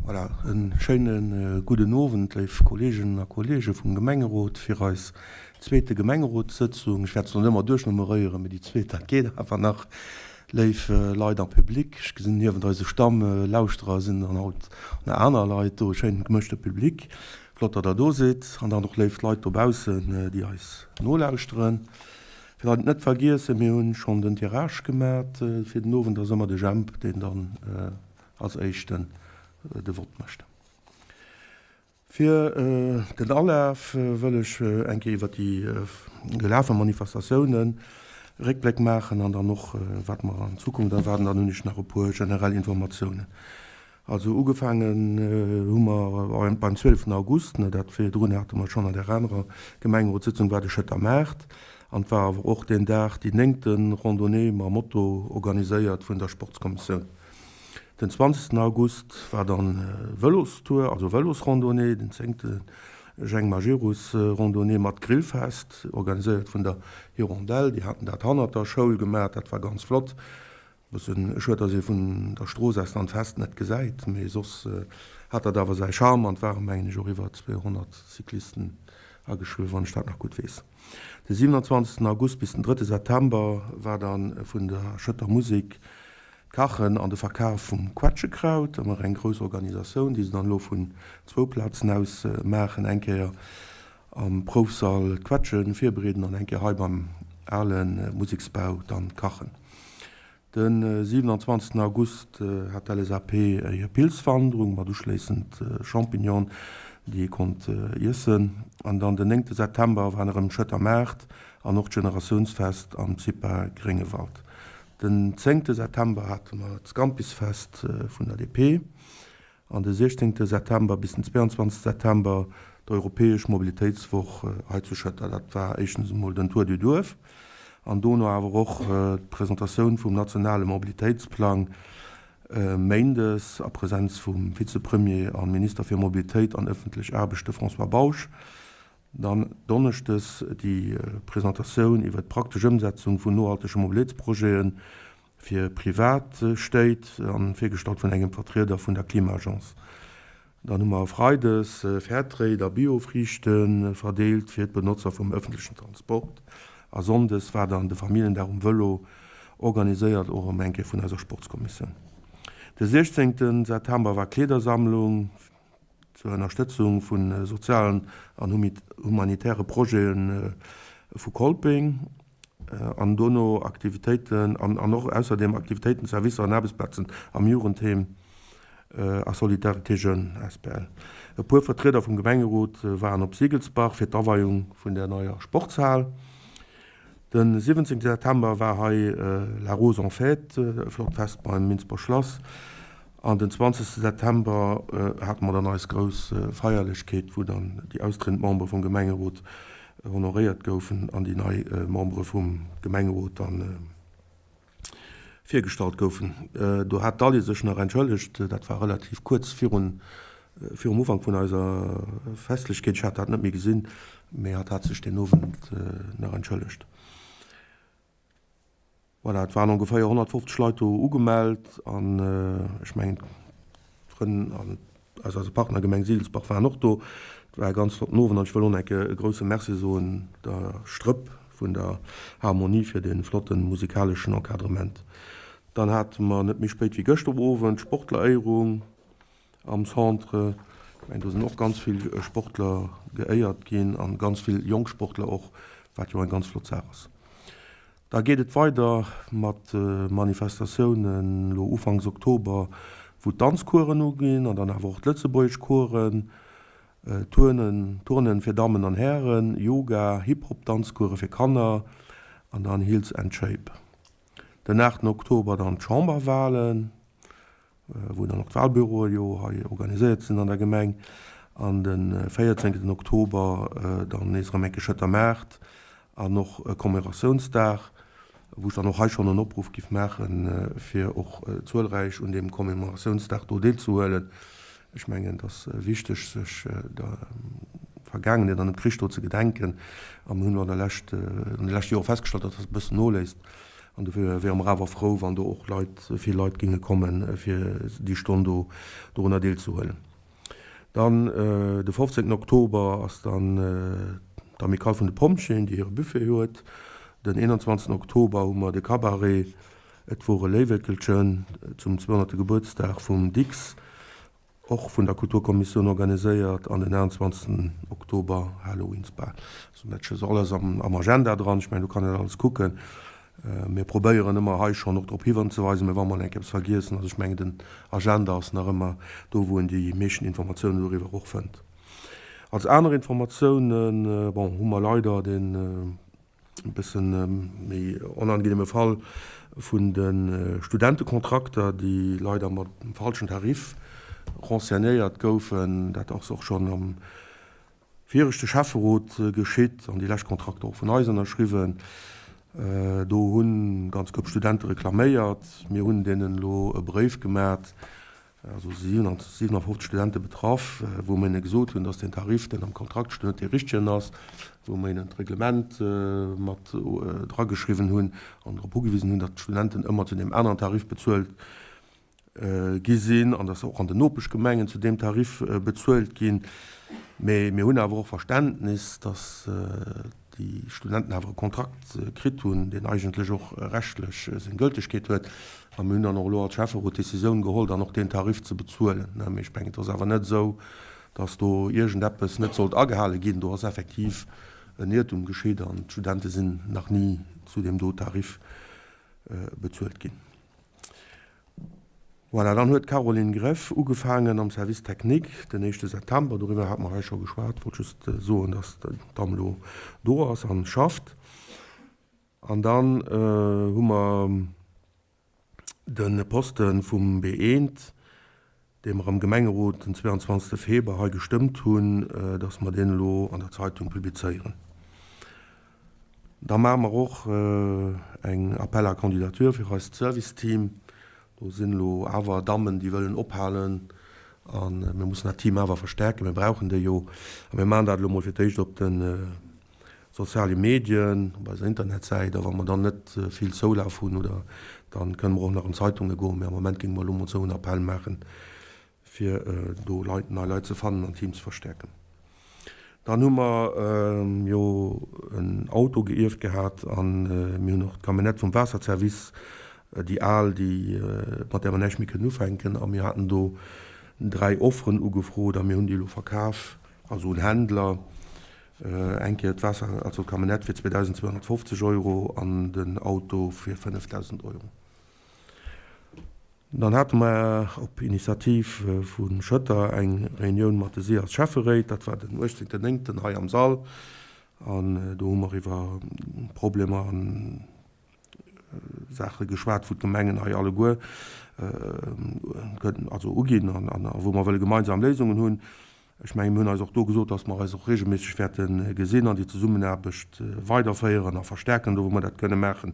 Voilà, e schéine gudden Owend, léif Kolleeginnen a Kolleege vum Gemengerot, fir eis zweete Gemengerotssëtzung. Ech wäert se elo net ëmmer duerchnummeréieren, mee déi zweet, dat geet awer nach. Léif Leit am Public, ech gesinn niewent eise Stammlauschterer sinn dann haut nach aner Leit do, e schéinen gemëschte Public. Flott, datt der do sidd. An dann och léif Leit dobaussen, déi eis nolauschteren. Fir dat net vergiessen, mir hunn schonn den Tirage gemat fir den Owend, ass ëmmer de Jemp, deen dann als éischten de Vott mécht. Fir den Alaf wëll ech eng Kéier iwwer déi gelafe Manifestatiounen Réckbléck maachen an dann och wat mer an Zukunft erwaarden. Dann hunn ech nach e puer generell Informatiounen. Also ugefaangen hu mer beim 12 August, dat virdrun hate mer schonn an där anerer Gemengerotssitzung, war de Schëtter Maart an et war awer och deen Dag déi néngte Randonnée mam Motto organiséiert vun der Sportskommissioun. Den 20 August war dann Vëlostour, also Vëlosrandonnée, den zéngte Jeng Majerus Randonnée mat Grillfest, organiséiert vun der Hirondelle. Déi haten dat hannert der Schoul gemaach, dat war ganz flott. Bëssen schued, dass ee vun der Strooss aus dann d'Fest net gesäit, mee soss hat dat awer säi Charme an et waren, mengen ech, och iwwer 200 Cyclisten ageschriwwen, wann ech dat nach gutt weess. De 27 August bis den drëtte September war dann vun der Schëtter Musek D'Kachen an de Verkaf vum Quetschekraut, ëmmer eng grouss Organisatioun, déi se dann elo vun zwou Plazen aus maachen, eng Kéier am Proufsall d'Quetsche virbereeden an eng Kéier hei beim ale Museksbau dann kachen. De 27 August hat d'LSAP hir Pilzwanderung mat uschléissend Champignonen, déi ee konnt iessen. An dann den 9 September war erëm Schëtter Maart an och d'Generatiounsfest am CIPA Gréngewald. Den zéngte September hate mer d'Scampisfest vun der DP an de siechzéngte September bis den 22 September d'Europäesch Mobilitéitswoch hei zu Schëtter. Dat war éischtens emol den Tour du Duerf an dono awer och d'Presentatioun vum nationale Mobilitéitsplang méindes a Presenz vum Vizepremier a Minister fir Mobilitéit an ëffentlech Aarbechte François Bausch. Dann donneschdes déi Presentatioun iwwert d'praktesch Ëmsetzung vun nohaltege Mobilitéitsprojete fir privat Stéit, an virgestallt vun engem Vertrieder vun der Klima-Agence. Dann hu mer freides Fairtrade a Bio-Friichte verdeelt fir d'Benotzer vum ëffentlechen Transport. A sonndes war dann de Familljendag um Vëlo organiséiert, och erëm eng Kéier vun eiser Sportskommissioun. De 16 September war Kleedersammlung. Zur Ënnerstëtzung vu sozialen an humanitäre Projete vu Kolping an dono Aktivitéiten an och ausserdeem Aktivitéiten, Servicer an Aarbechtsplazen am Jugendheem a Solidarité Jeunes asbl. E puer Vertrieder vum Gemengerot waren op Siegelsbach fir d'Aweiung vun der neier Sportshal. Den 17 September war hei La Rose en Fête, e flott Fest beim Minsber Schlass. An den 20 September hate mer dann eis grouss Feierlechkeet, wou dann déi austriedend Membere vum Gemengerot honoréiert goufen an déi nei Membere vum Gemengerot dann virgestallt goufen. Do hat d'Ally sech nach entschëllegt, dat war relativ kuerz virun virum Ufank vun eiser Festlechkeet. Ech hat dat net méi gesinn, mee hatt hat sech deen Owend nach entschëllegt. Voilà, et waren ongeféier 150 Leit do ugemellt an ech mengen d'Frënn an aus eiser Partnergemeng Siegelsbach waren och do. Et war e ganz flotten Owend an ech wëll och nach eng Kéier e grousse Merci soen der Strëpp vun der Harmonie fir dee flotte musikaleschen Encadrement. Dann hate mer net méi spéit wéi gëschter Owend d'Sportleréierung am Centre. Ech mengen do sinn och ganz vill Sportler geéiert ginn an ganz vill jonk Sportler och, wat jo eng ganz flott Saach ass. Da geet et weider mat Manifestatiounen elo ufanks Oktober, wou d'Danzcoursen uginn an dann awer och d'lëtzebuergesch Coursen, Turnen, Turnen fir Dammen an Hären, Yoga, Hip-Hop-Danzcourse fir Kanner an dann Heels and Shape. Den 8 Oktober dann d'Chamberwalen. wou dann och d'Wahlbüroe jo hei organiséiert sinn an der Gemeng, an de 14 Oktober dann nees erëm eng Kéier Schëtter Maart an och e Commemoratiounsdag, wou ech dann och hei schonn en Opruff giff maachen, fir och zuelräich un deem Commemoratiounsdag do deelzehuelen. Ech mengen, et ass wichteg, sech der Vergaangenheet an dem Krich do ze gedenken, a mir hunn elo an der lescht, an de leschte Jore festgestallt, datt dat e bëssen noléisst. An dofir wiere mer awer frou, wann do och Leit, vill Leit géinge kommen, fir déi Stonn do dorunner deelzehuelen. Dann de 15 Oktober ass dann d'Amicale vun de Pompjeeën, déi hire Buffet huet. Den 21 Oktober hu mer de Cabaret Et wor e Léiwéckelchen zum 200. Gebuertsdag vum Dicks, och vun der Kulturkommissioun organiséiert, an den 21 Oktober Halloweensbal. Also dat ass alles am Agenda dran. Ech mengen, do kann een dat alles kucken. Mir probéieren ëmmer hei schonn och drop hiwanzeweisen, mä wa mer eng Kéier eppes vergiessen, also ech mengen den Agenda ass nach ëmmer do wou een déi meeschten Informatiounen doriwwer och fënnt. Als aner Informatiounen, bon, hu mer leider deen e bësse méi onangenehme Fall vun de Studentekontrakter, déi leider mat falschen Tarif renseignéiert goufen. Dat ass och schonn am viregte Schäfferot geschitt an déi lescht Kontrakter och vun eis ënnerschriwwen. Do hu ganz Koup Studente reklaméiert. Mir hunn deenen elo e Bréif gemat, also 57 Studente betraff, wou mer hinne gesot hunn, dass deen Tarif, deen am Kontrakt steet, net dee richtegen ass, wou mer hinnen d'Reglement mat drageschriwwen hunn an drop ugewisen hunn, datt d'Studenten ëmmer zu deem aneren Tarif bezuelt gi sinn an dass se och an den Nopeschgemengen zu deem Tarif bezuelt ginn. Mee mir hunn awer och Verständnis, dass déi Studenten awer e Kontrakt kritt hunn, deen eigentlech och rechtlech seng Gültegkeet huet. A mir hunn dann och elo als Schäfferot d'Decisioun geholl, dann och deen Tarif ze bezuelen. Mee ech mengen, et ass awer net esou, dass do iergendeppes net sollt agehale ginn. Do ass effektiv en Iertum geschitt an d'Studente sinn nach ni zu deem do Tarif bezuelt ginn. Voilà, dann huet d'Caroline Greff ugefaangen am Service technique den éischte September. Doriwwer hate mer hei scho geschwat. Wollt just soen, dass d'Damm elo do ass a schafft. An dann hu mer de Poste vum B1, dee mer am Gemengerot den 22. Feber hei gestëmmt hunn, dass mer deen elo an der Zeitung publizéieren. Da maache mer och eng Appel à candidature fir eist Serviceteam. Do sinn elo awer Dammen, déi wëllen ophalen a mir mussen dat Team awer verstärken. Mir brauchen déi jo. A mir maachen dat elo mol fir d'éischt op de soziale Medien, op eiser Internetsäit. A wa mer dann net vill Zoulaf hunn oder dann kënne mer och nach an d'Zeitunge goen. Mee am Moment géinge mer elo mol esou en Appell maachen. fir do Leit, nei Leit ze fannen an d'Team ze verstäerken. Dann hu mer jo en Auto geierft gehat an mir hunn och d'Camionnette vum Waasserservice, déi al, déi, mat där mer näischt méi kënnen ufänken a mir haten do 3 Offeren ugefrot a mir hunn déi elo verkaf, also un Händler. Eng Kéier d'Waasser, also d'Camionnette fir 2.250 Euro an den Auto fir 5.000 Euro. Dann hate mer op Initiativ vu Schëtter eng Reunioun mat de SIAS Schäfferéit, dat war den 18 9 hei am Sall, an do hu mer iwwer Problemer an Saache geschwat, wou d'Gemengen hei alleguer also uginn an wou mer wëlle gemeinsam Léisungen hunn. Ech mengen, mir hunn eis och do gesot, dass mer eis och regelméisseg wäerte gesinn an déi Zesummenaarbecht weiderféieren a verstärken, do wou mer dat kënne maachen.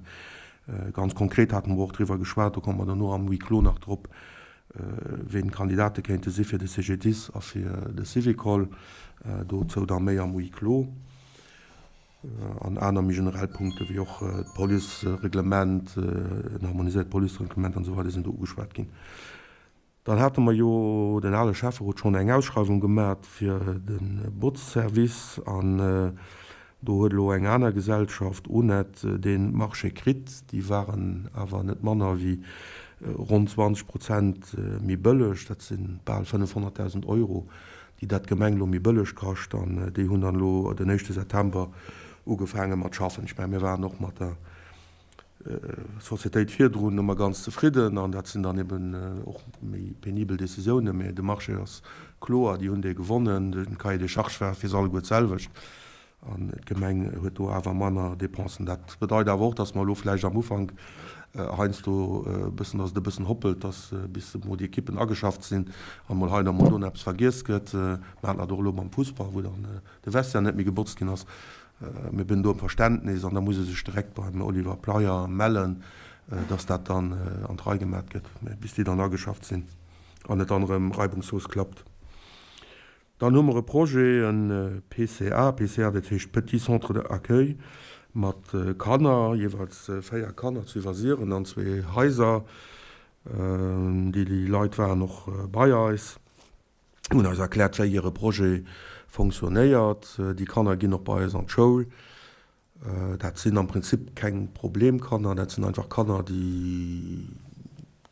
Ganz konkret hate mer och driwwer geschwat, do komme mer dono am Huis clos nach drop, ween d'Kandidate kéinte si fir de CGDIS a fir de Syvicol. Dozou da méi am Huis clos. An aner méi generell Punkte wéi och d'Policereglement, en harmoniséiert Policereglement an esou weider sinn do ugeschwat ginn. Dann hate mer jo, den ale Schäfferot, schonn eng Ausschreiwung gemat fir de Botzservice an do huet elo eng aner Gesellschaft, ONET, dee Marché kritt. Déi waren awer net manner wéi ronn 20 Prozent méi bëlleg, dat si bal 500.000 Euro, déi dat d'Gemeng elo méi bëlleg kascht. An déi hunn dann elo den éischte September ugefaange mat schaffen. Ech mengen, mir waren och mat der Sociétéit virdrun ëmmer ganz zefridden an dat sinn dann eben och méi penibel Décisiounen, mä de Marché ass kloer, déi hunn dee gewonnen, de Cahier des charges war fir se alleguer d'selwecht an d'Gemeng huet do awer manner Dépensen. Dat bedeit awer och, dass mer elo vläicht am Ufank heiansdo e bëssen, dass et e bëssen hoppelt, dass bis emol déi Ekippen ageschafft sinn an emol hei an emol do nach eppes vergiess gëtt. Mer haten dat och elo mam Fussball, wou dann de Vestiaire net méi gebotzt ginn ass. Mir bidden do ëm Verständnis an da muss e sech direkt beim Oliver Pleyer mellen, dass dat dann an d'Rei gemat gëtt, bis déi dann ageschafft sinn an et dann erëm reibungslos klappt. Dann hu mer e Projet, e PCA, PCA dat heescht Petit Centre d'accueil. mat Kanner, jeeweils 4 Kanner zu Iwwersiren an zwee Haiser. Déi Leit waren och bei eis, hunn eis erkläert, wéi hire Projet fonctionnéiert. Déi Kanner ginn och bei eis an d'Schoul. Dat sinn am Prinzip keng Problemkanner, dat sinn einfach Kanner, déi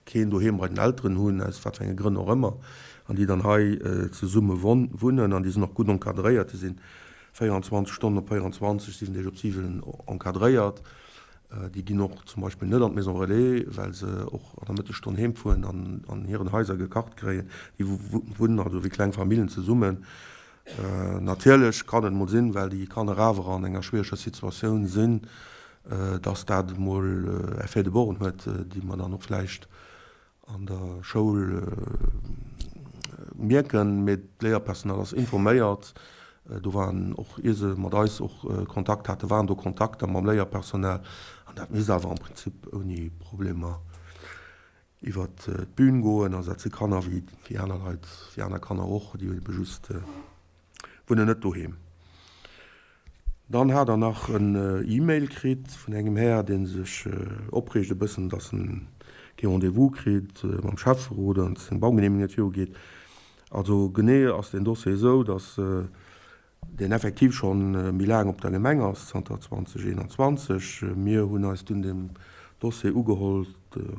keen Doheem bei den Elteren hunn, aus wat fir enge Grënn och ëmmer, an déi dann hei zesumme wunnen. An déi sinn och gutt encadréiert, déi si 24 Stonnen op 24, 7 Deeg op 7 encadréiert. Déi ginn och zum Beispill net an d'Maison Relais, well se och an der Mëttesstonn heem fueren an an hiren Haiser gekacht kréien. Déi wunnen also wéi kleng Famillen zesummen. Natierlech kann et emol sinn, well déi Kanner awer an enger schwiereger Situatioun sinn, dass dat emol Effets de bord huet, déi mer dann och vläicht an der Schoul mierken. Mee d'Léierpersonal ass informéiert. Do waren och, ier se mat eis och Kontakt haten, waren do Kontakter mam Léierpersonal an dat misst awer am Prinzip ouni Problemer Iwwert d'Bühn goen. Also dat si Kanner wéi wéi aner Leit, wéi aner Kanner och, déi ebe just wunnen net doheem. Dann hat der nach en E-Mail kritt vun engem Här, dee sech opreegt e bëssen, datt en kee Rendez-vous kritt mam Schäfferot an seng Baugenehmegung net virugeet. Also genee ass deen Dossier esou, datt deen effektiv scho méi laang op der Gemeng ass, zanter 2021. Mir hunn eis dunn deem Dossier ugeholl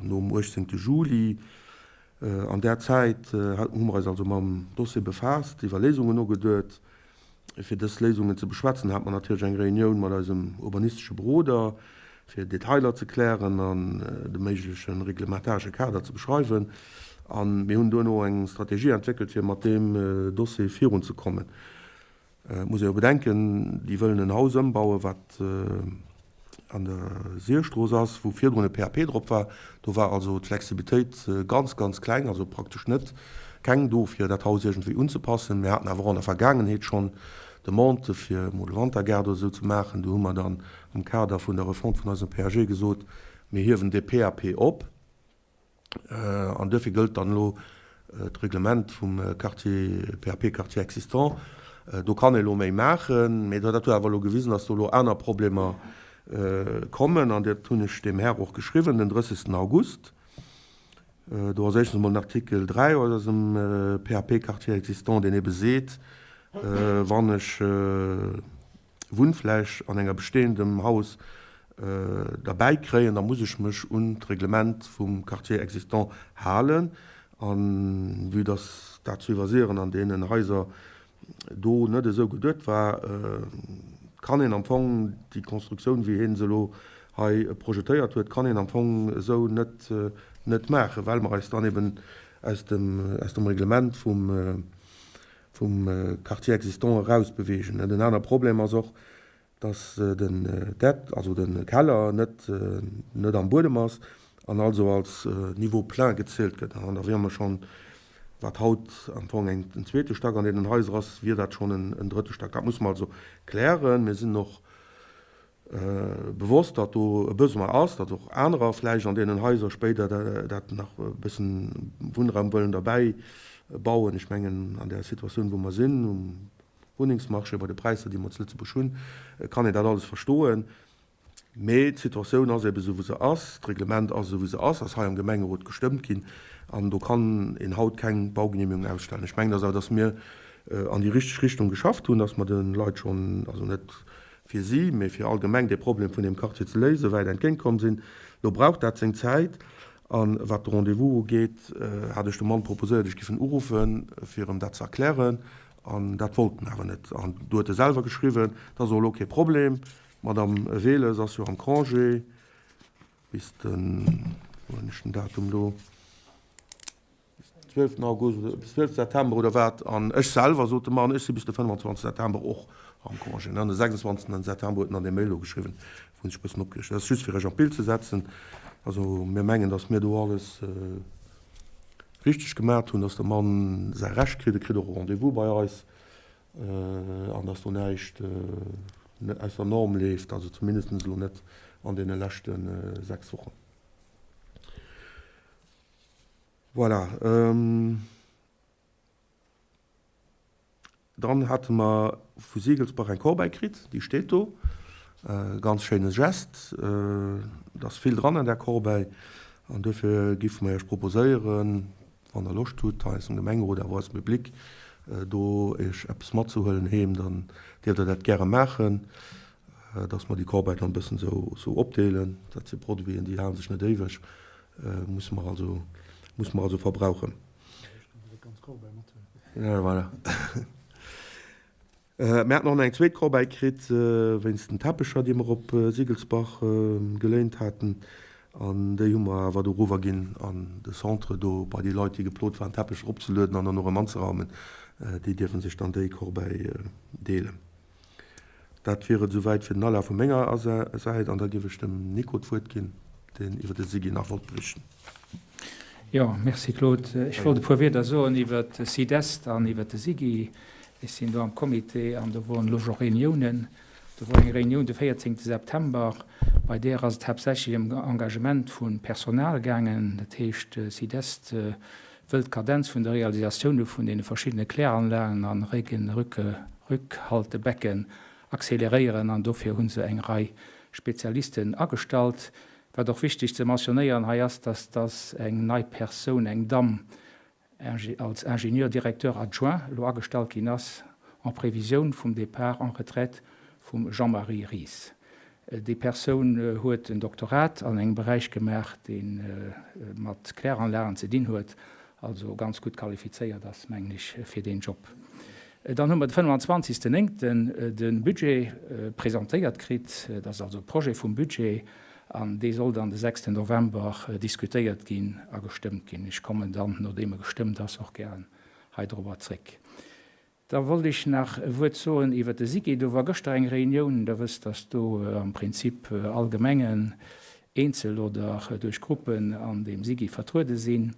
nom 18. Juli. An där Zäit hu mer eis also mam Dossier befaasst, iwwer Léisungen nogeduet. Fir dës Léisungen ze beschwätzen, hate mer natierlech eng Reunioun mat eisem urbanistesche Beroder, fir Detailer ze klären an de méigleche reglementaresche Kader ze beschreiwen. A mir hunn duerno eng Strategie entwéckelt, fir mat deem Dossier virunzekommen. Et muss ee jo bedenken, déi wëllen en Haus ëmbauen, wat an der Sierstrooss ass, wou virdrun e PAP drop war. Do war also d'Flexibilitéit ganz, ganz kleng, also praktesch net keng do, fir dat Haus iergendwéi unzepassen. Mir haten awer och an der Vergaangenheet schonn Demandë fir emol e Wantergaart oder esou ze maachen. Do hu mer dann am Kader vun der Refonte vun eisem PAG gesot, mir hiewen dee PAP op. An duerfir gëllt dann elo d'Reglement vum Quartier, PAP Quartier existant. Do kann ee elo méi maachen, mee dat huet awer elo gewisen, dass do elo aner Problemer kommen. An dat hunn ech deem Här och geschriwwen den 30. August. Do ass éischtens emol den Artikel 3 aus eisem PAP Quartier existant, deen ebe seet, wann ech Wunnfläch an enger bestehendem Haus derbäi kréien, da muss ech mech un d'Reglement vum Quartier existant halen. A vue dass dat zu iwwersieren an deenen Haiser do net esou geduet war, kann een am Fong déi Konstruktioun, wéi hien se elo hei projetéiert huet, kann een am Fong esou net net maachen, well mer eis dann eben aus dem aus dem Reglement vum vum Quartier existant eraus bewegen. En aner Problem ass och, dass den Dett, also de Keller, net net am Buedem ass an also als Niveau plein gezielt gëtt. An da wiere mer schonn, wat haut am Fong eng en zweete Stack an deenen Haiser ass, wier dat schonn en drëtte Stack. Dat musse mer also klären. Mir sinn och bewosst, datt do e Besoin ass, datt och anerer vläicht an deenen Haiser spéider dat nach e bëssen Wunnraum wëllen derbäi bauen. Ech mengen, an där Situatioun, wou mer sinn um Wunnengsmarché, bei de Präisser, déi mer zu Lëtzebuerg hunn, kann een dat alles verstoen. Mee d'Situatioun ass ebe sou, wou se ass. D'Reglement ass esou, wéi se ass, ass hei am Gemengerot gestëmmt ginn. An do kann een haut keng Baugenehmegung ausstellen. Ech mengen awer, datt mir an déi richteg Richtung geschafft hunn, datt mer de Leit schonn, also net fir si, mee fir allgemeng dee Problem vun deem Quartier ze léisen, wäit entgéint komm sinn. Lo brauch dat seng Zäit. A wat de Rendez-vous ugeet, hat ech dem Mann proposéiert, ech giff en uruffen, fir em dat ze erklären. An dat wollt en awer net. An du huet e selwer geschriwwen, Dat ass och elo kee Problem, d'Madame Wehles ass jo am Congé bis den, wou hunn ech den Datum do? 12 August oder bis 12 September oder wat an ech selwer sot de Mann, ech si bis de 25 September och am Congé. An de 26 September huet en dann dee Mail do geschriwwen, wou en sech e bëssen opgereegt huet. Dat ass just fir iech an d'Bild ze setzen. Also mir mengen, datt mir do alles richteg gemat hunn, datt de Mann säi Recht kritt. E kritt och e Rendez-vous bei eis an datt do näischt aus der Norm leeft, also zumindest elo net an deene leschte 6 Wochen. Voilà. Dann hate mer vu Siegelsbach eng Corbeille kritt, déi steet do. Ganz schéine Gest. Et ass vill dran an där Corbeille an duerfir géife mer Iech proposéieren, wann Der Loscht hutt, hei aus dem Gemengerot, awer och aus dem Public, do Iech eppes matzehuelen heem, dann dierft Der dat gäre maachen, dass mer déi Corbeille dann e bëssen esou opdeelen. Dat si Produiten, déi hale sech net éiweg, musse mer also, musse mer also verbrauchen. Ja, voilà. Mir haten och nach eng zweet Corbeille kritt wéinst den Teppecher, déi mer op Siggelsbach geléint haten. An déi hu mer awer do erover ginn an de Centre do bei déi Leit, déi geplot waren, Teppecher eropzelueden an dann och erëm anzeraumen. Déi dierfe sech dann déi Corbeille deelen. Dat wier et esouwäit fir den Alaf vu menger Säit. An da géif ech dem Nico d'Wuert ginn, deen iwwer de SIGI nach wollt berichten. Jo, merci Claude. Ech wollt e puer Wierder soen iwwer de SIDEST an iwwer de SIGI. Ech sinn do am Comité an do woren elo scho Reuniounen. Do wor eng Reunioun de 14 September, bei där ass et haaptsächlech ëm Engagement vu Personal gaangen. Dat heescht, de SIDEST wëll d'Kadenz vun de Realisatioune vun deene verschiddene Kläranlagen a Rückhaltebecken acceleréieren an dofir hu se eng Rei Spezialisten agestallt. Wat och wichteg ze mentionnéieren hei ass, dass dass eng nei Persoun, eng Damm, als Ingénieur directeur adjoint elo agestallt ginn ass, en prévisioun vum Départ en retraite vum Jean-Marie Ries. Déi Persoun huet en Doktorat an engem Beräich gemaach, dee mat Kläranlagen ze dinn huet, also ganz gutt qualifizéiert ass, mengen ech, fir deen Job. Dann hu mer de 25. Néngten de Budget presentéiert kritt. Dat ass also e Projet vum Budget an dee soll dann de 6. November diskutéiert ginn a gestëmmt ginn. Ech kommen dann, nodeem e gestëmmt ass, och gären hei dorobber zréck. Da wollt ech nach e Wuert soen iwwert de SIGI. Do war gëschter eng Reunioun. Der wësst, dass do am Prinzip all Gemengen, eenzel oder duerch Gruppen, an deem SIGI vertruede sinn.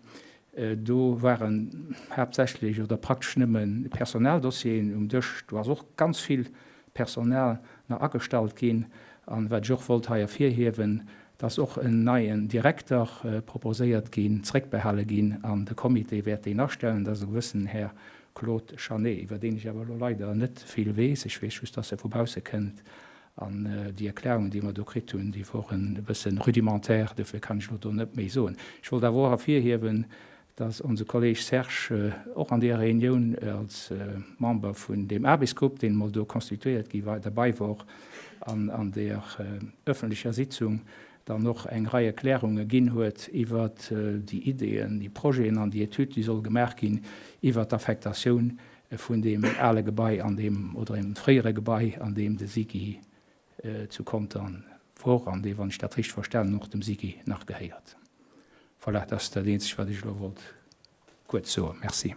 Do waren haaptsächlech oder praktesch nëmme Personaldossieren um Dësch. Do ass och ganz vill Personal nach agestallt ginn. An wat ech och wollt hei ervirhiewen, dass och en neien Direkter proposéiert ginn, zréckbehale ginn, an de Comité wäert deen astellen. Dat ass e gewëssenen Här Claude Chanet, iwwer deen ech awer elo leider net vill weess. Ech weess just, dass e vu bausse kënnt. An déi Erklärungen, déi mer do kritt hunn, déi woren e bësse rudimentaire, dofir kann ech elo do net méi soen. Ech wollt awer och ervirhiewen, dass onse Kolleg Serge och an deeër Reunioun als Member vun deem Aarbechtsgrupp, deen emol do constituéiert gi war, derbei wor an an deeër öffentlecher Sitzung dann och eng Rei Erklärunge ginn huet iwwert déi Ideeën, déi Projeten an déi Etüd, déi soll gemaach ginn iwwert d'Affektatioun vun deem ale Gebai an deem, oder engem fréiere Gebai, an deem de SIGI zu Contern wor an dee, wann ech dat richteg verstanen hunn, och dem SIGI nach gehéiert. Voilà, dat ass dat eenzegt, wat ech elo wollt kuerz soen. Merci.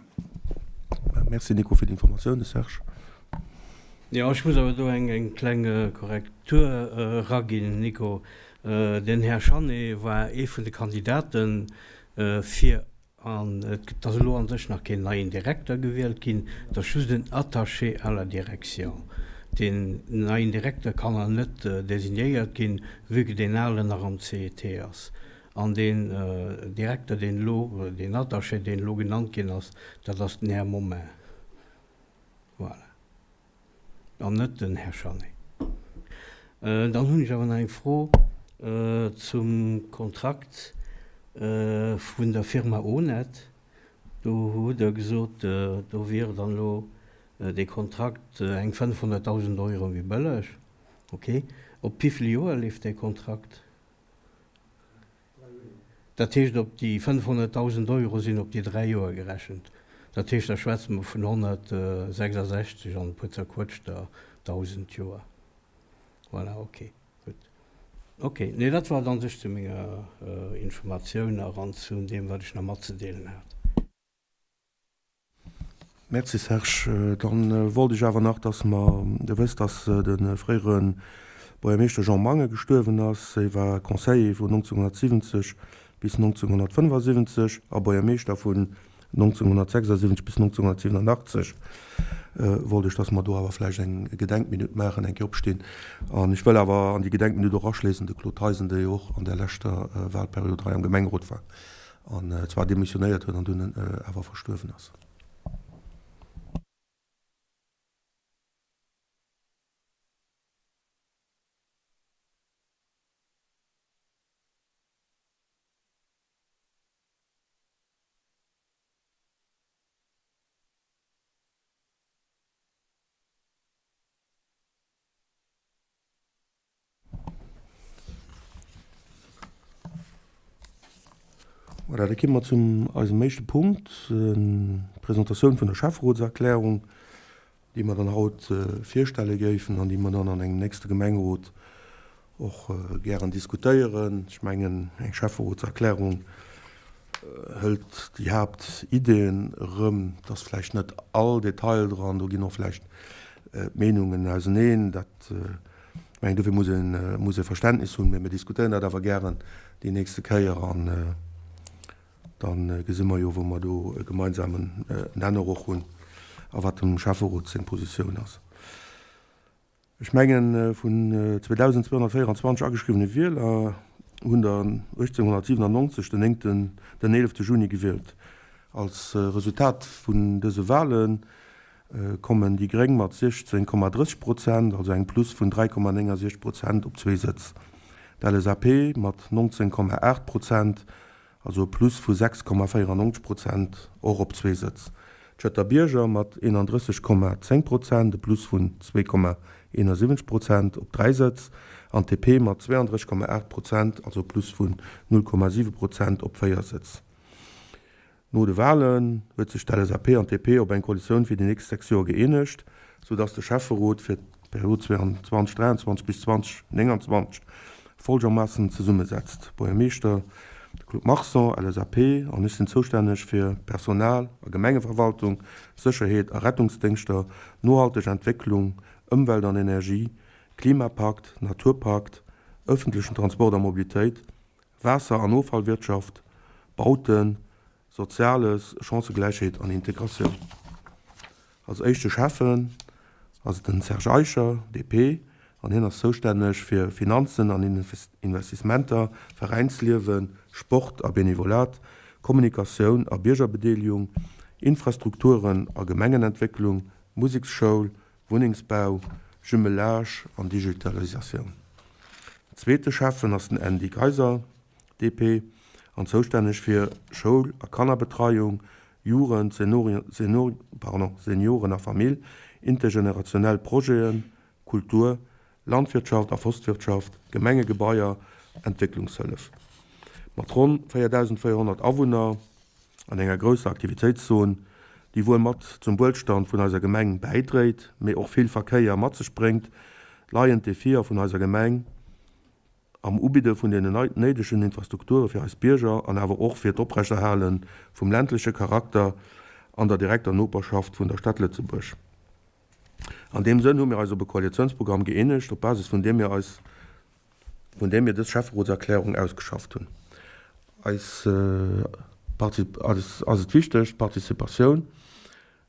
Merci Nico fir d'Informatioune. Serge. Jo, ech muss awer do eng kleng Korrektur eraginn, Nico. Den Här Schanné war ee vun de Kandidaten fir An et ass elo a sech nach keen neien Direkter gewielt ginn, et ass just en Attaché à la direction. Deen neien Direkter kann nach net designéiert ginn, vue que deen alen nach am CET ass. An deen Direkter, deen elo, deen Attaché, deen elo genannt ginn ass, dat ass den Här Momain. Voilà. An net den Här Schanné. Dann hunn ech awer nach eng Fro zum Kontrakt vun der Firma Onet. Do hutt Der gesot, do wier dann elo dee Kontrakt eng 500.000 Euro méi bëlleg. Okay. Op wivill Joer leeft dee Kontrakt? Dat heescht, op déi 500.000 Euro sinn op déi 3 Joer gerechent. Dat heescht, da schwätze mer vun 166 an e puer zerquëtschter Dausend d'Joer. Voilà, okay, gutt. Okay, nee, dat war et an sech zu menger Informatioun a ran zu deem, wat ech nach matzedeelen hat. Merci Serge. Dann wollt ech awer nach, dass mer, Dir wësst, dass de fréiere Buergermeeschter Jean Mangen gestuerwen ass. Hie war Conseiller vun 1970 bis 1975 a Buergermeeschter vun 1976 bis 1987. Wollt ech, dass mer do awer vläicht eng Gedenkminutt maachen, eng Kéier opstinn. An ech wëll awer an déi Gedenkminutt och aschléissen de Claude Theisen, dee jo och an där leschter Wahlperiod hei am Gemengerot war. an zwar demissionéiert huet an dunn awer verstuerwen ass. Voilà, da kimme mer zum eisem éischte Punkt, d'Presentatioun vun der Schäfferotserklärung, déi mer dann haut virstelle géifen an déi mer dann an engem nächste Gemengerot och gären diskutéieren. Ech mengen, eng Schäfferotserklärung hëlt déi Haaptiddeen erëm. Et ass vläicht net all Detail dran, do ginn och vläicht d'Meenungen auseneen. Dat, ech mengen, dofir muss ee muss ee Verständnis hunn. Mä mir diskutéieren dat awer gären déi nächste Kéier an da gesi mer jo, wou mer do e gemeinsamen Nenner och hunn a wat dem Schäfferot seng Positioun ass. Ech mengen, vun 2.224 ageschriwwene Wieler hunn der 1.897 den néngten, den eelefte Juni gewielt. Als Resultat vun dëse Wale kommen déi Gréng mat 16,30 Prozent, also engem Plus vun 3,69 Prozent, op zwee Sëtz. D'LSAP mat 19,8 Prozent also e Plus vu 6,94 Prozent, och op zwee Sëtz. D'Schëtter Bierger mat 31,10 Prozent, e Plus vun 2,71 Prozent, op dräi Sëtz, an d'DP mat 32,8 Prozent, also e Plus vun 0,7 Prozent, op véier Sëtz. No de Walen huet sech d'LSAP an d'DP op eng Koalitioun fir déi nächst 6 Joer gëeenegt, sou dass de Schäfferot fir d'Period 2023 bis 2029 folgermaassen zesummesetzt, Buergermeeschter, de Claude Marson, LSAP, an ech sinn zoustänneg fir Personal a Gemengeverwaltung, Sécherheet a Rettungsdéngschter, nohalteg Entwécklung, Ëmwelt an Energie, Klimapakt, Naturpakt, ëffentlechen Transport a Mobilitéit, Waasser an Offallwirtschaft, Bauten, Soziales, Chancëgläichheet an Integratioun. Als éischte Schäffen ass et den Serge Eicher, DP, an hien ass zoustänneg fir Finanzen an Investissementer, Veräinsliewen, Sport a Benevolat, Kommunikatioun a Biergerbedeelegung, Infrastrukturen a Gemengenentwécklung, Museksschoul, Wunnengsbau, Jumelage an Digitalisatioun. Zweete Schäffen ass den Andy Kayser, DP, an zoustänneg fir Schoul a Kannerbetreiung, Jugend, Senioren a Famill, intergenerationell Projeten, Kultur, Landwirtschaft a Forstwirtschaft, Gemengegebaier, Entwécklungshëllef. Mat ronn 4.400 Awunner an enger grousser Aktivitéitszon, déi wuel mat zum Wuelstand vun eiser Gemeng bäidréit, mee och vill Verkéier mat sech bréngt, leien d'Defier vun eiser Gemeng am Ubidde vun deenen néidegen Infrastrukture fir eis Bierger an awer och fir d'Oprechterhale vum ländleche Charakter an der direkter Noperschaft vun der Stad Lëtzebuerg. An deem Sënn hu mir eis op e Koalitiounsprogramm gëeenegt, op Basis vun deem mir eis vun deem mir dës Schäfferotserklärung ausgeschafft hunn. Eis ass et wichteg, d'Participatioun,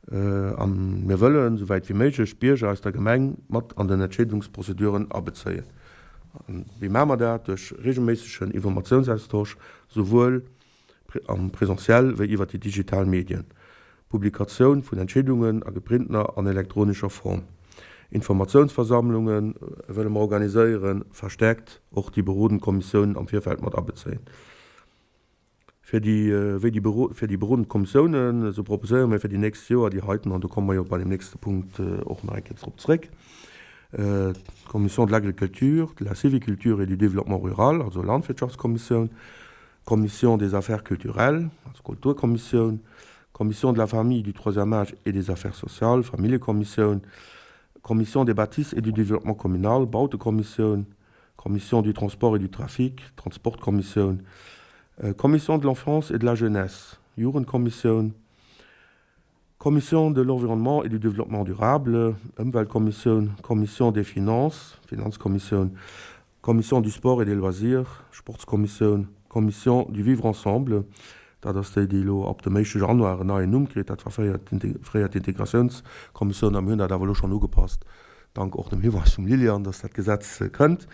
a mir wëllen, esouwäit wéi méiglech, d'Bierger aus der Gemeng mat an den Entscheedungsprozeduren abezéien. Wéi maache mer dat? Duerch reegelméissegen Informatiounsaustausch, souwuel am Presentiel wéi iwwer déi digital Medien, Publikatioun vun Entscheedungen a geprintener an elektronescher Form, Informatiounsversammlunge wëlle mer organiséieren, verstärkt och déi berodend Kommissiounen am Virfeld mat abezéien. Fir déi wéi déi fir déi berodend Kommissiounen, esou proposéiere mir fir déi nächst Joer déi heiten, an do komme mer jo bei deem nächste Punkt och nach eng Kéier drop zréck, d'Commission de l'agriculture, de la sylviculture et du développement rural, also Landwirtschaftskommissioun, Commission des Affaires culturelles, also Kulturkommissioun, Commission de la famille, du troisième âge et des affaires sociales, Familljekommissioun, Commission des bâtisses et du développement communal, Bautekommissioun, Commission du transport et du trafic, Transportkommissioun, Commission de l'enfance et de la jeunesse, Jugendkommissioun, Commission de l'environnement et du développement durable, Ëmweltkommissioun, Commission des finances, Finanzkommissioun, Commission du sport et des loisirs, Sportskommissioun, Commission du vivre ensemble, dat ass déi, déi elo ab dem éischte Januar en neien Numm kritt, dat war fréier d'Integratiounskommissioun a mir hunn dat awer elo schonn ugepasst, dank och dem Hiweis vum Liliane, dass dat Gesetz kënnt,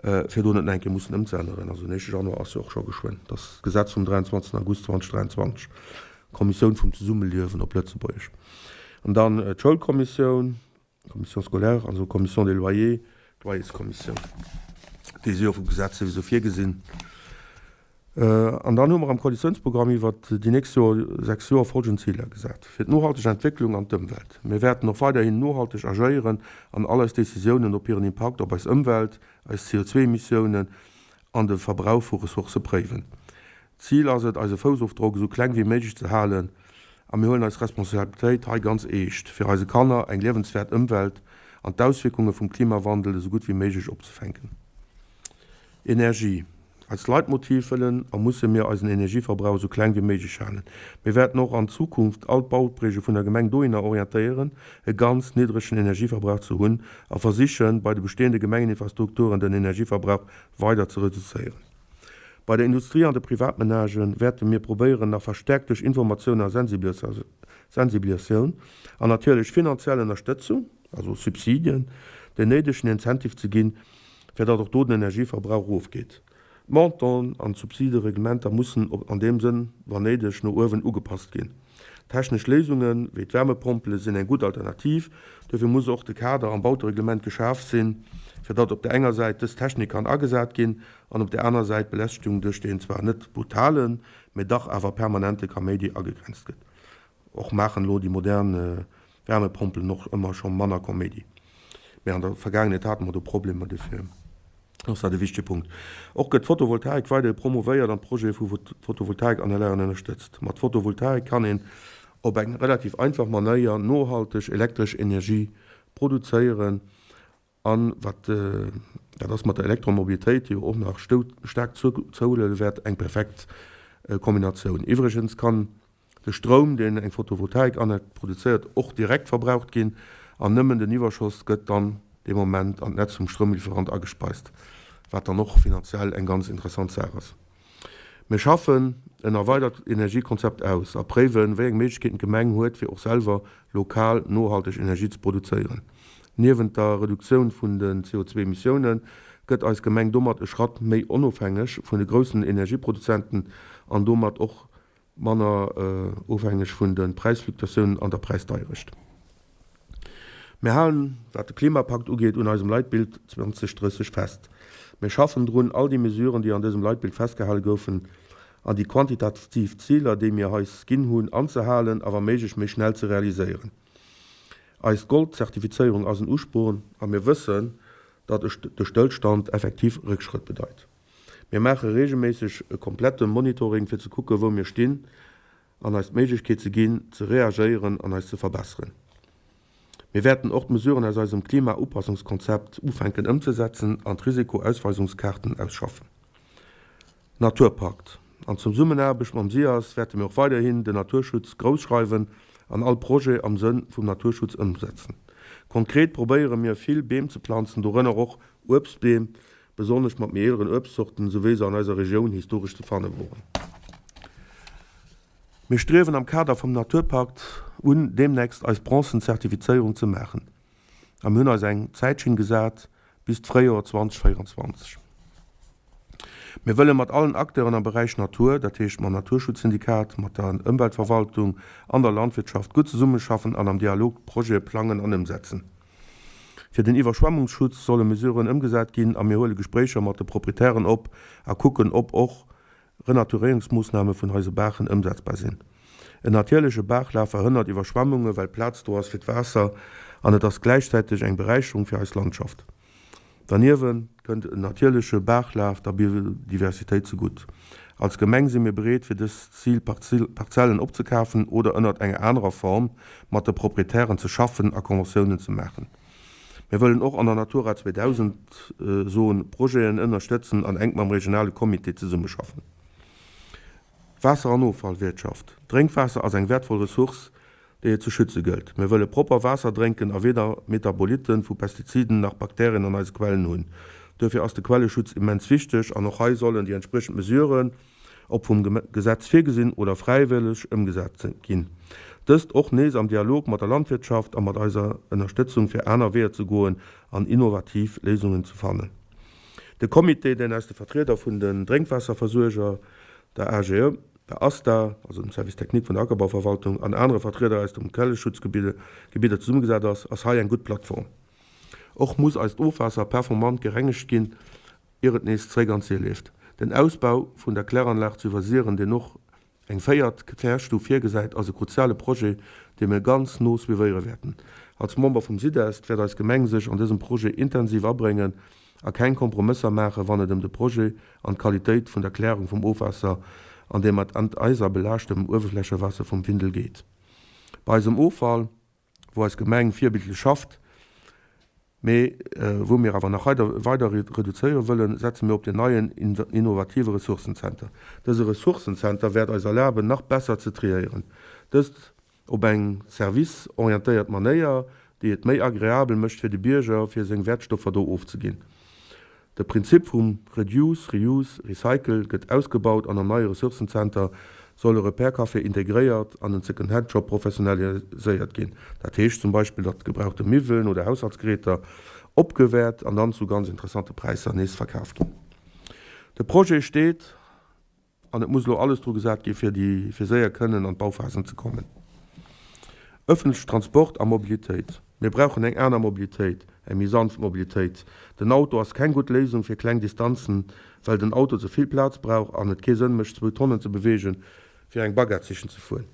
fir do net nach eng Kéier mussen ëmzeänneren. Also den éischte Januar ass jo och scho geschwënn, dat ass d'Gesetz vum 23 August 2023, Kommissioun vum Zesummeliewen op Lëtzebuergesch. An dann d'Schoulkommissioun. Commission scolaire, also Commission des loyers, d'Loyerskommissioun, déi si jo vum Gesetz souwisou virgesinn. An dann hu mer am Koalitiounsprogramm iwwert déi nächst Joer, 6 Joer folgend Ziler gesat, fir d'nohalteg Entwécklung an d'Ëmwelt. Mir wäerten och weiderhin nohalteg agéieren an all eis Décisiounen op hiren Impakt op eis Ëmwelt, eis CO2-Emissiounen an de Verbrauch vu Ressourcë préiwen. D'Zil ass et, eise Foussofdrock esou kleng wéi méiglech ze halen a mir huelen eis Responsabilitéit hei ganz eescht, fir eise Kanner eng liewenswäert Ëmwelt an d'Auswierkunge vum Klimawandel esou gutt wéi méiglech opzefänken. Energie, Als Leitmotiv wëllen a musse mir eisen Energieverbrauch esou kleng wéi méiglech halen. Mir wäerten och an Zukunft all d'Baupräge vun der Gemeng dohinner orientéieren, e ganz niddregen Energieverbrauch ze hunn a versichen, bei de bestehende Gemengeninfrastrukturen den Energieverbrauch weider ze reduzéieren. Bei der Industrie an de Privatmenagë wäerte mir probéieren, nach verstärkt duerch Informatioun a Sensibilisatioun an natierlech finanziell Ënnerstëtzung, also Subsidien, den néidegen Incentive ze ginn, fir datt och do den Energieverbrauch erofgeet. D'Montanten an d'Subsidereglementer mussen an deem Sënn, wann néideg, no uewen ugepasst ginn. Technesch Léisunge wéi d'Wärmepompele sinn eng gutt Alternativ. Duerfir muss och de Kader am Bautereglement geschaf sinn, fir datt op där enger Säit dës Technik kann agesat ginn an op där aner Säit d'Belästegung duerch deen zwar net brutalen, mä dach awer permanente Kaméidi agegrenzt gëtt. Och maachen elo déi modern Wärmepompelen och ëmmer scho manner Kaméidi. Mä an der Vergaangenheet hate mer do Problemer, dofir ass dat e wichtege Punkt. Och gëtt d'Photovoltaik weiderhi promouvéiert an d'Projete vu Photovoltaikanlagen ënnerstëtzt. Mat Photovoltaik kann een op eng relativ einfach Manéier nohalteg elektresch Energie produzéieren An wat, dat ass mat der Elektromobilitéit, déi jo och nach staark zouhuele wäert, eng perfekt Kombinatioun. Iwwregens kann de Stroum, deen eng Photovoltaikanlag produzéiert, och direkt verbraucht ginn an nëmmen den Iwwerschoss gëtt dann dee Moment an d'Netz vum Stroumlieferant agespeist, wat dann och finanziell eng ganz interessant Saach ass. Mir schaffen en erweidert Energiekonzept aus a préiwen, wéi eng Méiglechkeeten d'Gemeng huet, fir och selwer lokal nohalteg Energie ze produzéieren. Niewent der Reduktioun vun den CO2-Emissioune gëtt eis Gemeng domat e Schratt méi onofhängeg vun de groussen Energieproduzenten an domat och manner ofhängeg vun de Präisfluktuatiounen an der Präisdeierecht. Mir halen, wat de Klimapakt ugeet, un eisem Leitbild 2030 fest. Mir schaffen drun, all déi Mesuren, déi an dësem Leitbild festgehale goufen, an déi quantitativ Ziler, déi mir eis ginn hunn, anzehalen a wa méiglech méi schnell ze realiséieren. Eis Gold-Zertifizéierung ass en Usporn a mir wëssen, datt de Stëllstand effektiv Réckschrëtt bedeit. Mir maache reegelméisseg e komplette Monitoring fir ze kucke wou mir stinn an eis d'Méiglechkeet ze ginn ze reagéieren an eis ze verbesseren. Mir wäerten och d'Mesuren aus eisem Klimaupassungskonzept ufänken ëmzesetzen an d'Risikoausweisungskaarten ausschaffen. Naturpakt. An Zesummenaarbecht mam SIAS wäerte mir och weiderhin den Naturschutz grouss schreiwen an all Projet am Sënn vum Naturschutz ëmsetzen. Konkret probéiere mir vill Beem ze planzen, dorënner och Uebstbeem, besonnesch mat méi eeleren Uebstzorten, sou wéi se an eiser Regioun historesch ze fanne woren. Mir striewen am Kader vum Naturpakt un, deemnächst eis bronzen Zertifizéierung ze maachen a mir hunn eis eng Zäitschinn gesat bis d'Fréijoer 2024. Mir wëlle mat allen Acteuren am Beräich Natur, dat heescht mam Naturschutzsyndikat, mat der Ëmweltverwaltung an der Landwirtschaft gutt zesummeschaffen an am Dialog d'Projete plangen an ëmsetzen. Fir den Iwwerschwemmungsschutz solle Mesuren ëmgesat ginn a mir huele Gespréicher mat de Proprietären op a kucken, ob och Renaturéierungsmoossname vun eise Baachen ëmsetzbar sinn. En natierleche Baachlaf verhënnert Iwwerschwemmunge well Plaz do ass fir d'Waasser an et ass gläichzäiteg eng Beräicherung fir eis Landschaft. Derniewent kënnt en natierleche Baachlaf der Biodiversitéit zegutt. Als Gemeng si mir bereet fir dëst Zil Parzellen opzekafen oder ënnert enger anerer Form mat de Proprietären ze schaffen a Conventiounen ze maachen. Mir wëllen och an der Natura 2000 Zon Projeten ënnerstëtzen an enk mam regionale Comité zesummeschaffen. Waasser an Offallwirtschaft, Drénkwaasser ass eng wäertvoll Ressource, déi et ze schütze gëllt. Mir wëlle propper Waasser drénken a weder Metabolite vu Pestiziden nach Bakterien an eise Quellen hunn. Duerfir ass de Quelleschutz immens wichteg an och hei sollen déi entspriechend Mesuren, ob vum Gesetz virgesinn oder fräiwëlleg, ëmgesat ginn. Dëst och nees am Dialog mat der Landwirtschaft a mat eiser Ënnerstëtzung fir aner Weeër ze goen an innovativ Léisungen ze fannen. De Comité, deen aus de Vertrieder vun den Drénkwaasserversuerger, der AGE, der ASTA, also dem Service technique vun der Ackerbauverwaltung, an anere Vertrieder aus dem Quelleschutzgebidder zesummegesat ass, ass hei eng gutt Plattform. Och muss eist Ofwaasser performant gerengegt ginn, ier et nees zréck an d'See leeft. Den Ausbau vun der Kläranlag zu Iwwersiren, deen och eng véiert Klärstuf virgesäit, ass e kruziale Projet, dee mir ganz no suivéiere wäerten. Als Member vum SIDEST wäert eis Gemeng sech an dësem Projet intensiv abréngen a keng Kompromësser maachen, wann et ëm de Projet an d'Qualitéit vun der Klärung vum Ofwaasser. an dee mat Enteiser belaaschtem Uewerflächewaasser vum Findel geet. Bei eisem Offall, wou eis Gemeng virbildlech schafft, mee wou mir awer nach weider reduzéiere wëllen, setze mir op den neien innovative Ressourcenzenter. Dëse Ressourcenzenter wäert eis erlaben, nach besser ze triéieren. Dëst op eng service-orientéiert Manéier, déi et méi agreabel mécht fir de Bierger, fir seng Wertstoffer do ofzeginn. De Prinzip vum Reduce, Reuse, Recycle gëtt ausgebaut an am neie Ressourcenzenter soll e Repair-Café integréiert an en Second-Hand-Shop professionaliséiert ginn. Dat heescht zum Beispill, datt gebrauchte Miwwelen oder Haushaltsgeräter opgewäert an dann zu ganz interessante Präisser nees verkaf ginn. De Projet steet. An et muss elo alles dru gesat gi fir déi fir séier kënnen an d'Bauphasen ze kommen. Ëffentlechen Transport a Mobilitéit. Mir brauchen eng aner Mobilitéit, eng méi sanft Mobilitéit. Den Auto ass keng gutt Léisung fir kleng Distanzen, well den Auto ze vill Plaz brauch an et kee Sënn mécht zwou Tonnen ze beweegen, fir eng Baguette sichen ze fueren.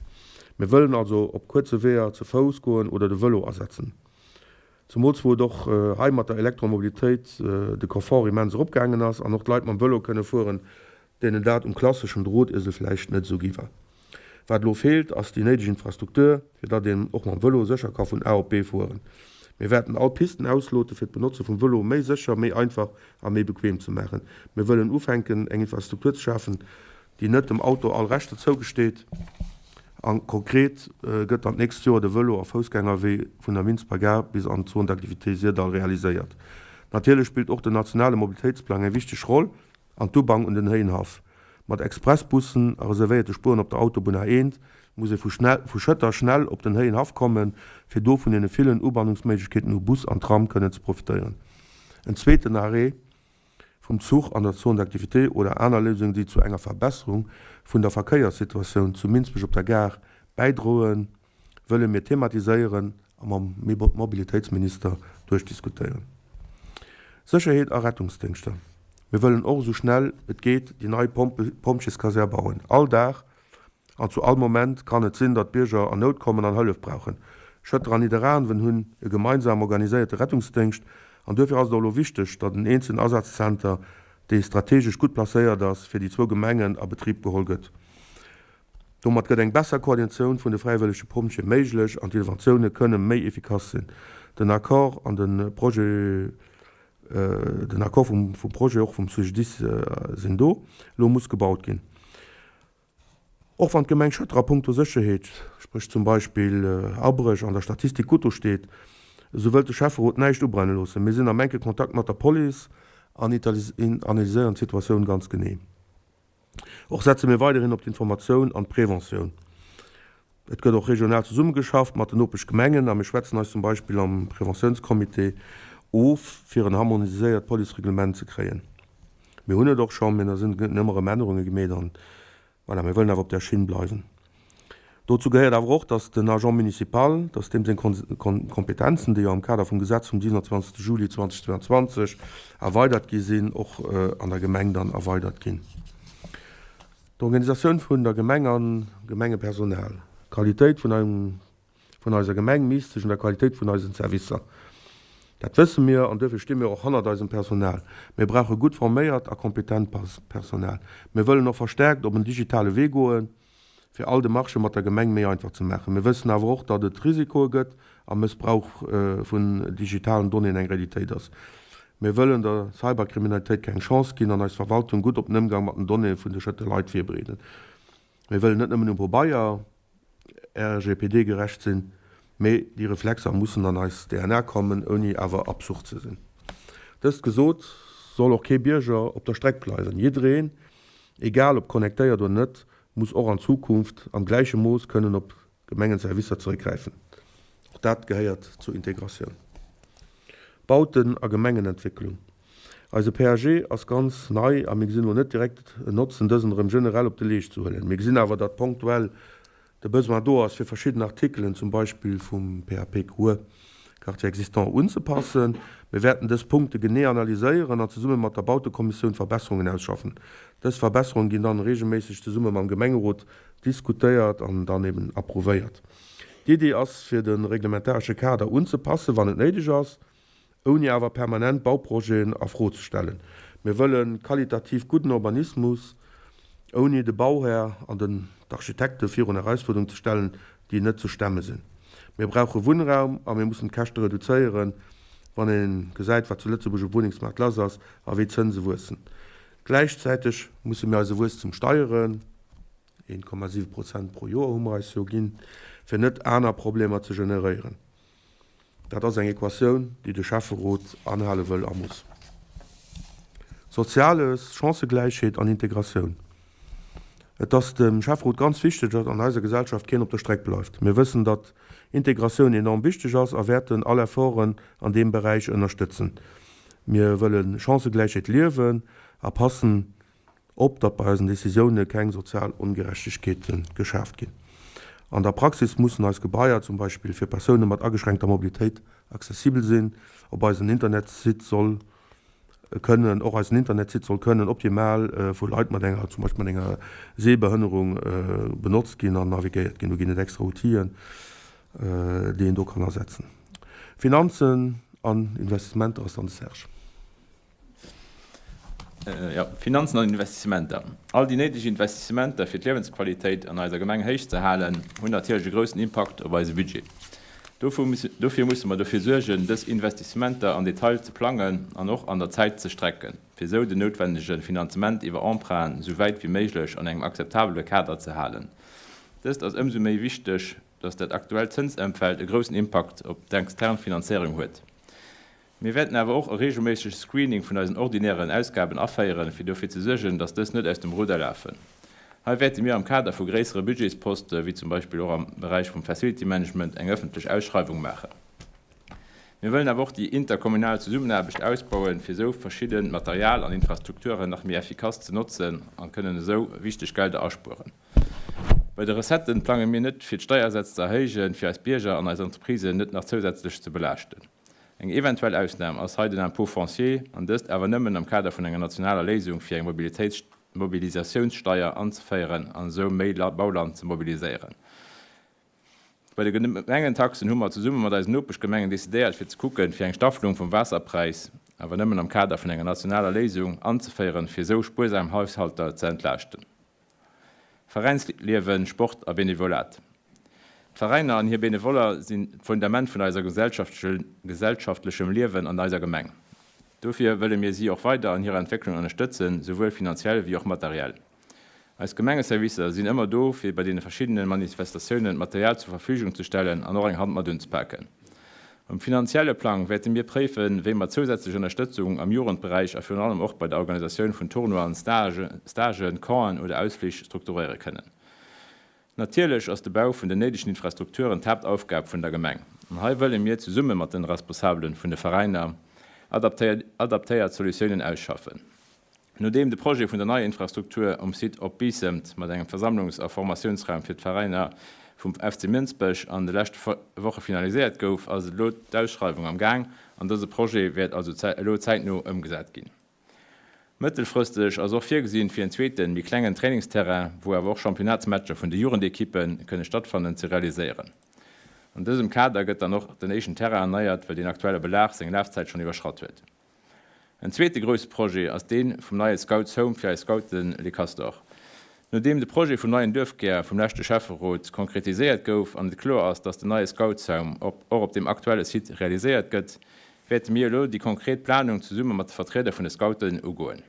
Mir wëllen also op kuerze Weeër ze Fouss goen oder de Vëlo asetzen. Zemools wou et och hei mat der Elektromobilitéit de Confort immens eropgaangen ass an och d'Leit mam Vëlo kënne fueren, deenen dat um klasseschen Drotiesel vläicht net esou gi war. Wat elo feelt, ass déi néideg Infrastruktur, fir datt een och mam Vëlo sécher ka vun A op B fueren. Mir wäerten all Pisten auslote fir d'Benotze vum Vëlo méi sécher, méi einfach a méi bequem ze maachen. Mir wëllen ufänken, eng Infrastruktur ze schafen, déi net dem Auto all Rechter zougesteet. A konkret gëtt dann d'nächst Joer de Vëlo a Foussgängerwee vun der Minsber Gare bis an d'Zone d'activité Syrdall realiséiert. Natierlech spillt och den nationale Mobilitéitsplang eng wichteg Roll. An d'Ubank un den Héihenhaff. Mat Expressbussen a reservéierte Spueren op der Autobunn A1 muss ee vu Schëtter schnell op den Héihenhaff kommen, fir do vun deene villen Ubannungsméiglechkeeten u Bus an Tram kënnen ze profitéieren. En zweeten Arrêt vum Zuch an der Zone d'activité oder aner Léisungen, déi zu enger Verbesserung vun der Verkéierssituatioun zu Minsbech op der Gare bäidroen, wëlle mir thematiséieren a mam Mobilitéitsminister duerchdiskutéieren. Sécherheet a Rettungsdéngschter, Mir wëllen och esou schnell et geet déi nei Pompjeeskasär bauen. All Dag an zu all Moment kann et sinn, datt Bierger an Nout kommen an Hëllef brauchen. Schëtter an Nidderaanwen hunn e gemeinsam organiséierte Rettungsdéngscht an duerfir ass et och elo wichteg, datt en eenzelen Asazzenter, dee strategesch gutt placéiert ass, fir déi zwou Gemengen a Betrib geholl gëtt. Domat gëtt eng besser Koordinatioun vun de fräiwëllege Pompjeeë méiglech an d'Interventioune kënne méi efficace sinn. Den Accord an de Projet, den Accord vum Projet, och vum CGDIS sinn do. Elo muss gebaut ginn. Och wann d'Gemeng Schëtter a punkto Sécherheet, spréch zum Beispill Abréch, an der Statistik gutt do steet, esou wëllt de Schäfferot näischt ubrenne loossen. Mir sinn am enke Kontakt mat der Police an analyséieren d'Situatioun ganz genee. Och setze mir weiderhin op d'Informatioun an d'Preventioun. Et gëtt och regional zesummegeschafft mat den Nopeschgemengen a mir schwätzen eis zum Beispill am Preventiounscomité of, fir en harmoniséiert Policereglement ze kréien. Mir hunn et och schonn, mee da sinn ëmmer erëm Ännerunge gemeet an voilà, mir wëllen awer op där Schinn bleiwen. Dozou gehéiert awer och, dass den Agent municipal, dass deem seng Kompetenzen, déi jo am Kader vum Gesetz vum 27. Juli 2022 erweidert gi sinn, och an der Gemeng dann erweidert ginn. D'Organisatioun vun der Gemeng an Gemengepersonal, D'Qualitéit vun engem vun eiser Gemeng misst sech un der Qualitéit vun eisen Servicer. Dat wësse mir an duerfir sti mir och hannert eisem Personal. Mir brauche gutt forméiert a kompetent Personal. Mir wëllen och verstärkt op en digitale Wee goen, fir all Demarchë mat der Gemeng méi einfach ze maachen. Mir wëssen awer och, datt et Risikoe gëtt a Mëssbrauch vun digitalen Donnéeën eng Realitéit ass. Mir wëllen der Cyberkriminalitéit keng Chance ginn an eis Verwaltung gutt op den Ëmgang mat den Donnéeë vun de Schëtter Leit virbereeden. Mir wëllen net nëmmen um Pabeier RGPD-gerecht sinn, mee déi Reflexer mussen an eis DNA kommen, ouni awer absurd ze sinn. Dëst gesot, soll och kee Bierger op der Streck bleiwen. Jiddereen, egal ob connectéiert oder net, muss och an Zukunft am gläiche Mooss kënnen op Gemengenservicer zeréckgräifen. Och dat gehéiert zur Integratioun. Bauten a Gemengenentwécklung. Eise PAG ass ganz nei a mir gesinn elo net direkt en Notzen, dësen erëm generell op de Leescht ze huelen. Mir gesinn awer, datt ponktuell de Besoin do ass, fir verschidden Artikelen, zum Beispill vum PAPQE, Quartier existant, unzepassen. Mir wäerten dës Punkte genee analyséieren an zesumme mat der Bautekommissioun Verbesserungen ausschaffen. Dës Verbesserungen ginn dann regelméisseg zesumme mam Gemengerot diskutéiert an dann eben approuvéiert. D'Iddi ass, fir de reglementaresche Kader unzepassen, wann et néideg ass, ouni awer permanent Bauprojeten a Fro ze stellen. Mir wëlle qualitativ gudden Urbanismus. Ouni de Bauhär an den d'Architekte virun Erausfuerderungen ze stellen, déi net ze stemme sinn. Mir brauche Wunnraum a mir mussen d'Käschte reduzéieren, wann ee gesäit, wat zu Lëtzebuerg um Wunnengsmaart lass ass a wéi d'Zënse wuessen. Gläichzäiteg musse mir eise Wuesstem steieren, 1,7 Prozent pro Joer hu mer eis jo ginn, fir net aner Problemer ze generéieren. Dat ass eng Equatioun, déi de Schäfferot anhale wëll a muss. Soziales, Chancëgläichheet an Integratioun. Et ass dem Schäfferot ganz wichteg, datt an eiser Gesellschaft keen op der Streck bleift. Mir wëssen, datt Integratioun enorm wichteg ass a wäerten all Efforten an deem Beräich ënnerstëtzen. Mir wëlle Chancëgläichheet liewen a passen op, datt bei eisen Decisioune keng sozial Ongerechtegkeete geschaaft ginn. An der Praxis mussen eis Gebaier zum Beispill fir Persoune mat ageschränkter Mobilitéit accessibel sinn. Op eisen Internetsite soll kënnen, och eisen Internetsite soll kënnen optimal vu Leit mat enger, zum Beispill mat enger Sehbehënnerung benotzt ginn an navigéiert ginn. Do ginn et extra Outiller, déi een do kann asetzen. Finanzen an Investissementer ass dann de Serge. Jo, Finanzen an Investissementer. All déi néideg Investissementer, fir d'Liewensqualitéit an eiser Gemeng héich ze halen, hunn natierlech e groussen Impakt op eise Budget. Dofir musse mer dofir suergen, dës Investissementer am Detail ze plangen an och an der Zäit ze strecken, fir esou den noutwendege Finanzement iwwer Emprunten esou wäit wéi méiglech an engem akzeptabele Kader ze halen. Dëst ass ëmsou méi wichteg, dass dat aktuellt Zënsëmfeld e groussen Impakt op d'extern Finanzéierung huet. Mir wäerten awer och e reegelméissege Screening vun eisen ordinären Ausgaben aféieren, fir dofir ze suergen, dass dës net aus dem Ruder lafen. Hei wäerte mir am Kader vu gréissere Budgetsposte, wéi zum Beispill och am Beräich vum Facility Management, eng ëffentlech Ausschreiwung maachen. Mir wëllen awer och déi interkommunal Zesummenaarbecht ausbauen, fir esou verschidde Material an Infrastrukturen nach méi effikass ze notzen an kënnen esou wichteg Gelder aspueren. Bei de Recetten plange mir net, fir d'Steiersätz ze erhéijen, fir eis Bierger an eis Entreprisen net nach zousätzlech ze belaaschten. Eng eventuell Ausnam ass hei den Impôt foncier, an dëst awer nëmmen am Kader vun enger nationaler Léisung fir eng Mobilisatiounssteier anzeféieren an esou méi Bauland ze mobiliséieren. Bei de Gemengentaxen hu mer zesumme mat eisen Nopeschgemengen decidéiert fir ze kucken, fir eng Staffelung vum Waasserpräis, awer nëmmen am Kader vun enger nationaler Léisung, anzeféieren, fir esou spuersam Haushalter ze entlaaschten. Veräinsliewen, Sport a Benevolat. D'Veräiner an hir Benevoller sinn d'Fundament vun eiser gesellschaftlechem Liewen an eiser Gemeng. Dofir wëlle mir si och weider an hirer Entwécklung ënnerstëtzen, souwuel finanziell wéi och materiell. Eis Gemengeservicer sinn ëmmer do, fir bei deene verschiddene Manifestatiounen Material zur Verfügung ze stellen an och eng Hand mat unzepaken. Um finanzielle Plang wäerte mir préifen, wéi mer zousätzlech Ënnerstëtzung am Jugendberäich a virun allem och bei der Organisatioun vun Tournoien, Stagen, Campen oder Ausflich strukturéiere kënnen. Natierlech ass de Bau vun den néidegen Infrastrukturen d'Haaptaufgab vun der Gemeng. An hei wëlle mir zesumme mat den Responsabelen vun de Veräiner adaptéiert Solutiounen ausschaffen. Nodeem de Projet vun der neier Infrastruktur um Site Op Biissemt mat engem Versammlungs a Formatiounsraum fir d'Veräiner vum FC Mënsbech an de leschte Woche finaliséiert gouf, ass elo d'Ausschreiwung am Gaang an dëse Projet wäert also elo zäitno ëmgesat ginn. Mëttelfristeg ass och virgesinn, fir en zweeten, méi klengen Trainingsterrain, wou awer och Championnatsmatcher vun de Jugendekippe kënne stattfannen, ze realiséieren. An dësem Kader gëtt dann och den éischten Terrain erneiert, well deen aktuelle Belag seng Lafzäit schonn iwwerschratt huet. En zweete grousse Projet ass dee vum neie Scouts Home fir eis Scouten Les Castors. Nodeem de Projet vum neien Duerfkär vum leschte Schäfferot konkretiséiert gouf an et kloer ass, dass den neie Scoutshome op och op deem aktuelle Site realiséiert gëtt, wäerte mir elo déi konkret Planung zesumme mat de Vertrieder vun de Scouten ugoen.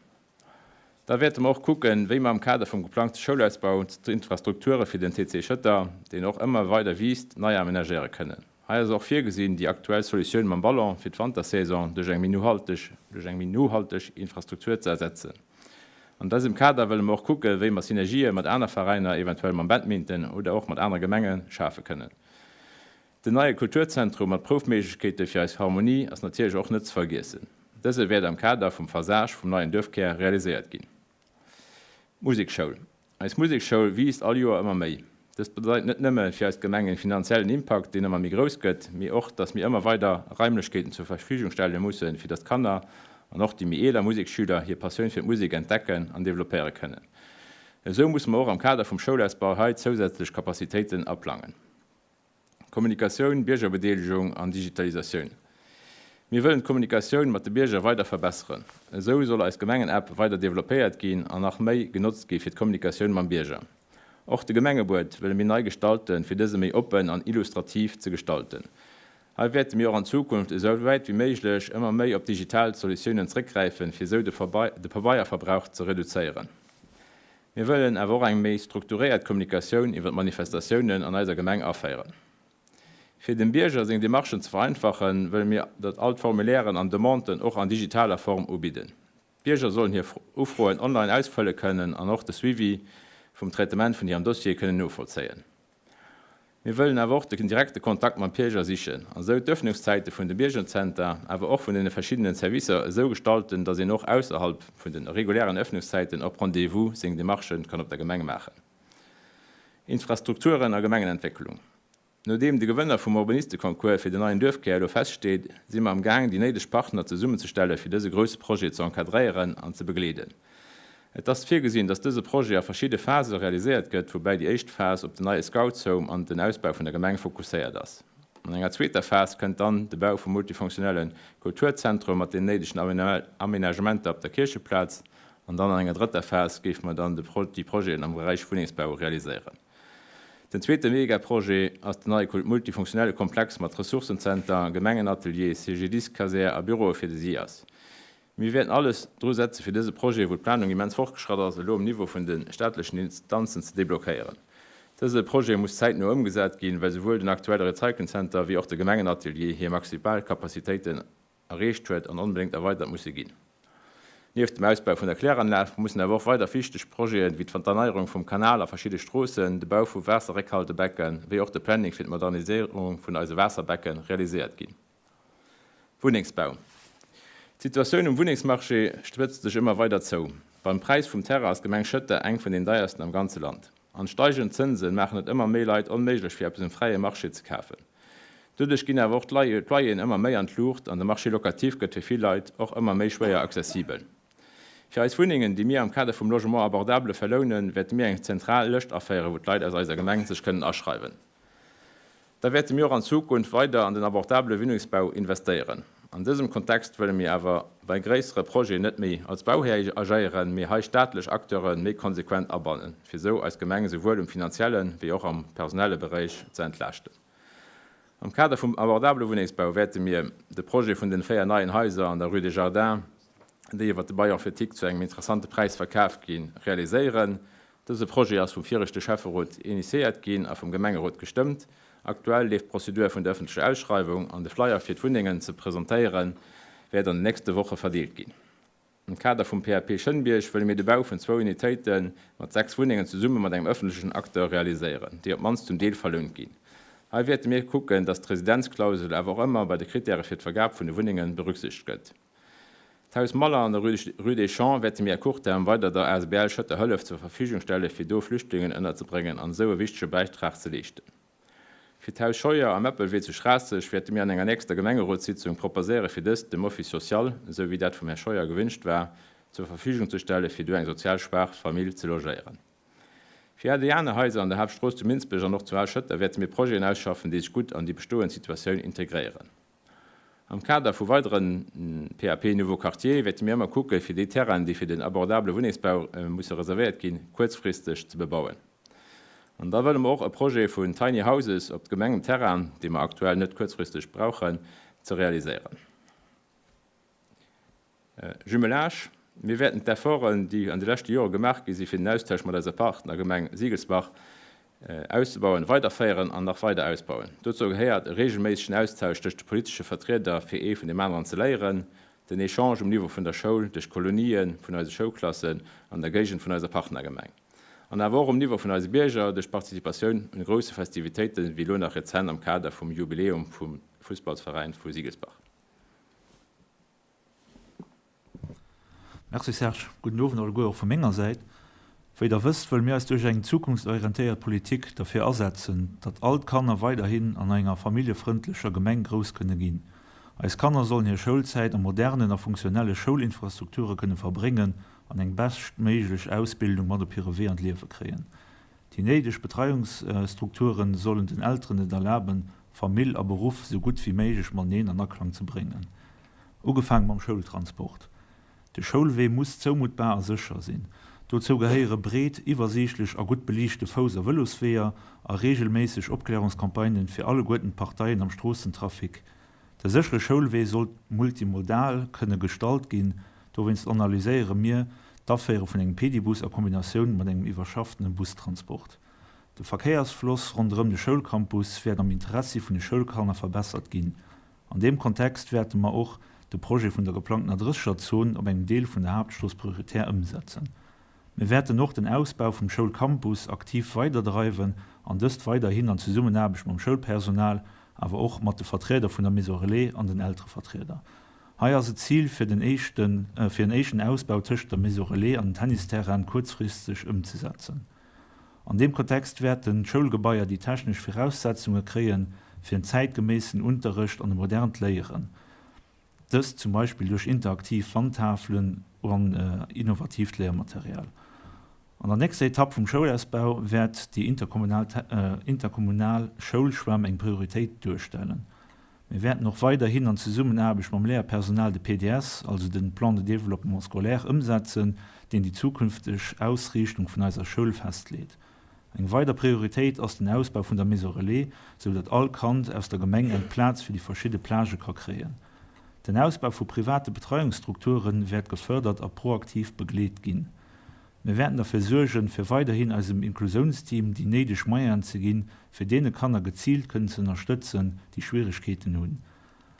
Da wäerte mer och kucken, wéi mer am Kader vum geplangte Schoulausbau d'Infrastrukture fir den TC Schëtter, deen och ëmmer weider wiisst, nei amenagéiere kënnen. Hei ass och virgesinn, déi aktuell Solutioun mam Ballon fir d'Wantersaison duerch eng méi nohalteg duerch eng méi nohalteg Infrastruktur ze ersetzen. An dësem Kader wëlle mer och kucken, wéi mer Synergië mat aner Veräiner, eventuell mam Badminton oder och mat anere Gemenge schafe kënnen. Den neie Kulturzentrum mat Proufméiglechkeete fir eis Harmonie ass natierlech och net ze vergiessen. Dëse wäert am Kader vum Phasage vum neien Duerfkär realiséiert ginn. Musekschoul Eis Musekschoul wiisst all Joer ëmmer méi. Dëst bedeit net nëmme fir eis Gemeng en finanziellen Impakt, deen ëmmer méi grouss gëtt, mee och, dass mir ëmmer weider Raimlechkeeten zur Verfügung stelle mussen, fir dass d'Kanner an och déi méi eeler Museksschüler hir Passioun fir d'Musek entdecken an developpéiere kënnen. Esou musse mer och am Kader vum Schoulausbau hei zousätzlech Capacitéiten aplangen. Kommunikatioun, Biergerbedeelegung an Digitalisatioun. Mir wëllen d'Kommunikatioun mat de Bierger weider verbesseren. Esou soll eis Gemengen-App weider developpéiert ginn an nach méi genotzt gi fir d'Kommunikatioun mam Bierger. Och de Gemengebuet wëlle mir nei gestalten, fir dëse méi oppen an illustrativ ze gestalten. Hei wäerte mir och an Zukunft esou wäit wéi méiglech ëmmer méi op digital Solutiounen zréckgräifen, fir esou de Pabeierverbrauch ze reduzéieren. Mir wëllen awer och eng méi strukturéiert Kommunikatioun iwwer d'Manifestatiounen an eiser Gemeng aféieren. Fir dem Bierger seng Demarchen ze vereinfachen, wëlle mir datt all d'Formulairen an Demanden och an digitaler Form ubidden. D'Bierger sollen hir Ufroen online ausfëlle kënnen an och de Suivi vum Traitement vun hirem Dossier kënnen novollzéien. Mir wëllen awer och den direkte Kontakt mam Bierger sichen an esou d'Öffnungszäite vun de Biergerzenter, awer och vun den verschiddenen Servicer esou gestalten, datt een och ausserhalb vun den regulären Öffnungszäiten op Rendez-vous seng Demarchen kann op der Gemeng maachen. Infrastrukturen a Gemengenentwécklung. Nodeem de Gewënner vum Urbanisteconcours fir den neien Duerfkär elo feststeet, si mer am Gaang déi néideg Partner zesummenzestelle fir dëse grousse Projet ze encadréieren an ze begleeden. Et ass virgesinn, dass dëse Projet a verschidde Phase realiséiert gëtt, woubäi déi éischt Phas op den neie Scoutshome an den Ausbau vun der Gemeng fokusséiert ass. An enger zweeter Phas kënnt dann de Bau vum multifonctionnelle Kulturzentrum mat den néidegen Aménagementer op der Kiercheplaz an dann an enger drëtter Phas géife mer dann déi Projeten am Beräich Wunnengsbau realiséieren. Den zweete Megaprojet ass den neie multifunktionelle Komplex mat Ressourcenzenter, Gemengenatelier, CGDIS-Kasär a Büroe fir de SIAS. Mir wäerten alles dru setze fir dëse Projet, wou d'Planung immens fortgeschratt ass, elo um Niveau vun de staatlechen Instanzen ze deblockéieren. Dëse Projet muss zäitno ëmgesat ginn, well souwuel den aktuelle Recyclingcenter wéi och de Gemengenatelier hir maximal Capacitéiten erreecht huet an onbedéngt erweidert musse ginn. Nieft dem Ausbau vun der Kläranlag mussen awer och weider wichteg Projeten, wéi d'Erneierung vum Kanal a verschidde Stroossen, de Bau vu Waasserréckhaltebecken, wéi och de Planning fir d'Moderniséierung vun eise Waasserbecke realiséiert ginn. Wunnengsbau D'Situatioun um Wunnengsmarché spëtzt sech ëmmer weider zou. Beim Präis vum Terrain ass d'Gemeng Schëtter eng vun den deiersten am ganze Land. An steigend Zënsen maachen et ëmmer méi Leit onméiglech fir eppes um fräie Marché ze kafen. Doduerch ginn awer och d'Loyeren ëmmer méi an d'Luucht an de Marché locatif gëtt fir vill Leit och ëmmer méi schwéier accessibel. Fir eis Wunnengen, déi mir am Kader vum Logement abordable verlounen, wäerte mir eng zentral Lëscht aféieren, wou d'Leit aus eiser Gemeng sech kënnen aschreiwen. Da wäerte mir och an Zukunft weider an den abordabele Wunnengsbau investéieren. An dësem Kontext wëlle mir awer bei gréissere Projeten net méi als Bauhär agéieren, mee hei staatlech Acteure méi konsequent abannen, fir esou eis Gemeng esouwuel um finanzielle wéi och am personelle Beréich ze entlaaschten. Am Kader vum abordabele Wunnengsbau wäerte mir de Projet vun den 4 neien Haiser an der Rue des Jardins, déi iwwert de Bail emphytique zu engem interessante Präis verkaf ginn, realiséieren. Dëse Projet ass vum viregte Schäfferot initiéiert ginn a vum Gemengerot gestëmmt. Aktuell leeft d'Prozedur vun der ëffentlecher Ausschreiwung an de Flyer fir d'Wunnengen ze presentéieren wäert an den nächste Woche verdeelt ginn. Am Kader vum PAP Schënnbierg wëlle mir de Bau vun zwou Unitéite mat 6 Wunnengen zesumme mat engem ëffentlechen Acteur realiséieren, déi op d'mannst zum Deel verlount ginn. Hei wäerte mir kucken, dass d'Residenzklausel awer och ëmmer bei de Krittäre fir d'Vergab vun de Wunnenge berücksichtegt gëtt. D'Haus Maller an der Rue des Champs wäerte mir à court terme weider der asbl Schëtter Hëllef zur Verfügung stelle fir do Flüchtlingen ënnerzebréngen an esou e wichtege Bäitrag ze leeschten. Fir d'Haus Scheuer am Äppelwee zu Schraasseg wäerte mir an enger nächster Gemengerotssitzung proposéiere fir dëst dem Office social, esou wéi dat vum Här Scheuer gewünscht war, zur Verfügung ze stelle fir do eng sozial schwaach Famill ze logéieren. Fir all déi aner Haiser an der Haaptstrooss zu Minsbech an och zu Al Schëtter wäerte mir Projeten ausschaffen, déi sech gutt an déi bestoend Situatioun integréieren. Am Kader vu weidere PAP Nouveau Quartier wäerte mir ëmmer kucke fir déi Terrainen, déi fir den abordabele Wunnengsbau musse reservéiert ginn, kuerzfristeg ze bebauen. An da wëlle mer och e Projet vun Tiny Houses op Gemengenterrain, dee mer aktuell net kuerzfristeg brauchen, ze realiséieren. Jumelage, Mir wäerten d'Efforten, déi an de leschte Jore gemaach gi si fir den Austausch mat eiser Partnergemeng Siegelsbach auszebauen, weiderféieren an nach weider ausbauen. Dozou gehéiert e reegelméissegen Austausch tëscht de politesche Vertrieder fir ee vun deem aneren ze léieren, den Echange um Niveau vun der Schoul duerch d'Kolonië vun eise Schoulklassen an der Géigend vun eiser Partnergemeng an awer och um Niveau vun eise Bierger duerch d'Participatioun un grousse Festivitéiten, wéi elo nach rezent am Kader vum Jubiläum vum Fussballsveräin vu Siegelsbach. Merci Serge. Gudden Owend alleguer och vu menger Säit. Wéi der wësst, wëlle mir eis duerch eng zukunftsorientéiert Politik derfir asetzen, datt all d'Kanner weiderhin an enger familljefrëndlecher Gemeng grouss kënne ginn. Eis Kanner sollen hir Schoulzäit a modernen a funktionelle Schoulinfrastrukture kënne verbréngen an eng beschtméiglech Ausbildung mat op hire Wee an d'Liewe kréien. Déi néideg Betreiungsstrukture sollen den Elteren et erlaben, Famill a Beruff sou gutt wéi méiglech mateneen an Aklang ze bréngen. Ugefaang mam Schoultransport. De Schoulwee muss zoumuttbar a sécher sinn. Dozou gehéiere breet, iwwersiichtlech a gutt beliichte Fouss a Vëlosweeër a reegelméisseg Opklärungscampagnen fir alleguerten d'Parteien am Stroossentrafic. De séchere Schoulwee sollt multimodal kënne gestalt ginn. Dowéinst analyséiere mir d'Aféiere vun engem Pedibus a Kombinatioun mat engem iwwerschaftene Bustransport. De Verkéiersfloss ronderëm de Schoulcampus wäert am Interessi vun de Schoulkanner verbessert ginn. An deem Kontext wäerte mer och de Projet vun der geplangtener Drëssegerzon op engem Deel vun der Haaptstrooss prioritär ëmsetzen. Mir wäerten och den Ausbau vum Schoulcampus aktiv weiderdreiwen an dëst weiderhin an Zesummenaarbecht mam Schoulpersonal, awer och mat de Vertrieder vun der Maison Relais an den Elterevertrieder. Hei ass et d'Zil fir den éischten fir en éischten Ausbau tëschent der Maison Relais an den Tennisterrainen kuerzfristeg ëmzesetzen. An deem Kontext wäerten d'Schoulgebaier déi technesch Viraussetzunge kréien, fir en zäitgeméissen Unterrecht an e modernt Léieren, dëst zum Beispill duerch interaktiv Wandtafelen an innovatiivt Léiermaterial. An der nächster Etapp vum Schoulausbau wäert déi interkommunal Schoulschwämm eng Prioritéit duerstellen. Mir wäerten och weiderhin an Zesummenaarbecht mam Léierpersonal de PDS, also den Plan de développement scolaire, ëmsetzen, deen déi zukünfteg Ausriichtung vun eiser Schoul festleet. Eng weider Prioritéit ass den Ausbau vun der Maison Relais, sou datt all Kand aus der Gemeng eng Plaz fir déi verschidde Plagë ka kréien. Den Ausbau vu private Betreiungsstrukture wäert gefërdert a proaktiv begleet ginn. Mir wäerten derfir suergen, fir weiderhin eisem Inklusiounsteam déi néideg Moyenen ze ginn, fir deene Kanner geziilt kënnen ze ënnerstëtzen, déi Schwieregkeeten hunn.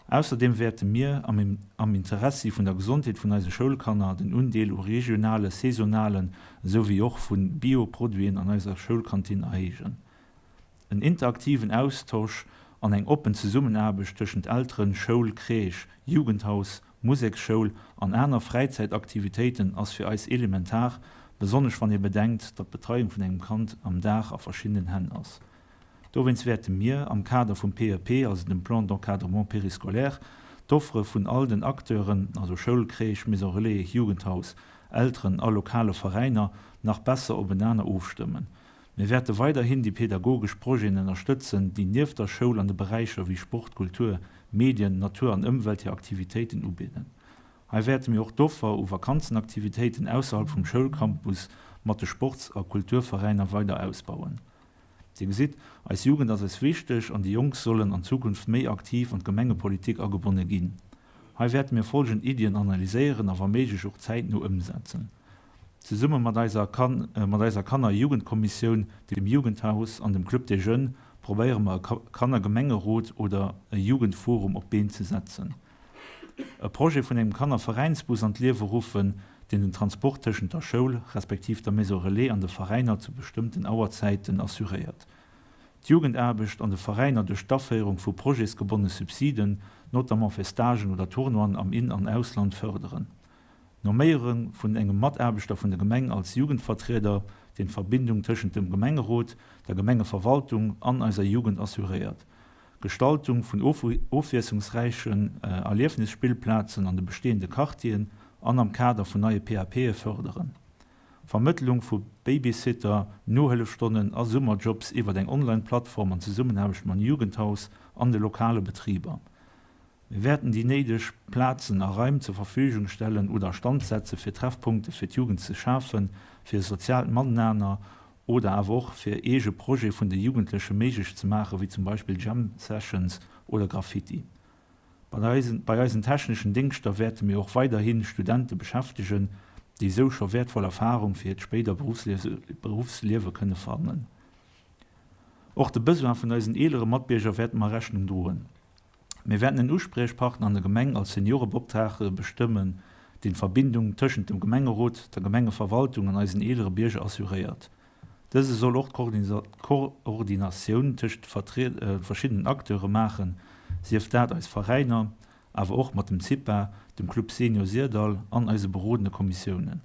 Ausserdeem wäerte mir, am Interessi vun der Gesondheet vun eise Schoulkanner, den Undeel u regionale, saisonalen esou wéi och vu Bio-Produiten an eiser Schoulkantin erhéijen. En interaktiven Austosch an eng oppen Zesummenaarbecht tëschent Elteren, Schoul, Crèche, Jugendhaus, Museksschoul an aner Fräizäitaktivitéiten ass fir eis elementar, besonnesch wann ee bedenkt, datt d'Betreiung vun engem Kand am Dag a verschiddenen Hänn ass. Dowéinst wäerte mir, am Kader vum PEP, also dem Plan d'encadrement périscolaire, d'Offere vun all den Acteuren, also Schoul, Crèche, Maison Relais, Jugendhaus, Elteren a lokale Veräiner, nach besser openaner ofstëmmen. Mir wäerte weiderhin déi pedagogesch Projeten ënnerstëtzen, déi nieft der Schoul an de Beräicher wéi Sport, Kultur, Medien, Natur an Ëmwelt hir Aktivitéiten ubidden. Hei wäerte mir och d'Offer u Vakanzenaktivitéiten ausserhalb vum Schoulcampus mat de Sports a Kulturveräiner weider ausbauen. Dir gesitt, eis Jugend ass eis wichteg an déi Jonk sollen an Zukunft méi aktiv an d'Gemengepolitik agebonne ginn. Hei wäerte mir folgend Iddien analyséieren a wa méiglech och zäitno ëmsetzen. Zesumme mat eiser mat eiser Kanner a Jugendkommissioun, dem Jugendhaus an dem Club des Jeunes probéiere mer e Kannergemengerot oder e Jugendforum op d'Been ze setzen. E Projet vun engem Kannerveräinsbus an d'Liewe ruffen, deen den Transport tëschent der Schoul, respektiv der Maison Relais an de Veräiner zu bestëmmten Auerzäiten assuréiert. D'Jugendaarbecht an de Veräiner duerch d'Aféierung vu projetsgebonne Subsiden, notamment fir Stagen oder Tournoien am In an Ausland, fërderen. D'Noméierung vun engem Mataarbechter vun der Gemeng als Jugendvertrieder, deen d'Verbindung tëschent dem Gemengerot, der Gemengeverwaltung an eiser Jugend assuréiert. Gestaltung vun ofwiesslungsräichen Erliefnisspillplazen an de bestehende Quartieren an am Kader vun neie PAPe fërderen. Vermëttlung vu Babysitter, Nohëllefstonnen a Summerjobs iwwert eng Online-Plattform an Zesummenaarbecht mam Jugendhaus an de lokale Betriber. Mir wäerten déi néideg Plazen a Raim zur Verfügung stellen oder a Stand setze fir Treffpunkte fir d'Jugend ze schafen, fir e soziaalt Matenaner oder awer och fir eege Projete vun de Jugendleche méiglech ze maachen, wéi zum Beispill Jam Sessions oder Graffiti. Bei eisen techneschen Déngschter wäerte mir och weiderhi Studente beschäftegen, déi esou scho wäertvoll Erfarung fir hiert spéider Beruffsliewe kënne fannen. Och de Besoin vun eisen eelere Matbierger wäerte mer Rechnung droen. Mir wäerten en Uspriechpartner an der Gemeng als Seniorebeoptragte bestëmmen, deen d'Verbindung tëschent dem Gemengerot, der Gemengeverwaltung an eisen eelere Bierger assuréiert. Dëse soll och d'Koordinatioun tëschent de verschiddenen Acteure maachen, sief dat eis Veräiner, awer och mat dem CIPA, dem Club Senior Syrdall an eise berodende Kommissiounen.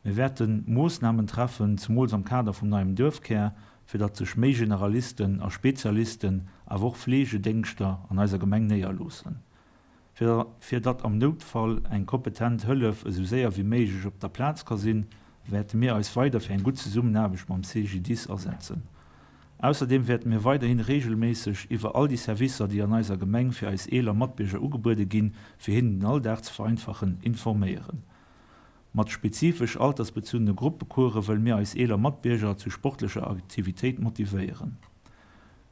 Mir wäerte Moossnamen treffen, zemools am Kader vum neiem Duerfkär, fir datt sech méi Generalisten a Spezialisten, awer och Fleegedéngschter an eiser Gemeng néierloossen. Fir fir datt am Noutfall eng kompetent Hëllef esou séier wéi méiglech op der Plaz ka sinn, wäerte mir eis weider fir eng gutt Zesummenaarbecht mam CGDIS asetzen. Ausserdeem wäerte mir weiderhin reegelméisseg iwwer all déi Servicer, déi an eiser Gemeng fir eis eeler Matbierger ugebuede ginn, fir hinnen den Alldag ze vereinfachen, informéieren. Mat spezifesch altersbezunnene Gruppecourse wëlle mir eis eeler Matbierger zu sportlecher Aktivitéit motivéieren.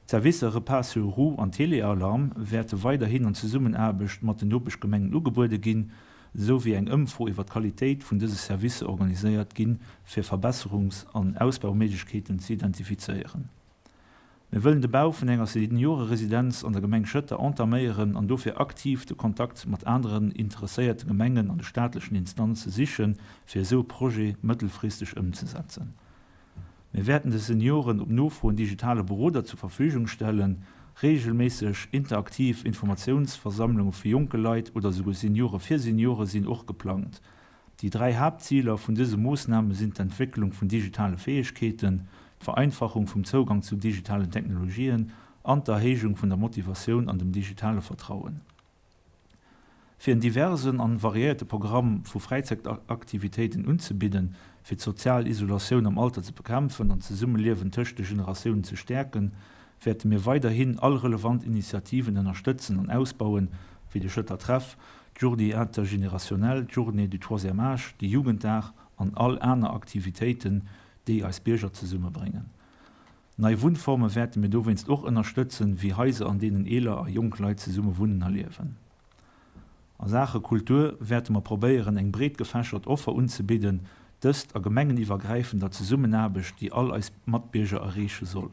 D'Servicer Repas sur roues an Telealarm wäerte weiderhin an Zesummenaarbecht mat den Nopeschgemengen ugebuede ginn, esou wéi eng Ëmfro iwwer d'Qualitéit vun dëse Servicer organiséiert ginn, fir Verbesserungs an Ausbauméiglechkeeten ze identifizéieren. Mir wëllen de Bau vun enger Senioreresidenz an der Gemeng Schëtter entaméieren an dofir aktiv de Kontakt mat aneren interesséierte Gemengen an de staatlechen Instanze sichen, fir esou e Projet mëttelfristeg ëmzesetzen. Mir wäerten de Senioren op Nofro en digitale Beroder zur Verfügung stellen. Reegelméisseg interaktiv Informatiounsversammlunge fir jonke Leit oder souguer Seniore fir Seniore sinn och geplangt. Déi 3 Haaptziler vun dëse Moossname sinn d'Entwécklung vun digitale Fäegkeeten, d'Vereinfachung vum Zougang zu digitalen Technologien an d'Erhéijung vun der Motivatioun an dem digitale Vertrauen. Fir en diversen an variéierte Programm vu Fräizäitaktivitéiten unzebidden, fir d'sozial Isolatioun am Alter ze bekämpfen an d'Zesummeliewen tëscht de Generatiounen ze stäerken, wäerte mir weiderhin all relevant Initiativen ënnerstëtzen an ausbauen, wéi de Schëtter Treff, d'Journée intergénérationnelle, d'Journée du troisième âge, de Jugenddag an all aner Aktivitéiten, déi eis Bierger zesummebréngen. Nei Wunnforme wäerte mir dowéinst och ënnerstëtzen, wéi Haiser an deenen eeler a jonk Leit zesumme wunnen a liewen. A Saache Kultur wäerte mer probéieren eng breet gefächert Offer unzebidden, dëst a gemengeniwwergräifender Zesummenaarbecht, déi all eis Matbierger erreeche soll.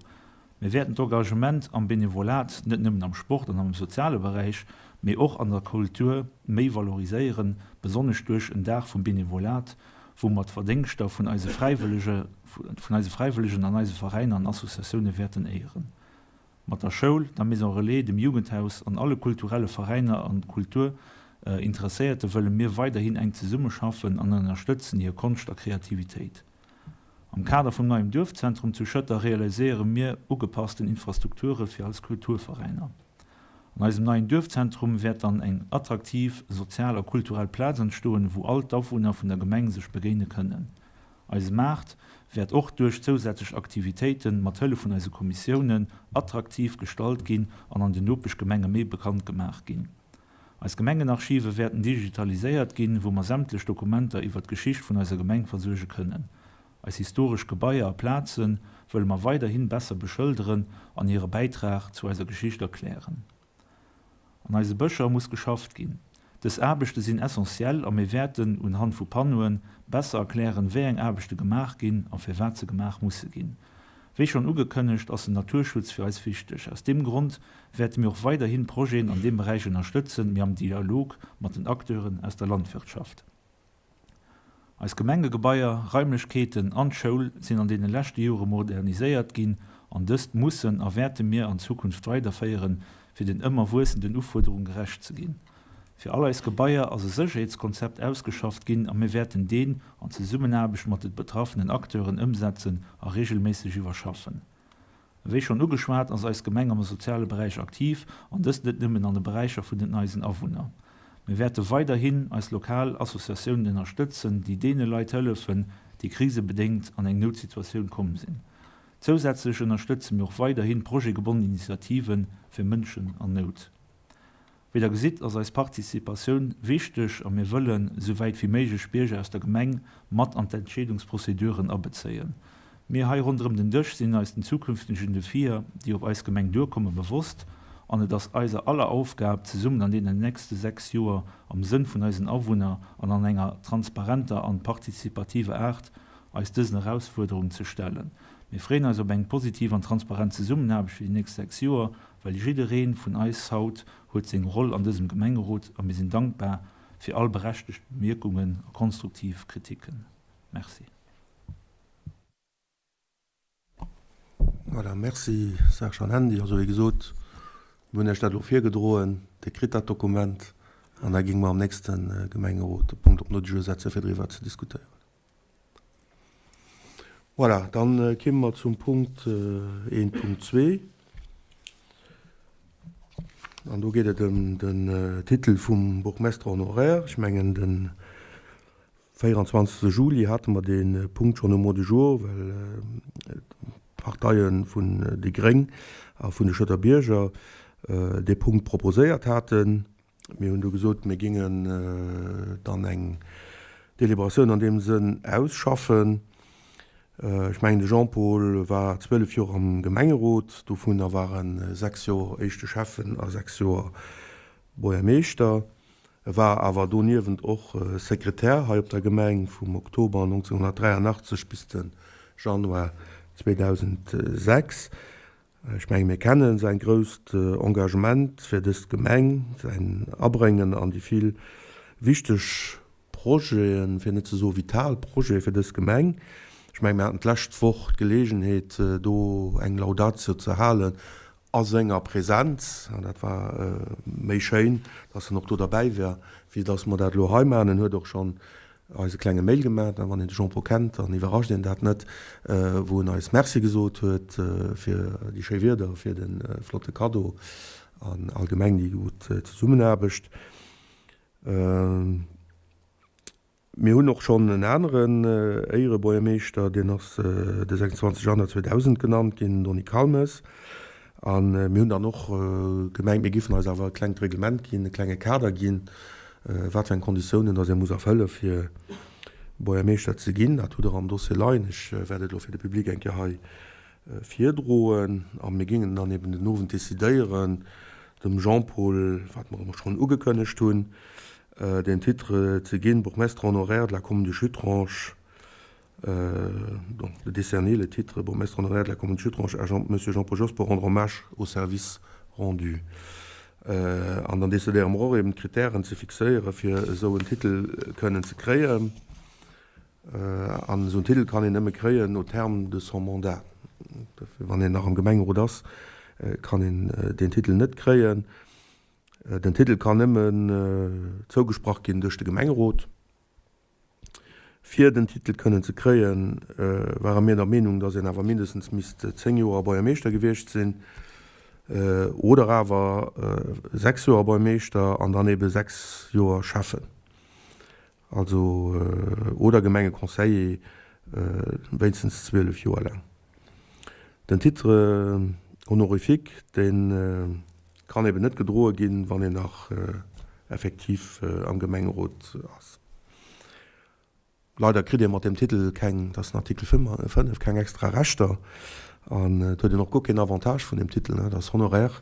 Mir wäerten d'Engagement am Benevolat net nëmmen am Sport an am soziale Beräich, mee och an der Kultur méi valoriséieren, besonnesch duerch en Dag vum Benevolat, wou mer d'Verdéngschter vun eise Fräiwëllege, vun eise Fräiwëllegen an eise Veräiner an Associatioune wäerten éieren. Mat der Schoul, der Maison Relais, dem Jugendhaus an alle kulturelle Veräiner an Kulturinteresséierte wëlle mir weiderhin enk zesummeschaffen an ënnerstëtzen hir Konscht a Kreativitéit. Am Kader vum neiem Duerfzentrum zu Schëtter realiséiere mir ugepassten Infrastrukture fir eis Kulturveräiner. An eisem neien Duerfzentrum wäert dann eng attraktiv sozial a kulturell Plaz entstoen, wou all d'Awunner vun der Gemeng sech begéine kënnen. Eise Maart wäert och duerch zousätzlech Aktivitéite mat Hëllef vun eise Kommissiounen attraktiv gestalt ginn an an den Nopeschgemenge méi bekannt gemaach ginn. Eis Gemengenarchive wäerten digitaliséiert ginn, wou mer sämtlech Dokumenter iwwer d'Geschicht vun eiser Gemeng versuerge kënnen. Eis historesch Gebaier a Plaze wëlle mer weiderhi besser beschëlderen an hire Bäitrag zu eiser Geschicht erklären. An eise Bëscher muss geschafft ginn. Dës Aarbechte sinn essentiell a mir wäerten, un Hand vu Panneauen, besser erklären, wéi eng Aarbechte gemaach ginn a firwat se gemaach musse ginn. Wéi schonn ugekënnegt, ass den Naturschutz fir eis wichteg. Aus deem Grond wäerte mir och weiderhin Projeten an deem Beräich ënnerstëtzen, mee am Dialog mat den Acteuren aus der Landwirtschaft. Eis Gemengegebaier, Raimlechkeeten an d'Schoul sinn an deene leschte Jore moderniséiert ginn an dëst mussen a wäerte mir an Zukunft weiderféieren, fir den ëmmer wuessenden Ufuerderung gerecht ze ginn. Fir all eis Gebaier ass e Sécherheetskonzept ausgeschafft ginn a mir wäerten deen an Zesummenaarbecht mat de betraffenen Acteuren ëmsetzen a regelméisseg iwwerschaffen. Wéi schonn ugeschwat, ass eis Gemeng am soziale Beräich aktiv, an dëst net nëmmen an de Beräicher vun den eisen Awunner. Mir wäerte weiderhin eis lokal Associatiounen ënnerstëtzen, déi deene Leit hëllefen, déi krisebedéngt an eng Noutsituatioun komm sinn. Zousätzlech ënnerstëtze mir och weiderhin projetgebonnen Initiative fir Mënschen an Nout. Wéi der gesitt, ass eis Participatioun wichteg a mir wëllen, esou wäit wéi méiglech, Bierger aus der Gemeng mat an d'Entscheedungsprozeduren abezéien. Mir hei ronderëm den Dësch sinn eis den zukünftegen Defier, déi op eis Gemeng duerkommen, bewosst an et ass eiser aller Aufgab, zesummen an deenen nächste 6 Joer am Sënn vun eisen Awunner an an enger transparenter an participativer Aart eis dësen Erausfuerderungen ze stellen. Mir freeën eis op eng positiv an transparent Zesummenaarbecht fir déi nächst 6 Joer Well jidderee vun eis haut huet seng Roll an dësem Gemengerot a mir sinn dankbar fir all berechtegt Bemierkungen a konstruktiv Kritiken. Merci. Voilà, merci Serge an Andy. Also wéi gesot, mir hunn Iech dat elo virgedroen, Dir kritt dat Dokument an da géinge mer am nächste Gemengerot de Punkt op den Ordre du jour setzen, fir driwwer ze diskutéieren. Voilà, dann kimme mer zum Punkt 1.2. An do geet et ëm den Titel vum Bourgmestre honoraire. Ech mengen, de 24. Juli hate mer dee Punkt schonn um Ordre du jour, well. Parteie vun déi Gréng a vun de Schëtter Bierger dee Punkt proposéiert haten. Mir hunn du gesot, mir géingen dann eng Deliberatioun an deem Sënn ausschaffen. Ech mengen, de Jean-Paul war 12 Joer am Gemengerot, dovunner war en 6 Joer éischte Schäffen a 6 Joer Buergermeeschter. E war awer doniewent och Sekretär hei op der Gemeng vum Oktober 1983 bis de Januar 2006. Ech menge mir kennen säin grousst Engagement fir dës Gemeng, säin Abréngen an déi vill wichteg Projeten, fir net ze soe vital Projete fir dës Gemeng. Ech menge mir haten d'lescht Woch d'Geleegenheet do eng Laudatio ze halen a senger Präsenz, an dat war méi schéin, dass en och do derbäi war, wéi dass mer dat elo hei maachen. En huet och schonn eis e klenge Mail gemaach, wann een de Jean-Paul kennt, dann iwwerrascht een dat net, wou en eis Merci gesot huet fir déi schéi Wierder, fir de flotte Kaddo an allgemeng déi gutt Zesummenaarbecht. Mir hunn och schonn en aneren Éierebuergermeeschter, deen ass de 26 Januar 2000 genannt ginn, den Dony Calmes. A mir hunn dann och gemengt, mir géifen eis awer e klengt Reglement ginn, e klenge Kader ginn, wat fir eng Konditiounen datt ee muss erfëlle fir Buergermeeschter ze ginn. Dat hutt Der am Dossier leien. Ech wäert et elo fir de Public eng Kéier hei virdroen. A mir géingen dann eben den Owend decidéieren, dem Jean-Paul, wat mer ëmmer schonn ugekënnegt hunn, den Titre ze ginn, Bourgmestre honoraire de la commune de Schuttrange, donc de décerner le titre Bourgmestre honoraire de la commune de Schuttrange à Jean, Monsieur Jean-Paul Jost pour rendre hommage aux services rendus. An dann decidéiere mer och eben d'Kritären ze fixéiere fir esou en Titel kënnen ze kréien. An esou en Titel kann een nëmme kréien au terme de son mandat. Dofir, wann een nach am Gemengerot ass, kann een deen Titel net kréien. Den Titel kann nëmmen zougesprach ginn duerch de Gemengerot. Fir den Titel kënnen ze kréien, ware mir der Meenung, datt een awer mindestens misst 10 Joer Buergermeeschter gewiescht sinn oder awer 6 Joer Buergermeeschter an dann ebe 6 Joer Schäffen, also oder Gemengeconseiller wéinstens 12 Joer laang. Den Titre honorifique, dee kann eben net gedroe ginn, wann een nach effektiv am Gemengerot ass. Leider kritt ee mat deem Titel keng, dat ass den Artikel 5, keng extra Rechter an et huet een och guer keen Avantage vun deem Titel, dat ass honoraire.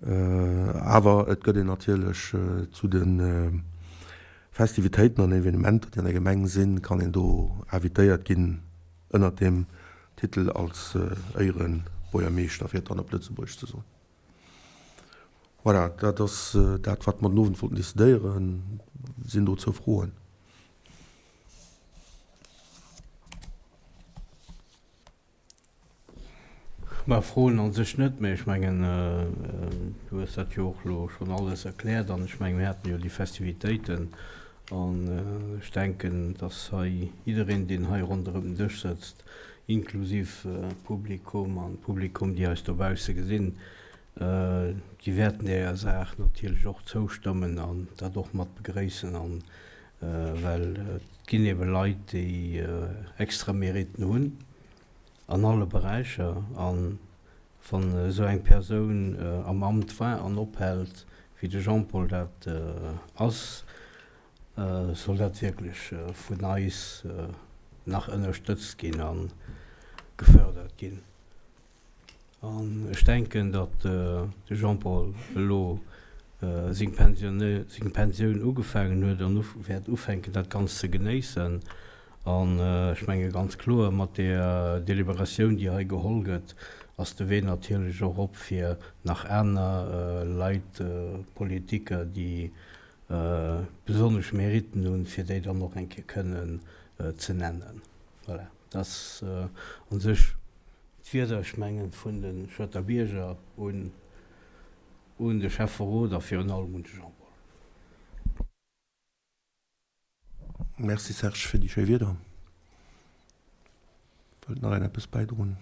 Awer et gëtt een natierlech zu de Festivitéiten an Evenementer, déi an der Gemeng sinn, kann een do invitéiert ginn ënnert deem Titel als Éierebuergermeeschter, fir et dann op Lëtzebuergesch ze soen. Voilà, dat ass dat, wat mer den Owend wollten decidéieren. Sinn dozou Froen? Mä Froen a sech net, mä ech mengen, du hues dat jo och elo schonn alles erkläert an ech mengen, mir haten jo déi Festivitéiten an ech denken, dass hei jiddereen, deen hei ronderëm den Dësch sëtzt, inklusiv Publikum an d'Publikum, déi eis dobausse gesinn, déi wäerten deeër Saach natierlech och zoustëmmen an dat och mat begréissen an well et ginn ebe Leit, déi extra Mériten hunn an alle Beräicher an wann esou eng Persoun am Amt war an ophält, wéi de Jean-Paul dat ass, soll dat wierklech vun eis nach ënnerstëtzt ginn a gefördert ginn. An ech denken, datt de Jean-Paul elo seng Pensioun ugefaangen huet an wäert ufänken, dat Ganzt ze genéissen. An ech menge ganz kloer, mat deeër Deliberatioun, déi hei geholl gëtt, ass de Wee natierlech och op fir nach aner Leit, Politiker, déi besonnesch Mériten hunn, fir déi dann och eng Kéier kënnen ze nennen. Voilà, dat ass u sech d'Wierder, ech mengen, vun de Schëtter Bierger un un de Schäfferot a virun allem un de Jean-Paul. Merci Serge fir déi schéi Wierder. Wëllt nach een eppes bäidroen?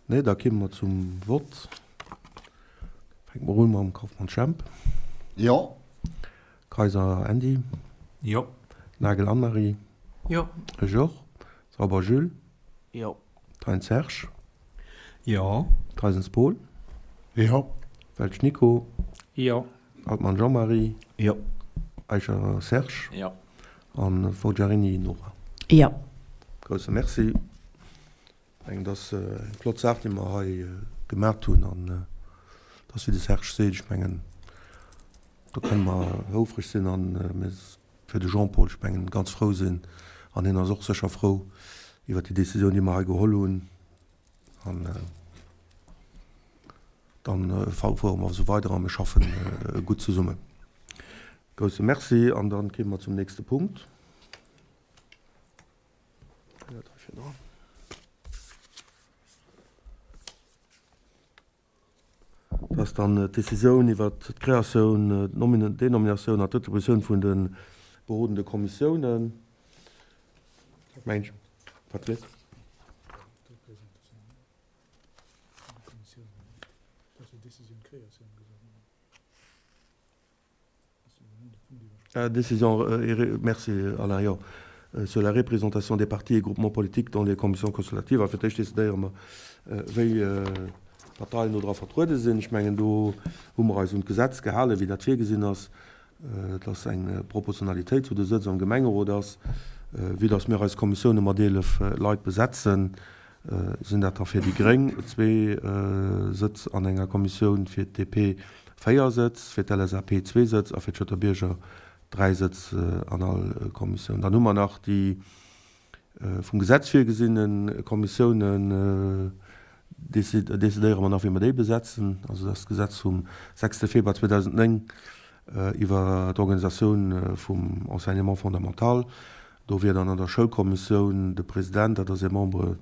Nee, da kimme mer zum Vott. Fänke mer un mam Kauffmann Jemp. Jo. Kayser Andy. Jo. Nagel Anne-Marie. Jo. Ech och. Sauber Jules. Jo. Thein Serge. Jo. Theisens Paul. Jo. Welsch Nico. Jo. Altmann Jean-Marie. Jo. Eicher Serge. Jo. A Forgiarini Nora. Jo. Grousse Merci. Ech mengen, dat ass eng flott Saach, déi mer hei gemaacht hunn. An et ass, wéi de Serge seet, ech mengen, do kënne mer houfreg sinn a mir fir de Jean-Paul, ech mengen, ganz frou sinn. An hien ass och sécher frou iwwert déi Décisioun, déi mer hei geholl hunn. An dann fuere mer esou weider a mir schaffe gutt zesummen. Grousse Merci. An dann kéime mer zum nächste Punkt. Dat ass dann d'Decisioun iwwert d'Kreatioun, d'Denominatioun an d'Attributioun vun de berodende Kommissiounen. Dat mengen ech, Patrice? Décision, merci Alain, jo, sur la représentation des partis et groupements politiques dans les commissions consultatives. A fir d'éischt decidéiere mer, wéi d'Parteien do dra vertruede sinn. Ech mengen, do hu mer eis un d'Gesetz gehalen, wéi dat virgesinn ass, dass eng Proportionalitéit zu de Sëtz am Gemengerot ass. Vue dass mir eis Kommissioune mat 11 Leit besetzen, sinn dat da fir déi gréng zwee Sëtz an enger Kommissioun, fir d'DP 4 Sëtz, fir d'LSAP zwee Sëtz a fir d'Schëtter Bierger 3 Sëtz an all Kommissioun. Dann hu mer nach déi vum Gesetz virgesinne Kommissiounen, decidéiere mer nach wéi mer déi besetzen. Also dat ass d'Gesetz vum 6 Februar 2009 iwwer d'Organisatioun vum Enseignement fondamental. Do wier dann an der Schoulkommissioun de President, dat ass ee Membre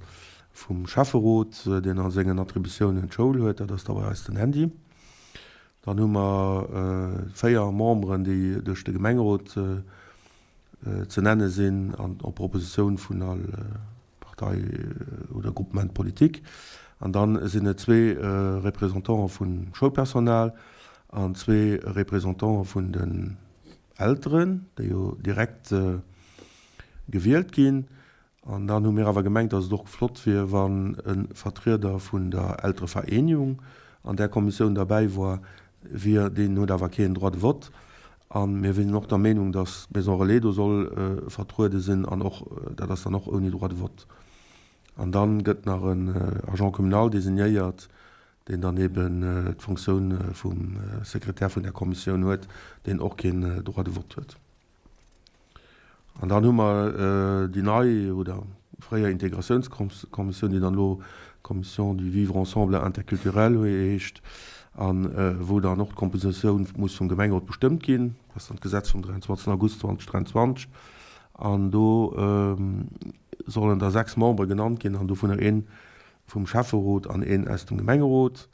vum Schäfferot, deen a sengen Attributiounen d'Schoul huet, dat ass da bei eis den Andy. Dann hu mer 4 Memberen, déi duerch de Gemengerot ze nenne sinn an op Propositioun vun all Partei oder Groupement politique. An dann sinn et zwee Représentante vum Schoulpersonal an zwee Représentante vun den Elteren, déi jo direkt gewielt ginn. An dann hu mir awer gemengt, dass et och flott wier, wann e Vertrieder vun der Elterevereenigung an där Kommissioun derbäi war, wier. Deen huet awer keen Droit de vote. A mir sinn och der Meenung, dass d'Maison Relais do soll vertruede sinn an och, dat ass dann och ouni Droit de vote. An dann gëtt nach en Agent communal designéiert, deen dann eben d'Fonctioun vum Sekretär vun där Kommissioun huet, deen och keen Droit de vote huet. An dann hu mer déi nei oder fréier Integratiounskommissioun, déi dann elo Commission du vivre ensemble interculturel heescht a wou dann och d'Kompositioun muss vum Gemengerot bestëmmt ginn. Dat ass dann d'Gesetz vum 23 August 2023. An do sollen da 6 Membere genannt ginn an dovunner ee vum Schäfferot an een aus dem Gemengerot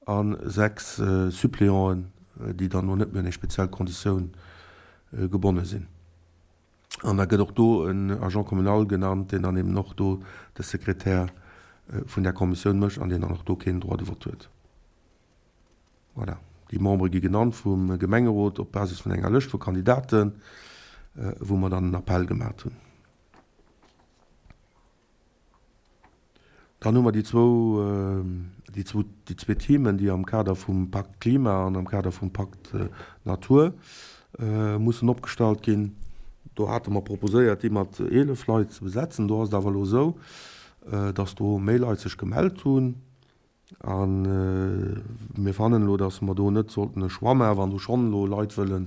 a 6 Suppléanten, déi dann elo net méi un eng speziell Konditioun gebonne sinn. An da gëtt och do en Agent communal genannt, deen dann eben och do de Sekretär vun där Kommissioun mécht an deen dann och do keen Droit de vote huet. Voilà. Déi Membere gi genannt vum Gemengerot op Basis vun enger Lëscht vu Kandidaten, wou mer dann en Appell gemaacht hunn. Dann hu mer déi zwou, déi zwou, déi zwee Themen, déi am Kader vum Pakt Klima an am Kader vum Pakt Natur mussen opgestallt ginn. Do hate mer proposéiert, déi mat 11 Leit ze besetzen. Do ass et awer elo esou, dass do méi Leit sech gemellt hunn. A mir fannen elo, dass mer do net sollten e Choix maachen, wann do schonn elo Leit wëlle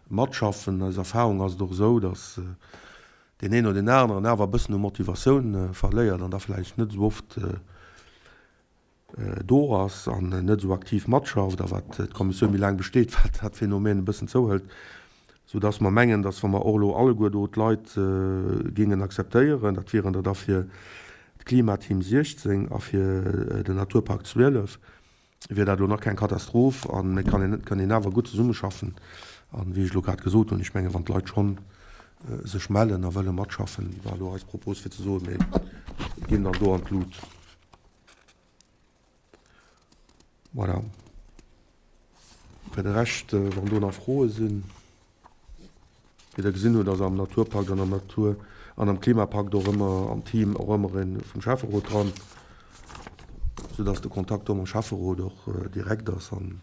matschaffen. Eis Erfahrung ass et och esou, dass deen een oder deen aneren awer e bëssen u Motivatioun verléiert an da vläicht net esou oft do ass an net esou aktiv matschafft. A wat d'Kommissioun méi laang besteet, wat dat Phänomen e bëssen zouhëlt, soudass mer mengen, dass wa mer och elo alleguer do d'Leit géingen akzeptéieren, dat wieren der da fir d'Klimateam 16 a fir den Naturpakt 12, wier dat elo nach keng Katastroph a mir kann een, kann een awer gutt zesummeschaffen. A wéi ech elo grad gesot hunn, ech mengen, wann d'Leit schonn sech mellen a wëlle matschaffen, war elo eis Propos fir ze soen, mir ginn dann do an d'Lut. Voilà. Fir de Rescht, wann do nach Froe sinn. Wéi Der gesinn hutt, ass am Naturpakt an am Natur-, An am Klimapakt och ëmmer am Team och ëmmer ee vum Schäfferot dran, soudass de Kontakt do mam Schäfferot och direkt ass. An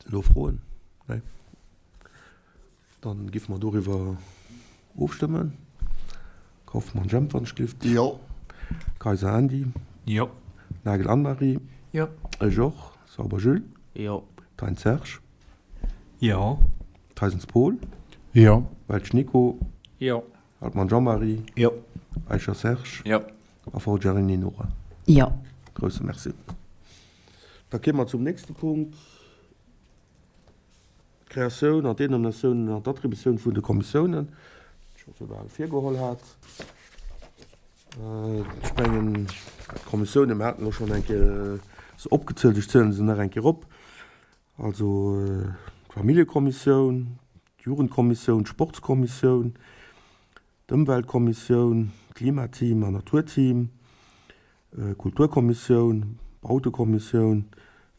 Sinn do Froen? Nee. Dann giffe mer doriwwer ofstëmmen. Kauffmann Jemp, wann ech gelift. Jo. Kayser Andy. Jo. Nagel Anne-Marie. Jo. Ech och. Sauber Jules. Jo. Thein Serge. Jo. Theisens Paul. Jo. Welsch Nico. Jo. Altmann Jean-Marie. Jo. Eicher Serge. Jo. A Forgiarini Nora. Jo. Grousse Merci. Da kéime mer zum nächste Punkt, d'Kreatioun an d'Denominatioun an d'Attributioun vun de Kommissiounen, déi ech scho sou bal virgeholl hat. Ech mengen, d'Kommissiounen, mir haten elo schonn eng Kéier se opgezielt, ech ziele se nach eng Kéier op, also d'Familljekommissioun, d'Jugendkommissioun, d'Sportskommissioun, d'Ëmweltkommissioun, d'Klimateam an Naturteam, Kulturkommissioun, Bautekommissioun,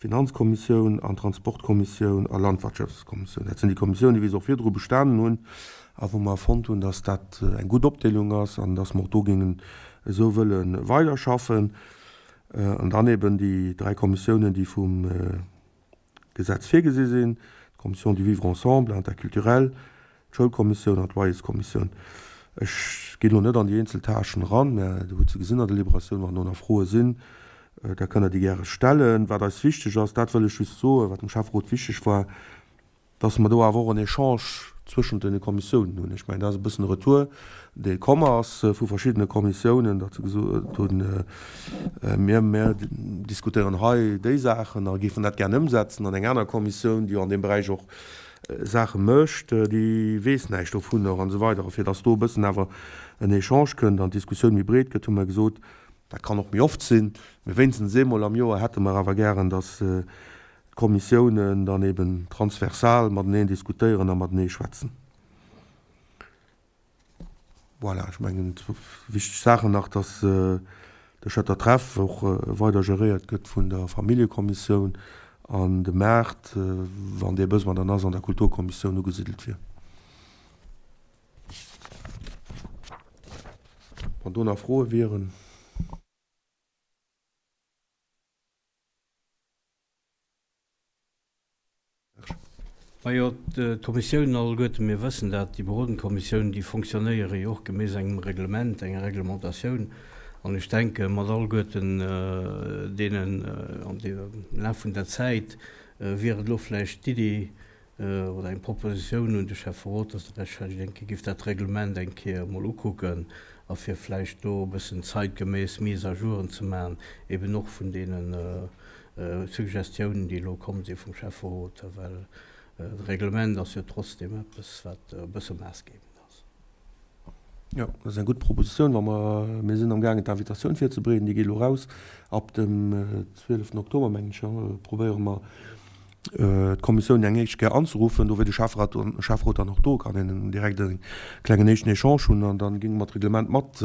Finanzkommissioun an Transportkommissioun a Landwirtschaftskommissioun. Dat sinn déi Kommissiounen, wéi se och virdru bestanen hunn a wou mer fonnt hunn, dass dat eng gutt Opdeelung ass an dass mer och do géingen esou wëlle weiderschaffen. An dann eben déi 3 Kommissiounen, déi vum Gesetz virgesi sinn, d'Commission du vivre ensemble interculturel, d'Schoulkommissioun an d'Loyerskommissioun. Ech ginn elo net an déi eenzel Tâchen eran, mä Dir hutt se gesinn an der Deliberatioun. Wann do nach Froe sinn, da kënnt Der déi gäre stellen. Wat eis wichteg ass, dat wëll ech just soen, wat dem Schäfferot wichteg war, dass mer do awer och en Echange zwëschent den Kommissiounen hunn. Ech mengen, dat ass e bëssen e Retour, dee komm ass vu verschiddene Kommissiounen, datt se gesot hunn, mir, mir diskutéieren hei déi Saachen a géifen dat gären ëmsetzen. An eng aner Kommissioun, déi jo an deem Beräich och Saache mécht, déi weess näischt dovunner an esou weider. A fir dass do e bëssen awer en Echange kënnt an d'Diskussioun méi breet gëtt, hu mer gesot, dat kann och méi oft sinn, mee wéinstens eemol am Joer hätte mer awer gären, dass d'Kommissiounen dann eben transversal mateneen diskutéieren a matenee schwätzen. Voilà, ech mengen, zwou wichteg Saachen nach, dass de Schëtter Treff och weider geréiert gëtt vun der Familljekommissioun an de Maart, wann dee Besoin dann ass, an der Kulturkommissioun ugesidelt wier. Wann do nach Froe wieren. Majo, d'Kommissiounen alleguerten, mir wëssen dat, déi berodend Kommissiounen, déi fonctionnéiere jo och gemäss engem Reglement, enger Reglementatioun. An ech denke mat alleguerten deenen an dem Laf vun der Zäit wier et elo vläicht d'Iddi oder eng Propositioun un de Schäfferot, dass Der lech vläicht eng Kéier giff dat Reglement eng Kéier emol ukucken a fir vläicht do e bëssen zeitgemäss Mise-à-jouren ze maachen, eben och vun deenen Suggestiounen, déi elo komm si vum Schäfferot, well de Reglement ass jo trotzdeem eppes, wat e bësse maassgebend ass. Jo, dat ass eng gutt Propositioun. Wa mer, mir sinn amgaangen d'Invitatioun virzebereeden, déi geet elo raus ab dem 12 Oktober, mengen ech, jo, probéiere mer d'Kommissioun eng éischt Kéier anzeruffen. Do wier de Schäfferat, Schäfferot dann och do, kann een direkt e klengen éischten Echange hunn an dann géinge mer d'Reglement mat,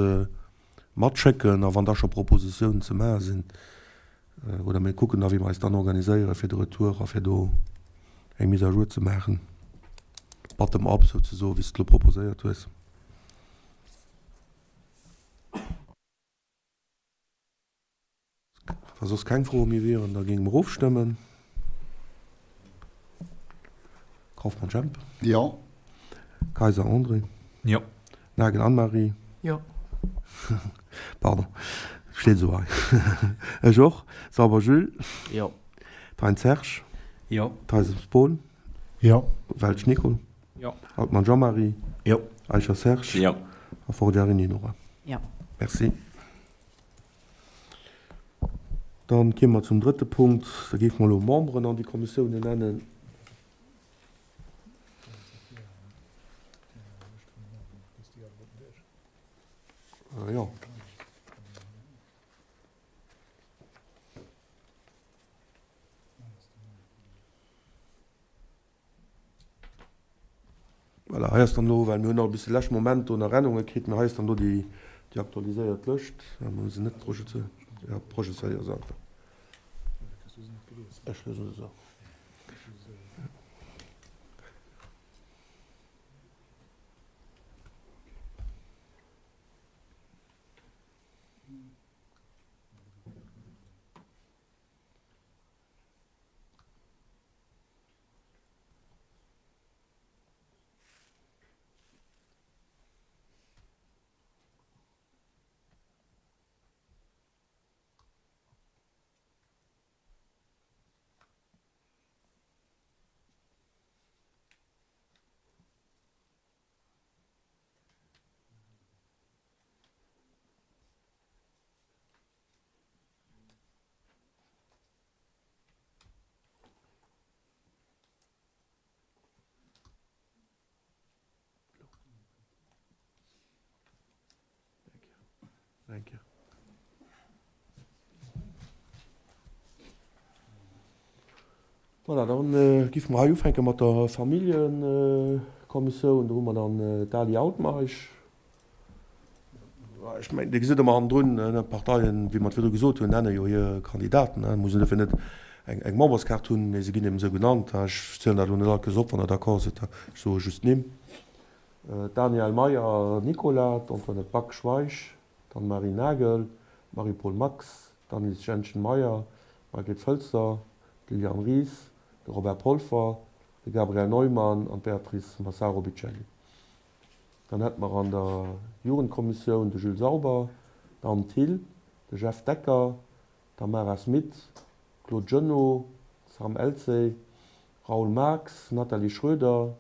matschécken. A wann da scho Propositiounen ze maache sinn, Oder mir kucken da wéi mer eis dann organiséiere fir de Retour a fir do eng Mise à jour ze maachen, bottom up souzesoen, wéi s de elo proposéiert hues. Wa soss keng Froe méi wieren, da géinge mer ofstëmmen. Kauffmann Jemp. Jo. Kayser André. Jo. Nagel Anne-Marie. Jo. Pardon, steet esou hei. Ech och. Sauber Jules. Jo. Thein Serge. Jo. Theisens Paul. Jo. Welsch Nicole. Jo. Altmann Jean-Marie. Jo. Eicher Serge. Jo. A Forgiarini Nora. Jo. Merci. Dann kéime mer zum drëtte Punkt. Da géife mer elo Memberen an déi Kommissiounen nennen. Jo. Voilà, hei ass dann elo, well mir hunn och bis de leschte Moment do nach Ännerunge kritt, mä hei ass dann elo déi, déi aktualiséiert Lëscht. Mir hu se net projezéiert. Ja, projezéier se einfach. Ech liese se. nach eng Kéier. Voilà, da giffe mer hei ufänke mat der Familljekommissioun. Do hu mer dann d'Ali Altmeisch. Ech mengen, Dir gesitt ëmmer hannendrun, d'Parteien, wéi mer et virdru gesot hunn, nenne jo hir Kandidaten. Et muss een dofir net eng Memberskaart hunn, mee se ginn eben esou genannt. Ech zielen dat elo net all Kéiers op, wann Der d'accord sidd. Ech soe just d'Nimm, Daniel Meyer Nicolas, d'Antoinette Back-Schweich, d'Anne-Marie Nagel, d'Marie-Paule Max, d'Anne-Lys Jentgen-Meyer, d'Margret Fölster, d'Liliane Ries, de Robert Polfer, de Gabriel Neumann an d'Beatrice Massaro-Bicelli. Dann hätte mer an der Jugendkommissioun de Jules Sauber, d'Anne Thill, de Jeff Decker, d'Tamara Smith, Claude Genot, Sam Elzey, Raoul Marx, Nathalie Schroeder,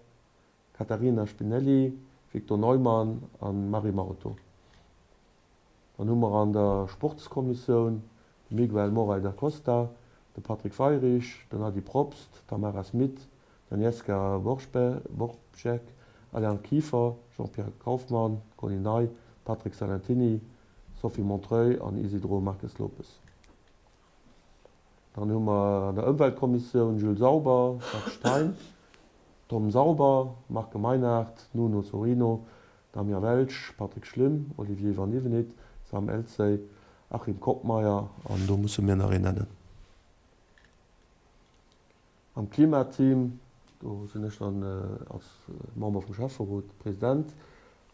Catarina Spinelli, Victor Neumann a Marie Marotto. Dann hu mer an der Sportskommissioun de Miguel Morais da Costa, de Patrick Weyrich, den Ady Probst, d'Tamara Smith, d'Agnieszka Borbjek, Alain Kieffer, Jean-Pierre Kauffmann, Conny Ney, Patrick Salentiny, Sophie Montreuil an Isidro Marques Lopes. Dann hu mer an der Ëmweltkommissioun Jules Sauber, Jacques Stein, Tom Sauber, Marc Meinhard, Nuno Sorino, Damien Welsch, Patrick Schlimm, Olivier Van Ivenit, Sam Elzey, Achim Koppmeier an do musse mir nach een nennen. Am Klimateam, do sinn ech dann als Member vum Schäfferot President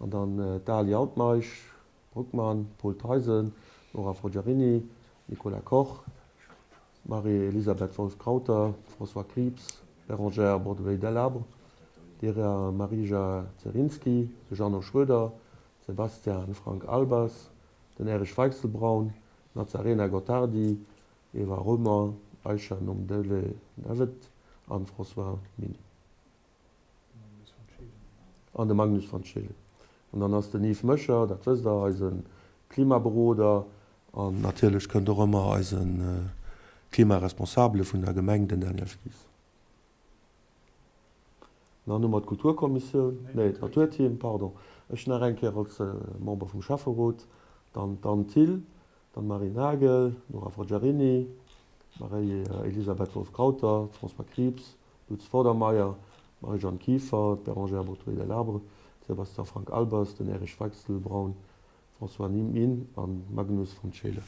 an dann d'Ali Altmeisch, Bruckmann, Paul Theisen, Nora Forgiarini, Nicolas Koch, Marie-Elisabeth Wolff-Krauter, François Krieps, Bérangère Bordewey-Delabre, Dera Marija Zerinski, de Jeannot Schroeder, Sebastian Frank Albers, den Erich Weichselbraun, Nazzarena Gottardi, Eva Roemer, Aisha Nomdele David an François Miny. An de Magnus van Schelen. An dann ass den Yves Möscher, dat wësst Der, eise Klimaberoder. An natierlech kënnt och ëmmer eise Klimaresponsabele vun der Gemeng, den Daniel Spies. An dann hu mer d'Kulturkommissioun, nee, d'Naturteam, pardon, ech nach eng Kéier als Member vum Schäfferot, dann d'Anne Thill, dann d'Marie Nagel, d'Nora Forgiarini, d'Marie-Elisabeth Wolff-Krauter, d'François Krieps, Lutz Vordermeier, d'Marie-Jeanne Kieffer, d'Bérangère Bourtouet-Delabre, de Sébastien Frank Albers, den Erich Weichselbraun, François Min a Magnus von Scheele.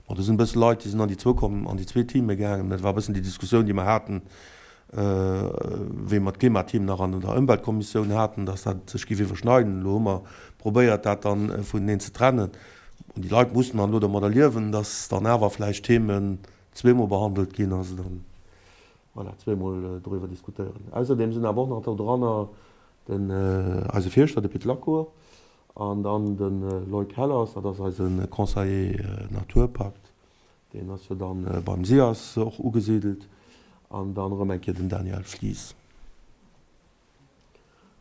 Bon, do sinn e bësse Leit, déi sinn an déi zwou komm, an déi zwee Teame gaangen. Dat war e bëssen déi Diskussioun, déi mer haten, wéi mer d'Klimateam nach an der Ëmweltkommissioun haten, dass dat sech géif iwwerschneiden. Elo hu mer probéiert, dat dann vuneneen ze trennen. Bon, déi Leit mussen dann elo domadder liewen, dass dann awer vläicht Themen zweemol behandelt ginn a se dann Voilà, zweemol doriwwer diskutéieren. Ausserdeem sinn awer och nach do dranner den eise Fierschter, de Pit Lacour, an dann de Loïc Hellers, dat ass eise Conseiller Naturpakt, deen ass jo dann beim SIAS och ugesidelt, an dann erëm eng Kéier den Daniel Schlies.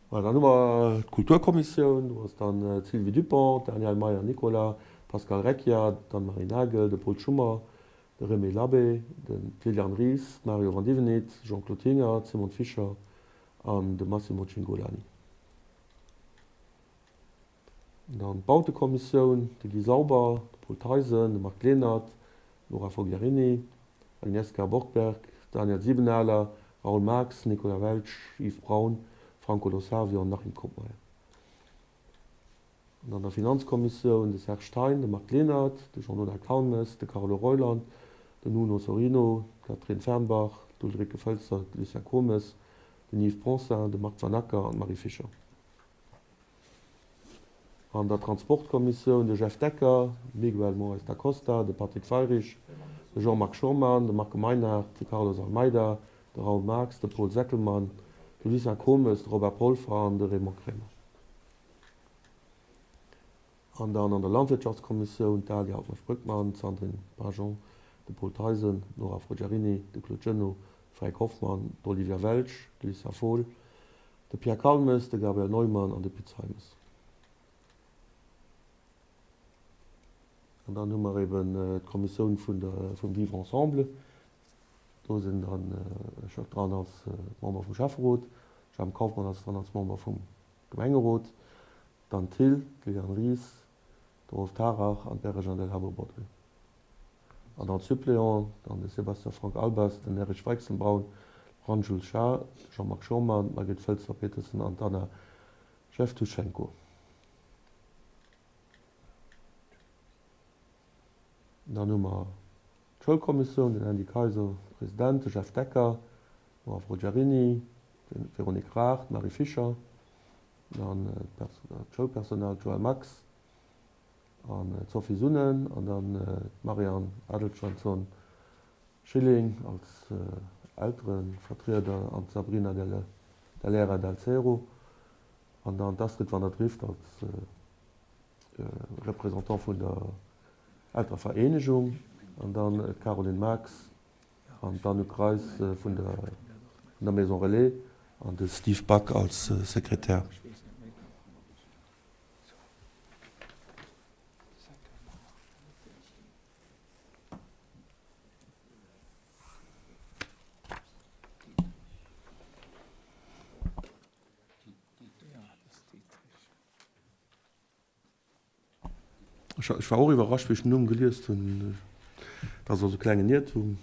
Voilà, dann hu mer d'Kulturkommissioun, do ass dann d'Sylvie Dupont, d'Danièle Meyer-Nicolas, d'Pascale Recchia, d'Anne-Marie Nagel, de Paul Schummer, de Remy Labbé, den d'Liliane Ries, d'Mario Van Divenit, Jean-Claude Hinger, d'Simone Fischer an de Massimo Cingolani. An dann d'Bautekommissioun, de Guy Sauber, de Paul Theisen, de Marc Lenert, d'Nora Fogliarini, Agnieszka Borgberg, Daniel Siebenaler, Raoul Marx, Nicolas Welsch, Yves Braun, Franco Lo Savio an Achim Koppmeier. An an der Finanzkommissioun, de Serge Thein, de Marc Lenert, de Jean-Donald Calmes, de Carlo Reuland, den Nuno Sorino, d'Catherine Fernbach, d'Ulrike Völzer, de Lucien Comes, den Yves Poncin, de Marc Van Acker an d'Marie Fischer. An der Transportkommissioun, de Jeff Decker, de Miguel Morais da Costa, de Patrick Weyrich, de Jean-Marc Schurmann, de Marco Meinhard, de Carlos Almeida, de Raoul Marx, de Paul Seckelmann, de Lucien Comes, de Robert Polfer an de Raymond Kremer. An dann an der Landwirtschaftskommissioun, d'Alia Altmeisch-Brückmann, d'Sandrine Pajon, de Paul Theisen, d'Nora Forgiarini, de Claude Genot, de Fränk Hoffmann, d'Olivia Welsch, de Lucien Fohl, de Pierre Calmes, de Gabriel Neumann an de Pit Zeimes. An dann hu mer eben d'Kommissioun vun der, vum Vivre ensemble. Do sinn dann ech och dran als Member vum Schäfferot, Jhemp Kauffmann ass dran als Member vum Gemengerot, d'Anne Thill, d'Liliane Ries, De Rolf Tarrach an d'Berejane Delhabo-Bodry. An als Suppléant dann de Sébastien Frank Albers, den Erich Weichselbraun, de Ranjul Shah, de Jean-Marc Schurmann, d'Margit Fölster-Petersen an d'Anna Jewtuschenko. Dann hu mer d'Schoulkommissioun, den Andy Kayser, President, de Jeff Decker, d'Nora Forgiarini, d'Véronique Raach, d'Marie Fischer, dann d'Schoulpersonal, d'Joëlle Max an d'Sophie Sunnen an dann d'Marianne Adelschanson Schilling als Elterevertrieder an d'Sabrina Dell'Era Del Cerro an dann d'Astrid van der Drift als Représentant vun der Elterevereenegung an dann d'Caroline Marx an d'Anouk Reis vun der Maison Relais an de Steve Back als Sekretär. Ech war och iwwerrascht, wéi ech den Numm geliest hunn. Dat ass also e klengen Iertum.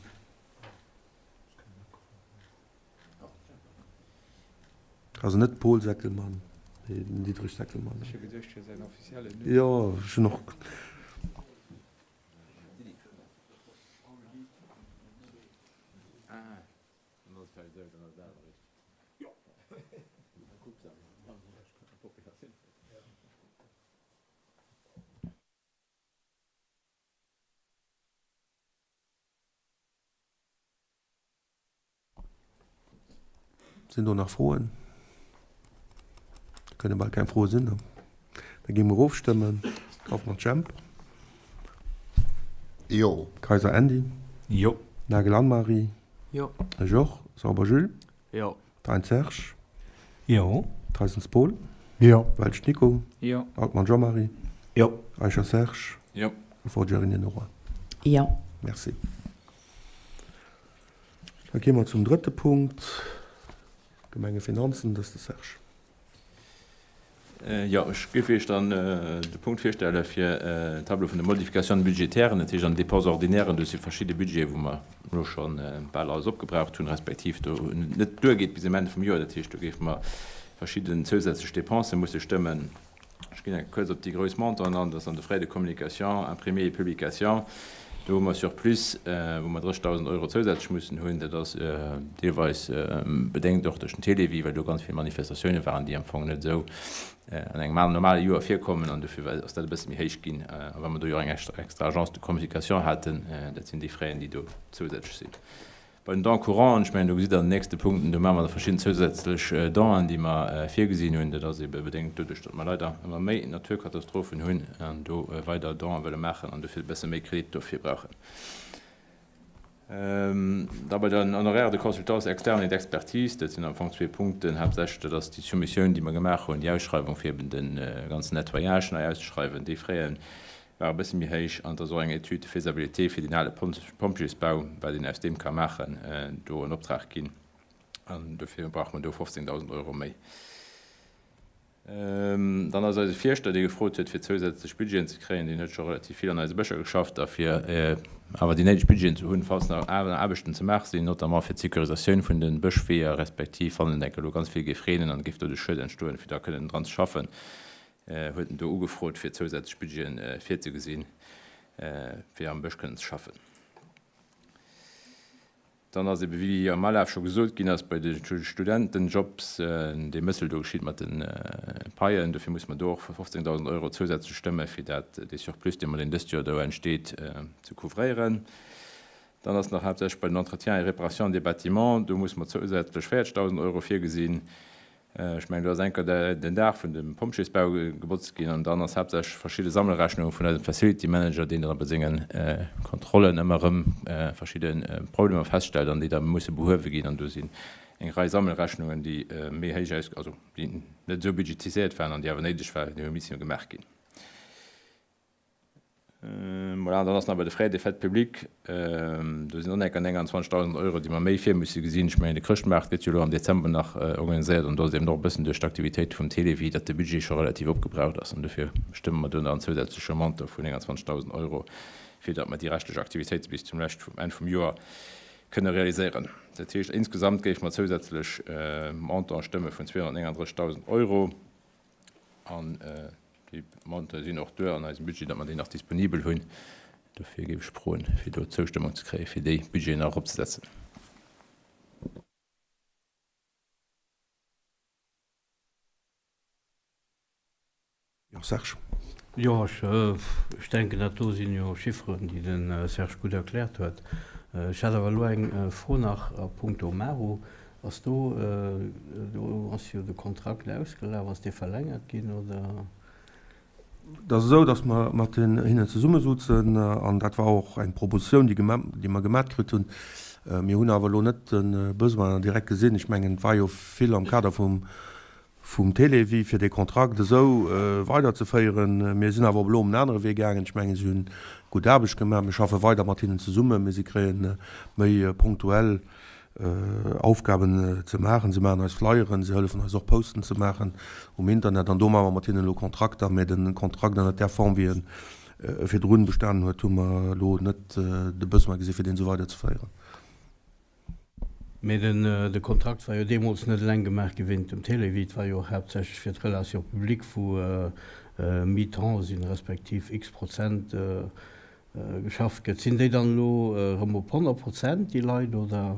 Also net Paul Seckelmann, mee den Diederich Seckelmann. Ech hu geduecht, fir säin offiziellen Numm. Jo, ech hunn och. Sinn do nach Froen? Kënne bal keng Froe sinn. Da gi mer ofstëmmen. Kaufmann Jemp. Jo. Kayser Andy. Jo. Nagel Anne-Marie. Jo. Ech och. Sauber Jules. Jo. Thein Serge. Jo. Theisens Paul. Jo. Welsch Nico. Jo. Altmann Jean-Marie. Jo. Eicher Serge. Jo. A Forgiarini Nora. Jo. Merci. Da gi mer zum drëtte Punkt, Gemengefinanzen. Dat ass de Serge. Jo, ech géif Iech dann de Punkt virstelle fir den Tableau vun de Modifications budgétairen, dat heescht an den Dépenses ordinairen. Do si verschidde Budgete wou mer elo scho bal alles opgebraucht hunn, respektiv do net duergeet bis um Enn vum Joer. Dat heescht, do géife mer verschidden zousätzlech Dépense musse stëmmen. Ech ginn eng kuerz op déi grouss Montanten an, dat ass an de Frais de communication, imprimés et publications. Do hu mer Surplus, wou mer 30.000 Euro zousätzlech mussen hunn. Dat ass deelweis bedéngt och duerch den Télévie, well do ganz vill Manifestatioune waren, déi am Fong net esou an engem normale Joer virkommen. An dofir ass dat e bësse méi héich ginn. A well mer do jo och eng extra Agence de communication haten, dat sinn déi Fraisen, déi do zousätzlech sinn. Bei den Dons couranten, ech mengen, do gesitt Der an den nächste Punkten, do maache mer da verschidden zousätzlech Donen, déi mer virgesinn hunn. Dat ass ebe bedéngt doduerch, datt mer leider ëmmer méi Naturkatastrophen hunn an do weider Donen wëlle maachen an dofir e bësse méi Kredit dofir brauchen. Da bei den Honoraires de consultance externe et d'expertise, dat sinn am Fong zwee Punkten haaptsächlech. Dat ass déi Soumissioun, déi mer gemaach hunn, déi Ausschreiwung, fir eben de ganzen Nettoyage nei auszeschreiwen. Déi Frais war e bësse méi héich an et ass och eng Étude de faisabilité fir deen ale Pompjeesbau, wat een aus deem ka maachen, do en Optrag ginn an dofir brauche mer do 15.000 Euro méi. Dann ass eise Fierschter, dee gefrot huet, fir zousätzlech Budgeten ze kréien, deen huet scho relativ vill an eise Bëscher geschafft a fir awer déi néideg Budgeten ze hunn, falls nach aner Aarbechten ze maache sinn, notamment fir d'Sécurisatioun vun de Bëschweeër, respektiv wann et enke elo ganz vill géif reenen an et géif do de Schued entstoen, fir da kënnen dran ze schaffen. huet en do ugefrot, fir zousätzlech Budgeten virzegesinn, fir am Bësch kënnen ze schaffen. Dann ass ebe, wéi am Alaf scho gesot ginn ass, bei de Studentenjobs dee Mëssel do geschitt mat de Paien. Dofir musse mer do och 15.000 Euro zousätzlech stëmme fir dat, dee Surplus, dee mer deen dëst Joer do entsteet, ze couvréieren. Dann ass nach haaptsächlech bei den Entretiens et réparations des bâtiments, do musse mer zousätzlech 40.000 Euro virgesinn. Ech mengen, do ass enker den Daach vun dem Pompjeesbau gebotzt ginn an dann ass haaptsächlech verschidde Sammelrechnunge vun eisem Facility Manager, deen dann bei senge Kontrollen ëmmer erëm verschidde Problemer feststellt an déi da musse behuewe ginn. An do sinn eng Rei Sammelrechnungen, déi méi héich aus, also déi net esou budgetiséiert waren an déi awer néideg waren, déi hu misse gemaach ginn. Voilà, an dann ass nach bei de Frais des fêtes publiques, do sinn och nach enker 29.000 Euro, déi mer méi vir musse gesinn. Ech mengen, de Chrëschtmaart gëtt jo elo am Dezember nach organiséiert an do ass et eben och e bëssen duerch d'Aktivitéite vum Télévie, datt de Budget scho relativ opgebraucht ass an dofir stëmme mer do nach en zousätzleche Montant vun 29.000 Euro, fir datt mer déi reschtlech Aktivitéite bis zum lescht vum Enn vum Joer kënne realiséieren. Dat heescht, insgesamt géife mer zousätzlech Montant stëmme vun 239.000 Euro. An déi Montantë sinn och duer an eisem Budget, datt mer déi nach disponibel hunn. Dofir géif ech froen, fir do d'Zoustëmmung ze kréien, fir déi Budgeten nach eropzesetzen. Jo, Serge. Jo, ech denken, dat do sinn jo Chifferen, déi de Serge gutt erkläert huet. Ech hätt awer elo eng Fro nach a puncto Maru. Ass do, do ass jo de Kontrakt ausgelaf, ass dee verlängert ginn oder? Et ass esou, datt mer mat hinnen zesummesutzen an dat war och eng Propositioun, déi déi mer gemat kritt hunn. Mir hunn awer elo net de Besoin direkt gesinn. Ech mengen, et war jo vill am Kader vum vum Télévie, fir dee Kontrakt esou weiderzeféieren. Mir sinn awer op elo en anere Wee gaangen. Ech mengen, si hunn gutt Aarbecht gemaach. Mir schaffe weider mat hinnen zesummen, mee si kréie méi punktuell Aufgaben ze maachen. Si maachen eis Flyeren, si hëllefen eis och Posten ze maachen um Internet. An do maache mer mat hinnen elo Kontrakter. Mee de Kontrakt ënnert där Form, wéi e virdrun bestanen huet, hu mer elo net de Besoin gesi fir deen esou weiderzeféieren. Mee de Kontrakt war jo deemools net eleng gemaach gi wéint dem Télévie, et war jo och haaptsächlech fir d'Relations publiques, wou Mi-temps sinn, respektiv x Prozent geschafft gëtt. Sinn déi dann elo erëm op 100 Prozent, déi Leit, oder?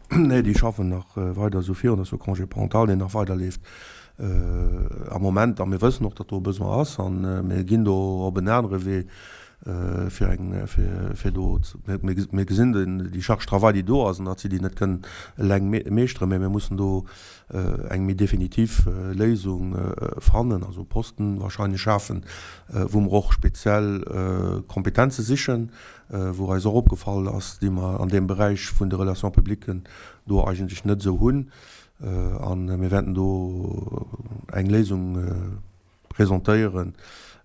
Nee, déi schaffen nach weider esou virun. Dat ass jo Congé parental, deen nach weiderleeft am Moment. A mir wëssen och, datt do e Besoin ass a mir ginn do op en anere Wee. fir eng, fir, fir do, mir gesinn déi Charge travail, déi do ass, an datt si déi net kënnen eleng meeschteren, mä mir mussen do eng méi definitiv Léisung fannen, also Posten wahrscheinlech schafen, wou mer och speziell Kompetenze sichen, wou eis och opgefall ass, déi mer an deem Beräich vun de Relations publiques do eigentlech net esou hunn. A mir wäerten do eng Léisung presentéieren,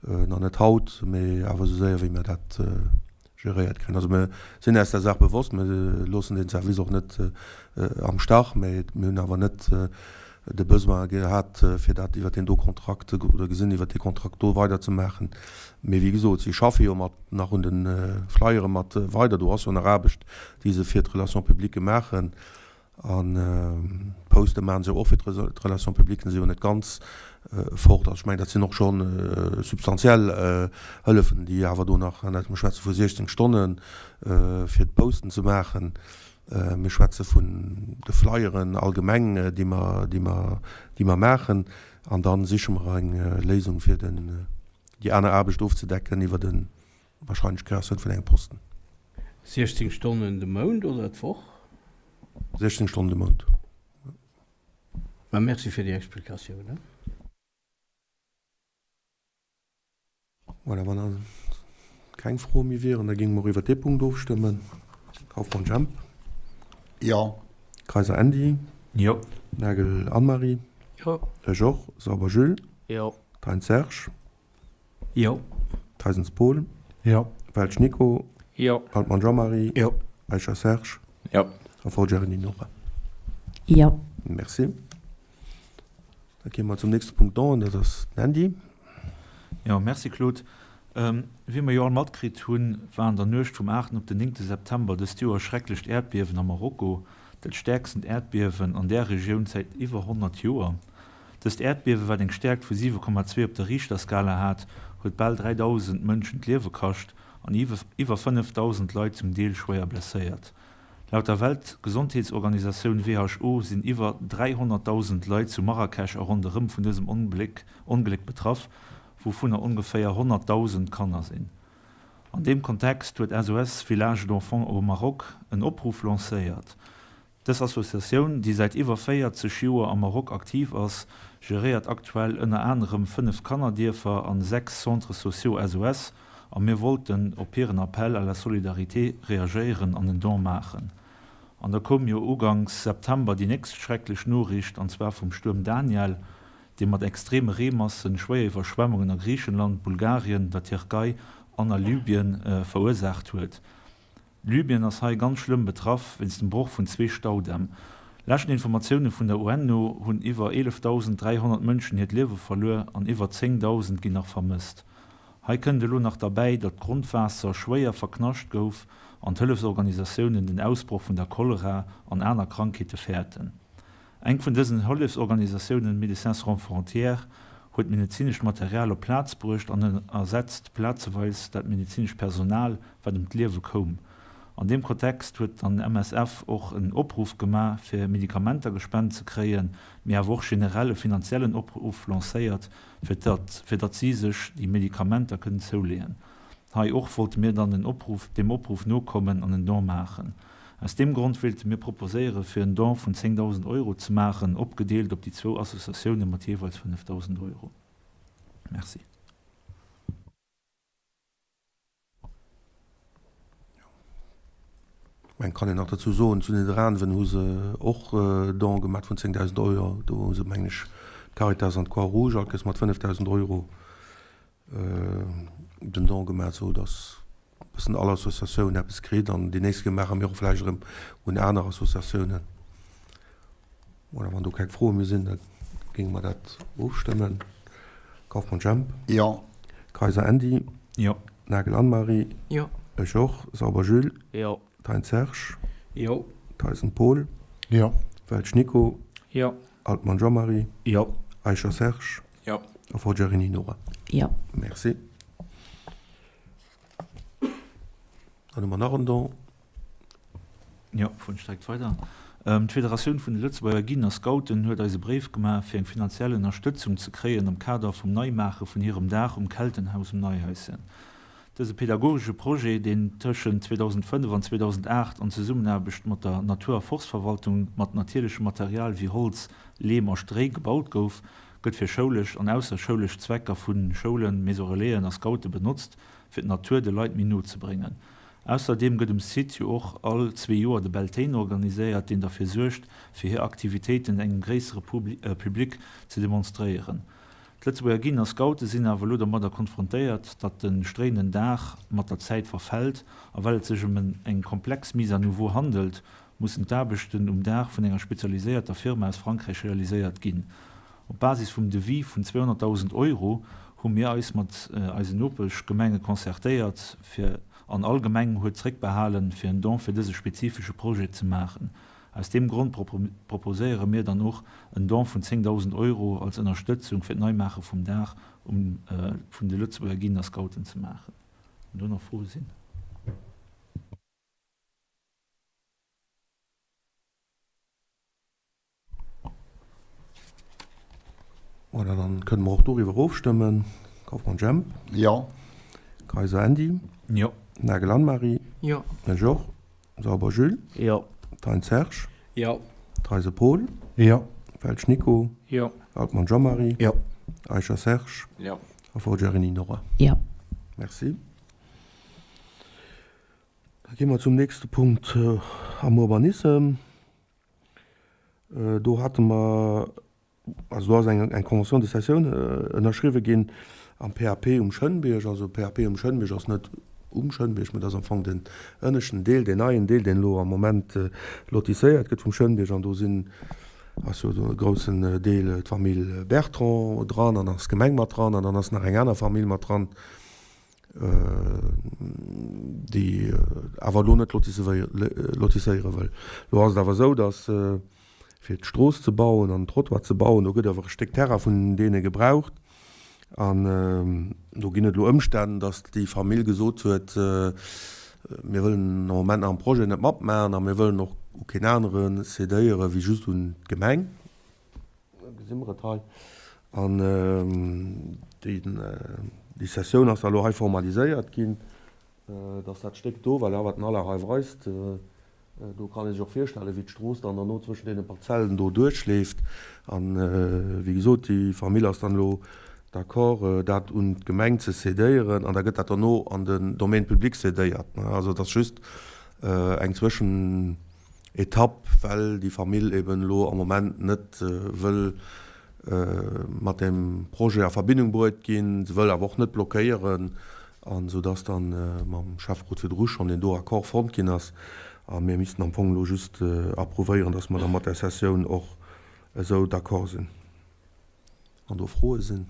nach net haut, mee awer esou séier wéi mir dat geréiert kréien. Also mir sinn äis der Saach bewosst, mir loossen deen Service och net am Stach, mee mir hunn awer net de Besoin gehat, fir dat iwwert deen do Kontrakt oder gesinn, iwwert dee Kontrakt do weiderzemaachen. Mee wéi gesot, si schaffe jo mat nach un de Flyere mat weider, do ass jo nach Aarbecht, déi se fir d'Relations publiques maachen. An d'Poste maachen se jo och fir d'Relations publiques, si jo net ganz fort. Also ech mengen, dat sinn och scho substantiell Hëllefen, déi awer do nach, mir schwätze vu 16 Stonne fir d'Posten ze maachen, mir schwätze vun de Flyeren allgemeng, déi mer, déi mer, déi mer maachen. An da siche mer eng Léisung fir den, déi aner Aarbecht ofzedecken iwwer e Wahrscheinlech Kreatioun vun engem Posten. 16 Stonnen de Mount oder d'Woch? 16 Stonnen de Mount. Ma merci fir déi Explikatioun. Voilà, wann da keng Froe méi wieren, da géinge mer och iwwert dee Punkt ofstëmmen. Kauffmann Jemp. Jo. Kayser Andy. Jo. Nagel Anne-Marie. Jo. Ech och. Sauber Jules. Jo. Thein Serge. Jo. Theisens Paul. Jo. Welsch Nico. Jo. Altmann Jean-Marie. Jo. Eicher Serge. Jo. A Forgiarini Nora. Jo. Merci. Da gi mer zum nächste Punkt an, dat ass den Andy. Jo, merci Claude. Wéi mer jo all matkritt hunn, war an der Nuecht vum 8 op den 9 September dëst Joer e schrecklecht Äerdbiewen a Marokko, dat stäerkstent Äerdbiewen an där Regioun säit iwwer 100 Joer. Dëst Äerdbiewe wat eng Stäerkt vu 7,2 op der Richterskala hat, huet bal 3.000 Mënschen d'Liewe kascht an iwwer 5.000 Leit zum Deel schwéier blesséiert. Laut der Weltgesondheetsorganisatioun who sinn iwwer 300.000 Leit zu Marrakesch a ronderëm vun dësem Ongléck betraff, wouvunner ongeféier 100.000 Kanner sinn. An deem Kontext huet SOS Village d'Enfants au Maroc en Opruff lancéiert. Dës Associatioun, déi säit iwwer 40 Joer am Maroc aktiv ass, geréiert aktuell ënner anerem 5 Kannerdierfer an 6 Centres sociaux SOS a mir wollten op hiren Appel à la solidarité reagéieren an en Don maachen. An da koum jo uganks September déi nächst schrecklech Noriicht, an zwar vum Stuerm Daniel, dee mat extreme Reemassen schwéier Iwwerschwemmungen a Griichenland, Bulgarien, der Tierkei. an a Libyen verursaacht huet. Libyen ass hei ganz schlëmm betraff wéinst dem Broch vun zwee Staudämm. Leschten Informatioune vun der UN no hunn iwwer 11.300 Mënschen hiert Liewe verluer an iwwer 10.000 ginn nach vermësst. Hei kënnt elo nach derbäi, datt d'Grondwaasser schwéier verknascht gouf an d'Hëllefsorganisatiounen den Ausbroch vun der Cholera an aner Krankheete fäerten. Eng vun dësen Hëllefsorganisatiounen, Médecins Sans Frontières, huet medezinescht Material op d'Plaz bruecht an ersetzt plazeweis dat medezinescht Personal, wat ëm d'Liewe koum. An deem Kontext huet dann MSF och en Opruff gemaach, fir Medikamenter gespent ze kréien, mee awer och generell e finanziellen Opruff lancéiert, fir datt fir datt si sech déi Medikamenter kënnen zouleeën. Hei och wollte mir dann den Opruff deem Opruff nokommen an en Don maachen. Aus deem Grond wéilte mir proposéiere fir en Don vun 10.000 Euro ze maachen, opgedeelt op déi zwou Associatioune mat jeeweils 5.000 Euro. Merci. Ech mengen, kann een nach dozou soen, zu Nidderaanwen hu se och Don gemaach vun 10.000 Euro. Do hu se, mengen ech, d'Caritas an d'Croix Rouge all Kéiers mat 5.000 Euro den Don gemaach, esou datt e bëssen all Associatioun eppes kritt. An déi nächst Kéier maache mir och vläicht erëm un aner Associatiounen. Voilà, wann do keng Froe méi sinn, da géinge mer dat ofstëmmen. Kauffmann Jemp. Jo. Kayser Andy. Jo. Nagel Anne-Marie. Jo. Ech och. Sauber Jules. Jo. Thein Serge. Jo. Theisen Paul. Jo. Welsch Nico. Jo. Altmann Jean-Marie. Jo. Eicher Serge. Jo. A Forgiarini Nora. Jo. Merci. Dann hu mer nach en Don. Jo, fueren ech direkt weider. D'Federatioun vun de Lëtzebuerger Guiden a Scouten huet eis e Bréif gemaach, fir eng finanziell Ënnerstëtzung ze kréien am Kader vum Neimaache vun hirem Daach um Keltenhaus um Neihaischen. Dëse pedagogesche Projet, deen tëschent 2005 an 2008 an Zesummenaarbecht mat der Natur a Forstverwaltung mat natierlechem Material wéi Holz, Leem a Stréi gebaut gouf, gëtt fir schoulesch an ausserschoulesch Zwecker vu Schoulen, Maison Relaisen a Scoute benotzt, fir d'Natur de Leit méi no ze bréngen. Ausserdeem gëtt um Site jo och all zwee Joer de Beltane organiséiert, deen derfir suergt, fir hir Aktivitéiten engem gréissere Public ze demonstréieren. D'Lëtzebuerger Guiden a Scoute sinn awer elo domadder konfrontéiert, datt de stréienden Daach mat der Zäit verfält a well et sech ëm eng komplex Mise à nouveau handelt, mussen d'Aarbechten um Daach vun enger spezialiséierter Firma aus Frankräich realiséiert ginn. Op Basis vum Devis vun 200.000 Euro hu mir eis mat eisen Nopeschgemenge concertéiert fir an all Gemeng huet zréckbehalen, fir en Don fir dëse spezifesche Projet ze maachen. Aus deem Grond proposéiere mir dann och en Don vun 10.000 Euro als Ënnerstëtzung fir d'Neimaache vum Daach um vun de Lëtzebuerger Guiden a Scouten ze maachen. Wann do nach Froe sinn. Voilà, dann kënne mer och doriwwer ofstëmmen. Kauffmann Jemp. Jo. Kayser Andy. Jo. Nagel Anne-Marie. Jo. Ech och. Sauber Jules. Jo. Thein Serge. Jo. Theisen Paul. Jo. Welsch Nico. Jo. Altmann Jean-Marie. Jo. Eicher Serge. Jo. A Forgiarini Nora. Jo. Merci. Da gi mer zum nächste Punkt am Urbanissem. Do hate mer, also do ass eng eng Convention de cession ënnerschriwwe ginn am PAP um Schënnbierg. Also PAP um Schënnbierg ass net um Schënnbierg, mä dat ass am Fong den ënneschten Deel, deen neien Deel, deen elo am Moment lotisséiert gëtt vum Schënnbierg. An do sinn, ass jo e groussen Deel d'Famill Bertrand dran an ass d'Gemeng mat dran an dann ass nach eng aner Famill mat dran. déi awer elo net lotisséiere wëll. Elo ass et awer esou, datt fir d'Strooss ze bauen an den Trottoir ze bauen, do gëtt awer e Stéck Terrain vun deene gebraucht. An do ginn et elo Ëmstänn, datt déi Famill gesot huet, mir wëllen am Moment nach am Projet net matmaachen a mir wëllen och u keen anere cédéiere wéi just un d'Gemeng. Da gesi mer et hei. An déi Sessioun ass da elo hei formaliséiert ginn, dass dat Stéck do, well wat den Alain hei weist, do kann ee sech och virstellen, wéi d'Strooss dann derno zwëschen deene Parzellen do duerchleeft. An, wéi gesot, déi Famill ass dann elo d'accord, dat un d'Gemeng ze cédéieren an da gëtt dat derno an den Domaine public cédéiert. Also et ass just eng Zwëschen. Etapp, well déi Famill eben elo am Moment net wëll mat deem Projet a Verbindung bruet ginn. Se wëll awer och net blockéieren. An esou dass dann mam Schäfferot virdru schonn deen do Accord fonnt ginn ass. A mir missten am Fong elo just approuvéieren, dass mer da mat där Cessioun och esou d'accord sinn. Wann do Froe sinn?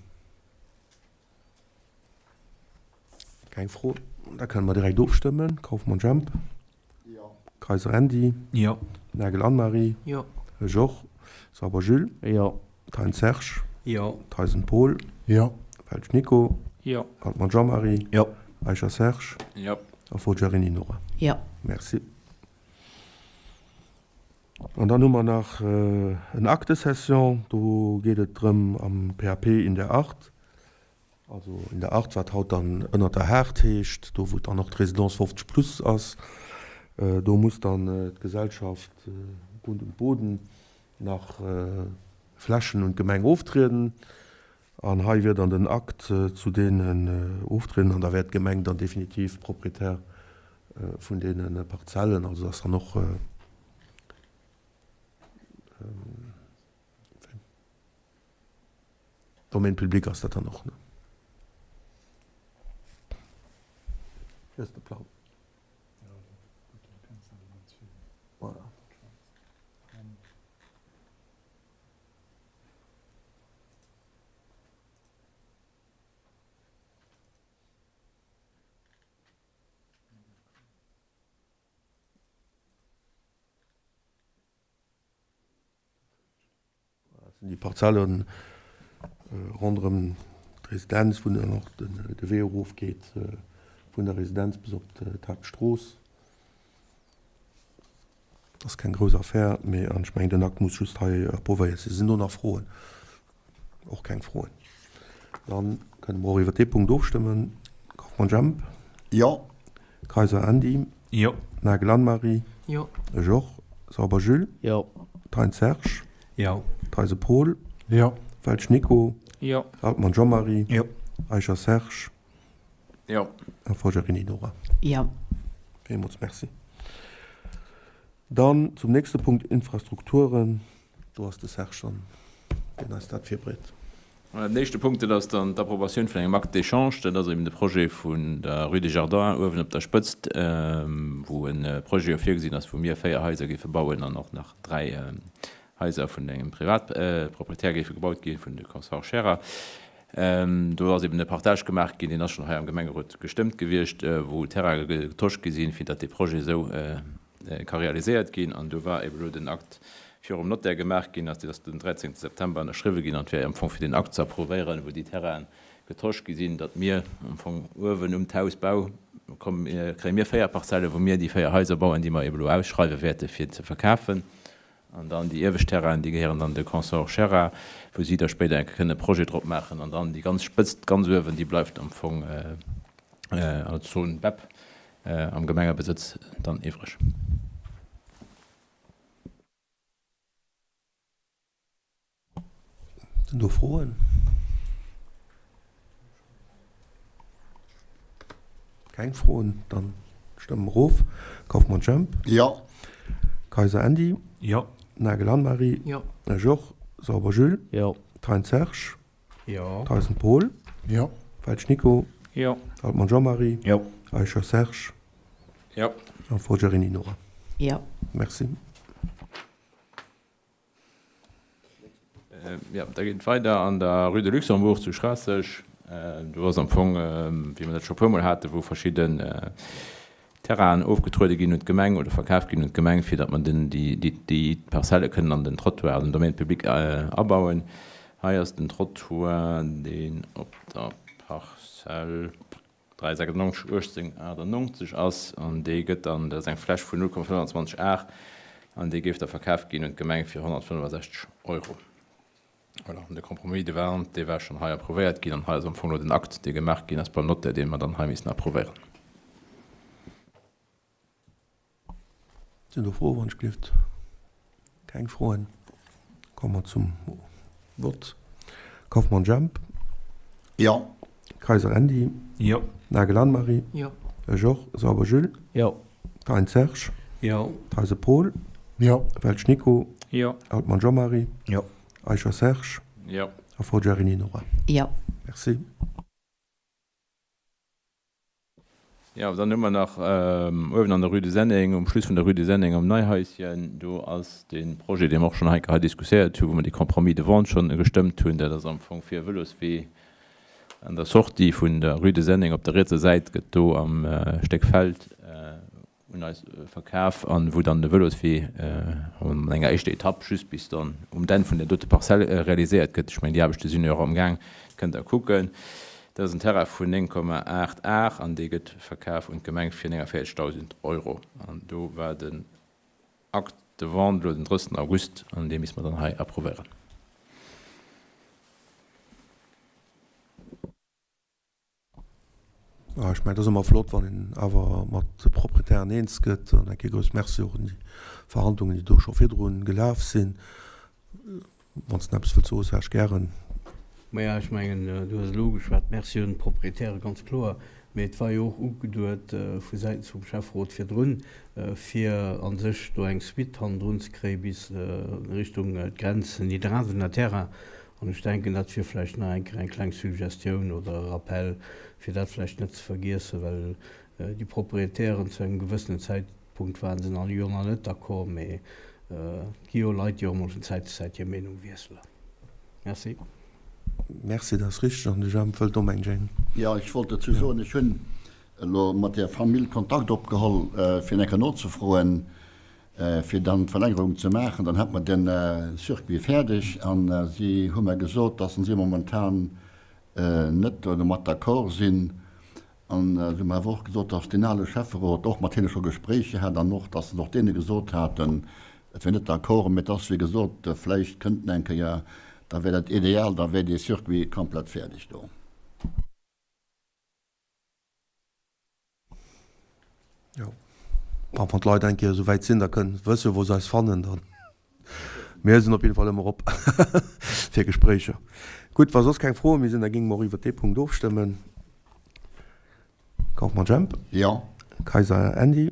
Keng Fro? Da kënne mer direkt ofstëmmen. Kauffmann Jemp? Jo. Kayser Andy? Jo. Nagel Anne-Marie? Jo. Georges Sauber Jules? Jo. Thein Serge? Jo. Theisen Paul? Jo. Welsch Nico? Jo. Altmann Jean-Marie? Jo. Eicher Serge? Jo. A Forgiarini Nora? Jo. Merci. An dann hu mer nach en Acte de cession. Do geet et drëm am PAP in der Art, also in der Art, wat haut dann Ënnert der Haard heescht, do wou dann och d'Résidence 50 plus ass, do muss dann d'Gesellschaft Grund und Boden nach Flächen un d'Gemeng oftrieden. An hei wier dann den Akt zu deenen Oftrieden an da wär d'Gemeng dann definitiv Proprietär vun deene Parzellen. Also ass dann och Domaine public ass dat dann och, ne? Hier ass de Plang. Voilà. Dat sinn déi Parzelle ronderëm d'Residenz, wou dann och de Wee erofgeet vun der Residenz bis op d'Haaptstrooss. Dat ass keng grouss Affär, mee an ech mengen, den Akt muss just hei approuvéiert sinn. Sinn do nach Froen? Och keng Froen. Da kënne mer och iwwer dee Punkt ofstëmmen. Kauffmann Jemp? Jo. Kayser Andy? Jo. Nagel Anne-Marie? Jo. Ech och. Sauber Jules? Jo. Thein Serge? Jo. Theise Paul? Jo. Welsch Nico? Jo. Altmann Jean-Marie? Jo. Eicher Serge? Jo. A Forgiarini Nora. Jo. Villmools Merci. Dann zum nächste Punkt, Infrastrukturen. Do ass de Serge dann, deen eis dat virbréit. Voilà, den éischte Punkt, dat ass dann d'Approbatioun vun engem Acte d'échange. Dat ass eben de Projet vun der Rue des Jardins uewen op der Spëtzt, wou e Projet jo virgesinn ass, wou mir 4 Haiser géife bauen an och nach 3 Haiser vun engem Privatproprietär géife gebaut ginn, vun de Consorts Scherer. Do ass eben e Partage gemaach ginn, deen ass schonn hei am Gemengerot gestëmmt gewiescht, wou Terraine getosch gi sinn, fir datt dee Projet esou ka realiséiert ginn. An do war eben elo den Akt virum Notaire gemaach ginn, ass deen ass den 13 September ënnerschriwwe ginn an et wär am Fong fir deen Akt ze approuvéieren, wou déi Terraine getosch gi sinn, datt mir am Fong uewen um d'Hausbau kommen, kréie mir 4 Parzelle wou mir déi 4 Haiser bauen, déi mer eben elo ausschreiwe wäerte fir ze verkafen. An dann déi iewescht Terrainen, déi gehéieren dann de Consort Scherra, wou si da spéider eng Kéier kënnen e Projet drop maachen. An dann déi ganz Spëtzt ganz uewen, déi bleift am Fong als Zone bep am Gemengebesëtz dann iwwreg. Sinn do Froen? Keng Froen? Dann stëmme mer of. Kauffmann Jemp? Jo. Kayser Andy? Jo. Nagel Anne-Marie? Jo. Georges Sauber Jules? Jo. Thein Serge? Jo. Theisen Paul? Jo. Welsch Nico? Jo. Altmann Jean-Marie? Jo. Eicher Serge? Jo. A Forgiarini Nora? Jo. Merci. Jo, da geet et weider an der Rue de Luxembourg zu Schraasseg. Do ass am Fong, wéi mer dat scho puermol haten, wou verschidden Terrainen ofgetruede ginn un d'Gemeng oder verkaf ginn un d'Gemeng, fir datt mer den, déi, déi Parzelle kënnen an den Trottoir, den Domaine public abauen. Hei ass den Trottoir, deen op der Parzell 396 1898 ass, an dee gëtt dann, dat ass eng Fläch vun 0,25 Ar, an dee géif da verkaf ginn un d'Gemeng fir 165 Euro. Voilà, an de Compromis de vente, dee war schonn hei approuvéiert ginn, an hei ass am Fong elo den Akt, dee gemaach ginn ass beim Notaire, dee mer dann hei missen approuvéieren. Sinn do Froen, wann ech gelift? Keng Froen. Komme mer zum Vott. Kauffmann Jemp. Jo. Kayser Andy. Jo. Nagel Anne-Marie. Jo. Georges Sauber Jules. Jo. Thein Serge. Jo. Theisen Paul. Jo. Welsch Nico. Jo. Altmann Jean-Marie. Jo. Eicher Serge. Jo. A Forgiarini Nora. Jo. Merci. Jo, dann hu mer nach uewen an der Rue de Senneng, um Schluss vun der Rue de Senneng am Neihaischen, do ass dee Projet, dee mer och schonn hei hei diskutéiert hunn, wou mer dee Compromis de vente schonn gestëmmt hunn. Dat ass am Fong fir e Vëloswee an der Sortie vun der Rue de Senneng op der rietser Säit gëtt do am Stéck Feld un eis verkaf an wou dann de Vëloswee an enger éischter Etapp just bis dann um Enn vun där dote Parzell realiséiert gëtt. Ech mengen, déi Aarbechte sinn jo och amgaang, kënnt Der kucken. Dat ass en Terrain vun 9,8 Ar an dee gëtt verkaf un d'Gemeng fir 49.000 Euro. An do war den Acte de vente elo den 30 August an dee misste mer dann hei approuvéieren. Ah, ech mengen, et ass ëmmer flott, wann een awer mat de Proprietären eens gëtt. An eng Kéier grouss Merci och un déi Verhandlungen, déi do scho virdrun gelaf sinn. Wann s de eppes wëlls soen, Serge, gären. Maja, ech mengen, du hues elo ugeschwat. Merci un d'Proprietäre, ganz kloer. Mee et war jo och ugeduet vu säitens vum Schäfferot virdrun, fir a sech do eng Suite hannendrun ze kréie bis Richtung d'Grenz Nidderaanwener Terrain. An ech denken, dat wier vläicht nach eng Kéier eng kleng Suggestioun oder e Rappel, fir dat vläicht net ze vergiessen, well déi Proprietären zu engem gewëssenen Zäitpunkt ware se nach jo nach net d'accord, mee et gi jo Leit, déi och emol vun Zäit zu Zäit hir Meenung wiesselen. Merci. Merci, dat ass richteg. An de Jemp wëllt och, mengen ech. Jo, ech wollt dozou soen, ech hunn elo mat där Famill Kontakt opgeholl, fir eng Kéier nozefroen, fir dann d'Verlängerung ze maachen, dann hätt mer den Circuit fäerdeg. An si hu mer gesot, dass si momentan net domat d'accord sinn. An si hu mer awer och gesot, dass deen ale Schäfferot och mat hinne scho Gespréicher hat an och, dass se och deene gesot haten, et wier net d'accord. Mee et ass wéi gesot, vläicht kënnt en eng Kéier, da wär dat ideal, da wär dee Circuit komplett fäerdeg do. Jo, a wann d'Leit eng Kéier esou wäit sinn, da kënnen se wësse wou se eis fannen dann. Mir sinn op jidde Fall ëmmer op fir Gespréicher. Gutt, wa soss keng Froe méi sinn, da géinge mer och iwwert dee Punkt ofstëmmen. Kaufmann Jemp. Jo. Kayser Andy.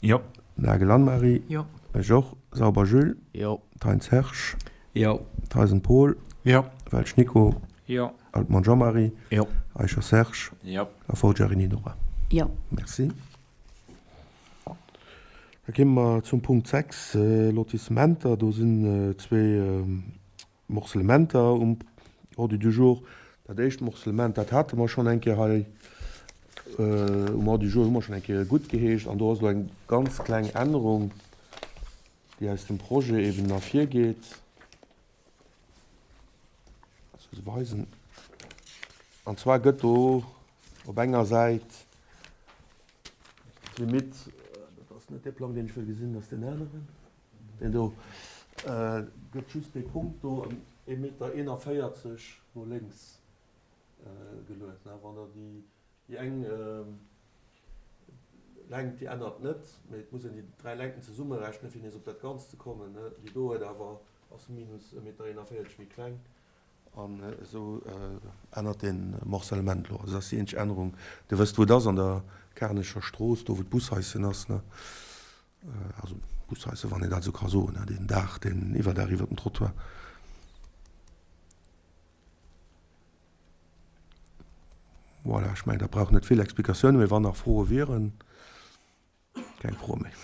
Jo. Nagel Anne-Marie. Jo. Ech och. Sauber Jules. Jo. Thein Serge. Jo. Theisen Paul. Jo. Welsch Nico. Jo. Altmann Jean-Marie. Jo. Eicher Serge. Jo. A Forgiarini Nora. Jo. Merci. Da gi mer zum Punkt 6, Lotissementer. Do sinn zwee Morcellementer um Ordre du jour. Dat éischt Morcellement, dat hate mer schonn eng Kéier hei um Ordre du jour, hu mer schonn eng Kéier guttgeheescht. An do ass elo eng ganz kleng Ännerung, déi aus dem Projet eben ervirgeet. Se weisen. An zwar gëtt do op enger Säit d'Limitt, dat ass net dee Plang, deen ech wëll gesinn, dat ass deen aneren, deen do, gëtt just dee Punkt do ëm ee Meter 41 no lénks geluet. Wann Der déi eng Längt, déi ännert net, mee et muss een déi dräi Längten zesummerechnen, fir nees op dat Ganzt ze kommen. Déi do huet awer Ass minus e Meter 41 méi kleng an esou ännert de Morcellement elo. Also dat ass déi eenzeg Ännerung. Dir wësst wou et ass, an der Karnecher Strooss, do wou d'Bushaischen ass, ne? Also Bushaischen, wann een dat esou ka soen, ne? Deen Daach, deen Iwwerdaach iwwer dem Trottoir. Voilà, ech mengen dat brauch net vill Explikatiounen, mee wann nach Froe wieren. Keng Fro méi.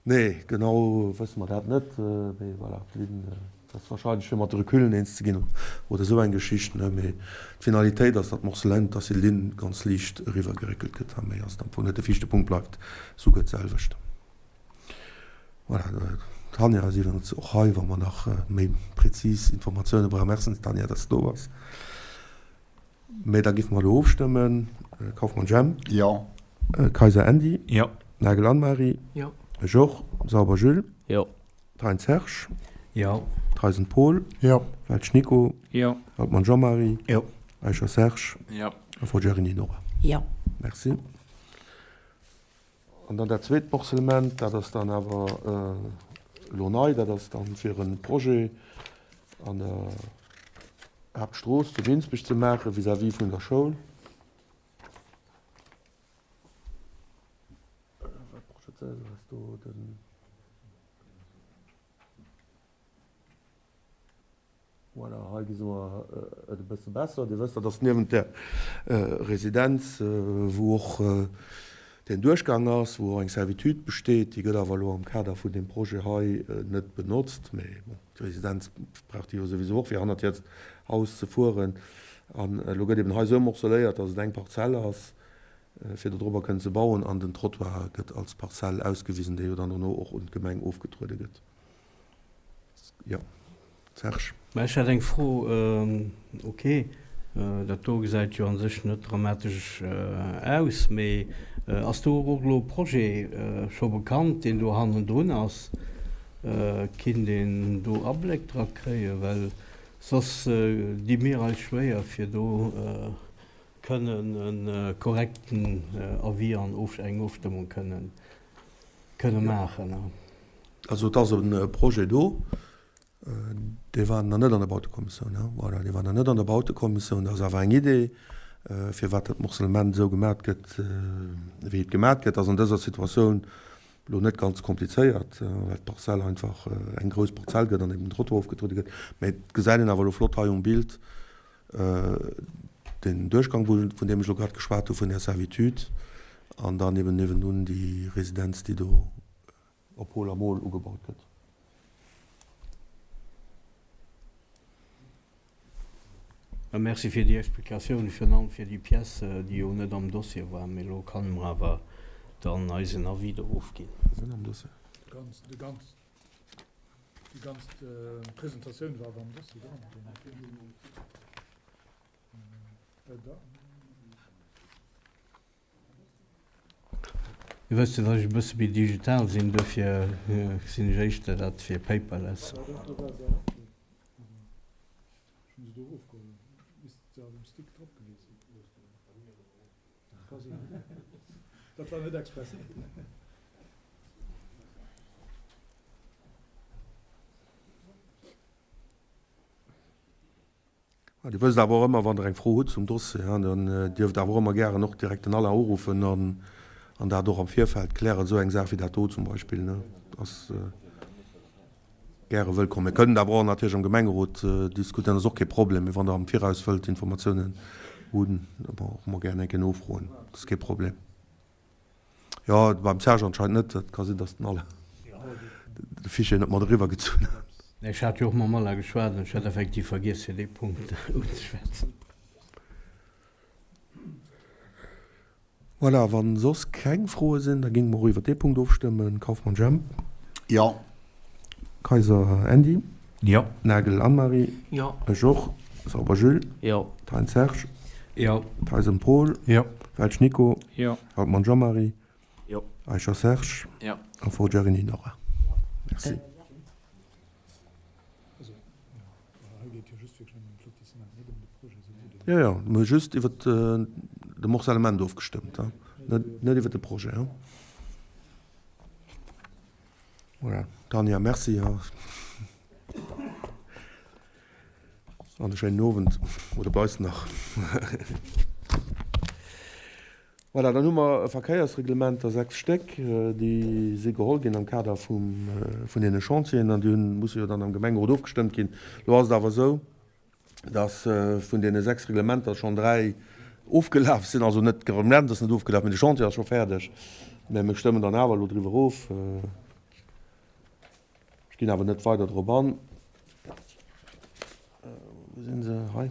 Nee, genau wësse mer dat net. Mee voilà, d'Linn ass warscheinlech fir mat de Recullen eens ze ginn oder esou eng Geschicht. Mee d'Finalitéit ass, datt d'Morcellent, datt déi Linn ganz liicht eriwwergeréckelt gëtt. A méi ass et am Fong net. De viischte Punkt bleift souguer d'selwecht. Voilà, d'Tanja ass iwwerens och hei, wa mer nach méi prezis Informatioune brauchen. Merci Tanja, datt s de do bass. Mä da géife mer elo ofstëmmen. Kauffmann Jemp. Jo. Kayser Andy. Jo. Nagel Anne-Marie. Jo. Ech och. Sauber Jules. Jo. Thein Serge. Jo. Theisen Paul. Jo. Welsch Nico. Jo. Altmann Jean-Marie. Jo. Eicher Serge. Jo. A Forgiarini Nora. Jo. Merci. An dann dat zweet Morcellement, dat ass dann awer elo nei, dat ass dann fir e Projet an der Haaptstrooss zu Minsbech ze maache vis-à-vis vun der Schoul. Wat Projet ass do den. Voilà, hei gesi mer et e bësse besser. Dir wësst, dat ass niewent der Residenz, wou och deen Duerchgang ass, wou och eng Servitude besteet. Déi gëtt awer elo am Kader vun deem Projet hei net benotzt. Mee bon, d'Residenz brauch déi jo souwisou och, fir hannert hiert Haus ze fueren. An elo gëtt eben hei esou morceléiert, datt et eng Parzell ass, fir dodrobber kënnen ze bauen. An den Trottoir gëtt als Parzell ausgewisen, dee jo dann dono och un d'Gemeng ofgetruede gëtt. Jo, Serge. Mä ech hätt eng Fro. Ok, dat do gesäit jo a sech net dramatesch aus, mee ass do och elo e Projet scho bekannt, deen do hannendrun ass? Kinnt een do Abléck dra kréien? Well soss di mir eis schwéier, fir do kënnen e korrekten Avis an eng Ofstëmmung kënnen kënne maachen. Also et ass e Projet do, dee war nach net an der Bautekommissioun, hein, voilà, dee war nach net an der Bautekommissioun. Dat ass awer eng Idee, firwat dat Morcellement esou gemat gëtt, wéi et gemat gëtt, ass an dëser Situatioun elo net ganz komplizéiert, well d'Parzell einfach eng grouss Parzell gëtt an eben den Trottoir ofgetruede gëtt. Mä et gesäit een awer elo flott hei um Bild, Den Duerchgang, vun deem ech elo grad geschwat hu vun där Servitude, an dann eben niewendun déi Residenz, déi do op Hol a Mol ugebaut gëtt. Merci fir déi Explikatioun, virun allem fir déi Pièce, déi jo net am Dossier war. Mee elo kann mer awer dann eisen Avis do ofginn. Déi ganz Presentatioun war awer am Dossier dran. Dir wësst jo, datt ech e bësse méi digital sinn, duerfir sinn ech éischter dat fir paperless. Dat war net express. Dir wësst awer och ëmmer, wann Der eng Fro hutt zum Dossier, dann dierft Der awer och ëmmer gären och direkt den Alain uruffen an dat och am Virfeld klären. Esou eng Saach wéi dat do zum Beispill ass gäre wëllkomm. Mir kënnen awer och natierlech am Gemengerot diskutéieren, dat ass och kee Problem. Mee wann Der am Viraus wëllt Informatiounen hunn, bon, och emmer gären eng Kéier nofroen, dat ass kee Problem. Jo, beim Serge anscheinend net. Dat ka sinn, datt den Alain de Fichier net mat eriwwer gezunn hat. Ech hat jo och mam Alain geschwat an ech hat effektiv vergiess, fir dee Punkt unzeschwätzen. Voilà, wa soss keng Froe sinn, da géinge mer och iwwer dee Punkt ofstëmmen. Kauffmann Jemp. Jo. Kayser Andy. Jo. Nagel Anne-Marie. Jo. Ech och. Sauber Jules. Jo. Thein Serge. Jo. Theisen Paul. Jo. Welsch Nico. Jo. Altmann Jean-Marie. Jo. Eicher Serge. Jo. A Forgiarini Nora. Merci. Jo, jo, mir hu just iwwer de Morcellement ofgestëmmt, net iwwer de Projet. Voilà, Tanja, merci an e schéinen Owend. Oder bleifs de nach? Voilà, dann hu mer Verkéiersreglementer, 6 Stéck, déi si geholl ginn am Kader vum, vun deene Chantieren an déi hunn, musse jo dann am Gemengerot ofgestëmmt ginn. Elo ass et awer esou, dass vun deene 6 Reglementer schonn 3 ofgelaf sinn, also net, d'Reglement ass net ofgelaf, mee de Chantier ass scho fäerdeg. Mä mir stëmmen dann awer elo driwwer of. Ech ginn awer net weider drop an. Wou sinn se? Hei.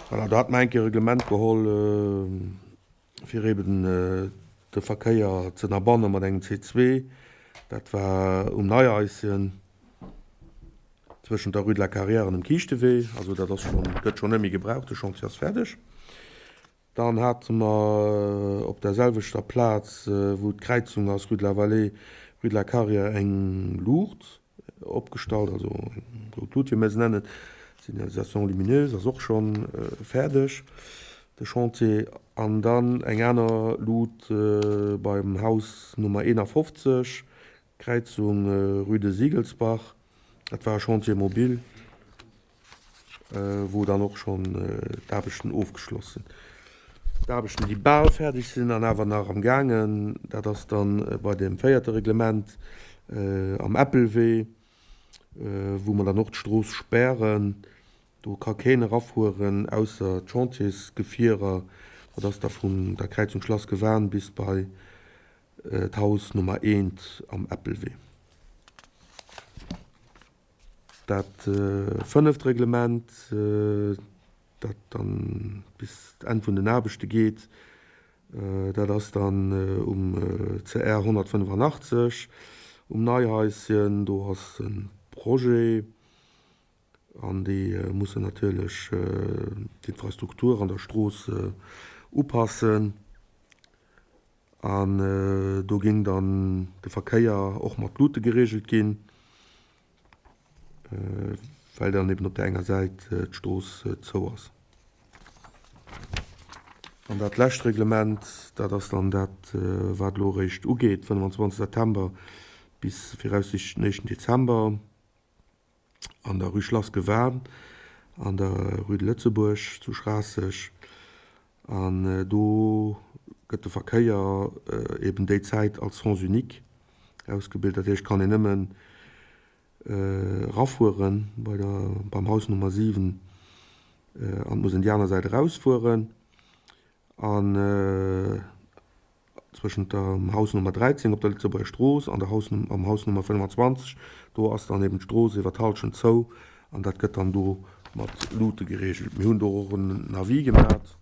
Voilà, do hat mer eng Kéier e Reglement geholl, fir eben de Verkéier ze ënnerbanne mat engem C2. Dat war um Neieisschen zwëschent der Rue de la Carrière an dem Kiischtewee. Also dat ass schonn, gëtt schonn net méi gebraucht, de Chantier ass fäerdeg. Dann hate mer op der selwechter Plaz, wou d'Kräizung ass, Rue de la Vallée, Rue de la Carrière, eng Luucht opgestallt, also eng rout Luut, wéi mir se nennen, Signalisation lumineuse, ass och scho fäerdeg, de Chantier. An dann eng aner Luut beim Haus Nummer 51, Kräizung Rue de Siegelsbach, dat war e Chantier mobile. wou dann och schonn d'Aarbechten ofgeschloss sinn. D'Aarbechten, déi bal fäerdeg sinn an awer nach am gaangen, dat ass dann bei deem véierte Reglement. Am Äppelwee, wou mer dann och d'Strooss spären. Do ka keen erafueren, ausser d'Chantiersgefierer. Dat ass da vun der Kräizung Schlass Gewan bis bei d'Haus Nummer eent am Äppelwee. Dat fënneft Reglement, dat dann bis d'Enn vun den Aarbechte geet, dat ass dann um CR 185 um Neihaischen. Do ass e Projet an déi mussen natierlech d'Infrastruktur an der Strooss upassen. An do géing dann de Verkéier och mat Luute gereegelt ginn, well dann eben op där enger Säit d'Strooss zou ass. An dat lescht Reglement, dat ass dann dat, wat elo eréischt ugeet, 25 September bis viraussiichtlech den éischten Dezember. an der Rue Schlass Gewan, an der Rue de Lëtzebuerg zu Schraasseg. An do gëtt de Verkéier eben déi Zäit als Sens unique ausgebilt. Dat heescht, kann een nëmmen erafuere bei der, beim Haus Nummer 7 an muss en déi aner Säit erausfueren. An zwëschent dem Haus Nummer 13 op der Lëtzebuerger Strooss an der Haus, am Haus Nummer 25, do ass dann eben d'Strooss iwwer d'Hallschent zou an dat gëtt dann do mat Luute geregelt. Mir hunn do och en Avis gemat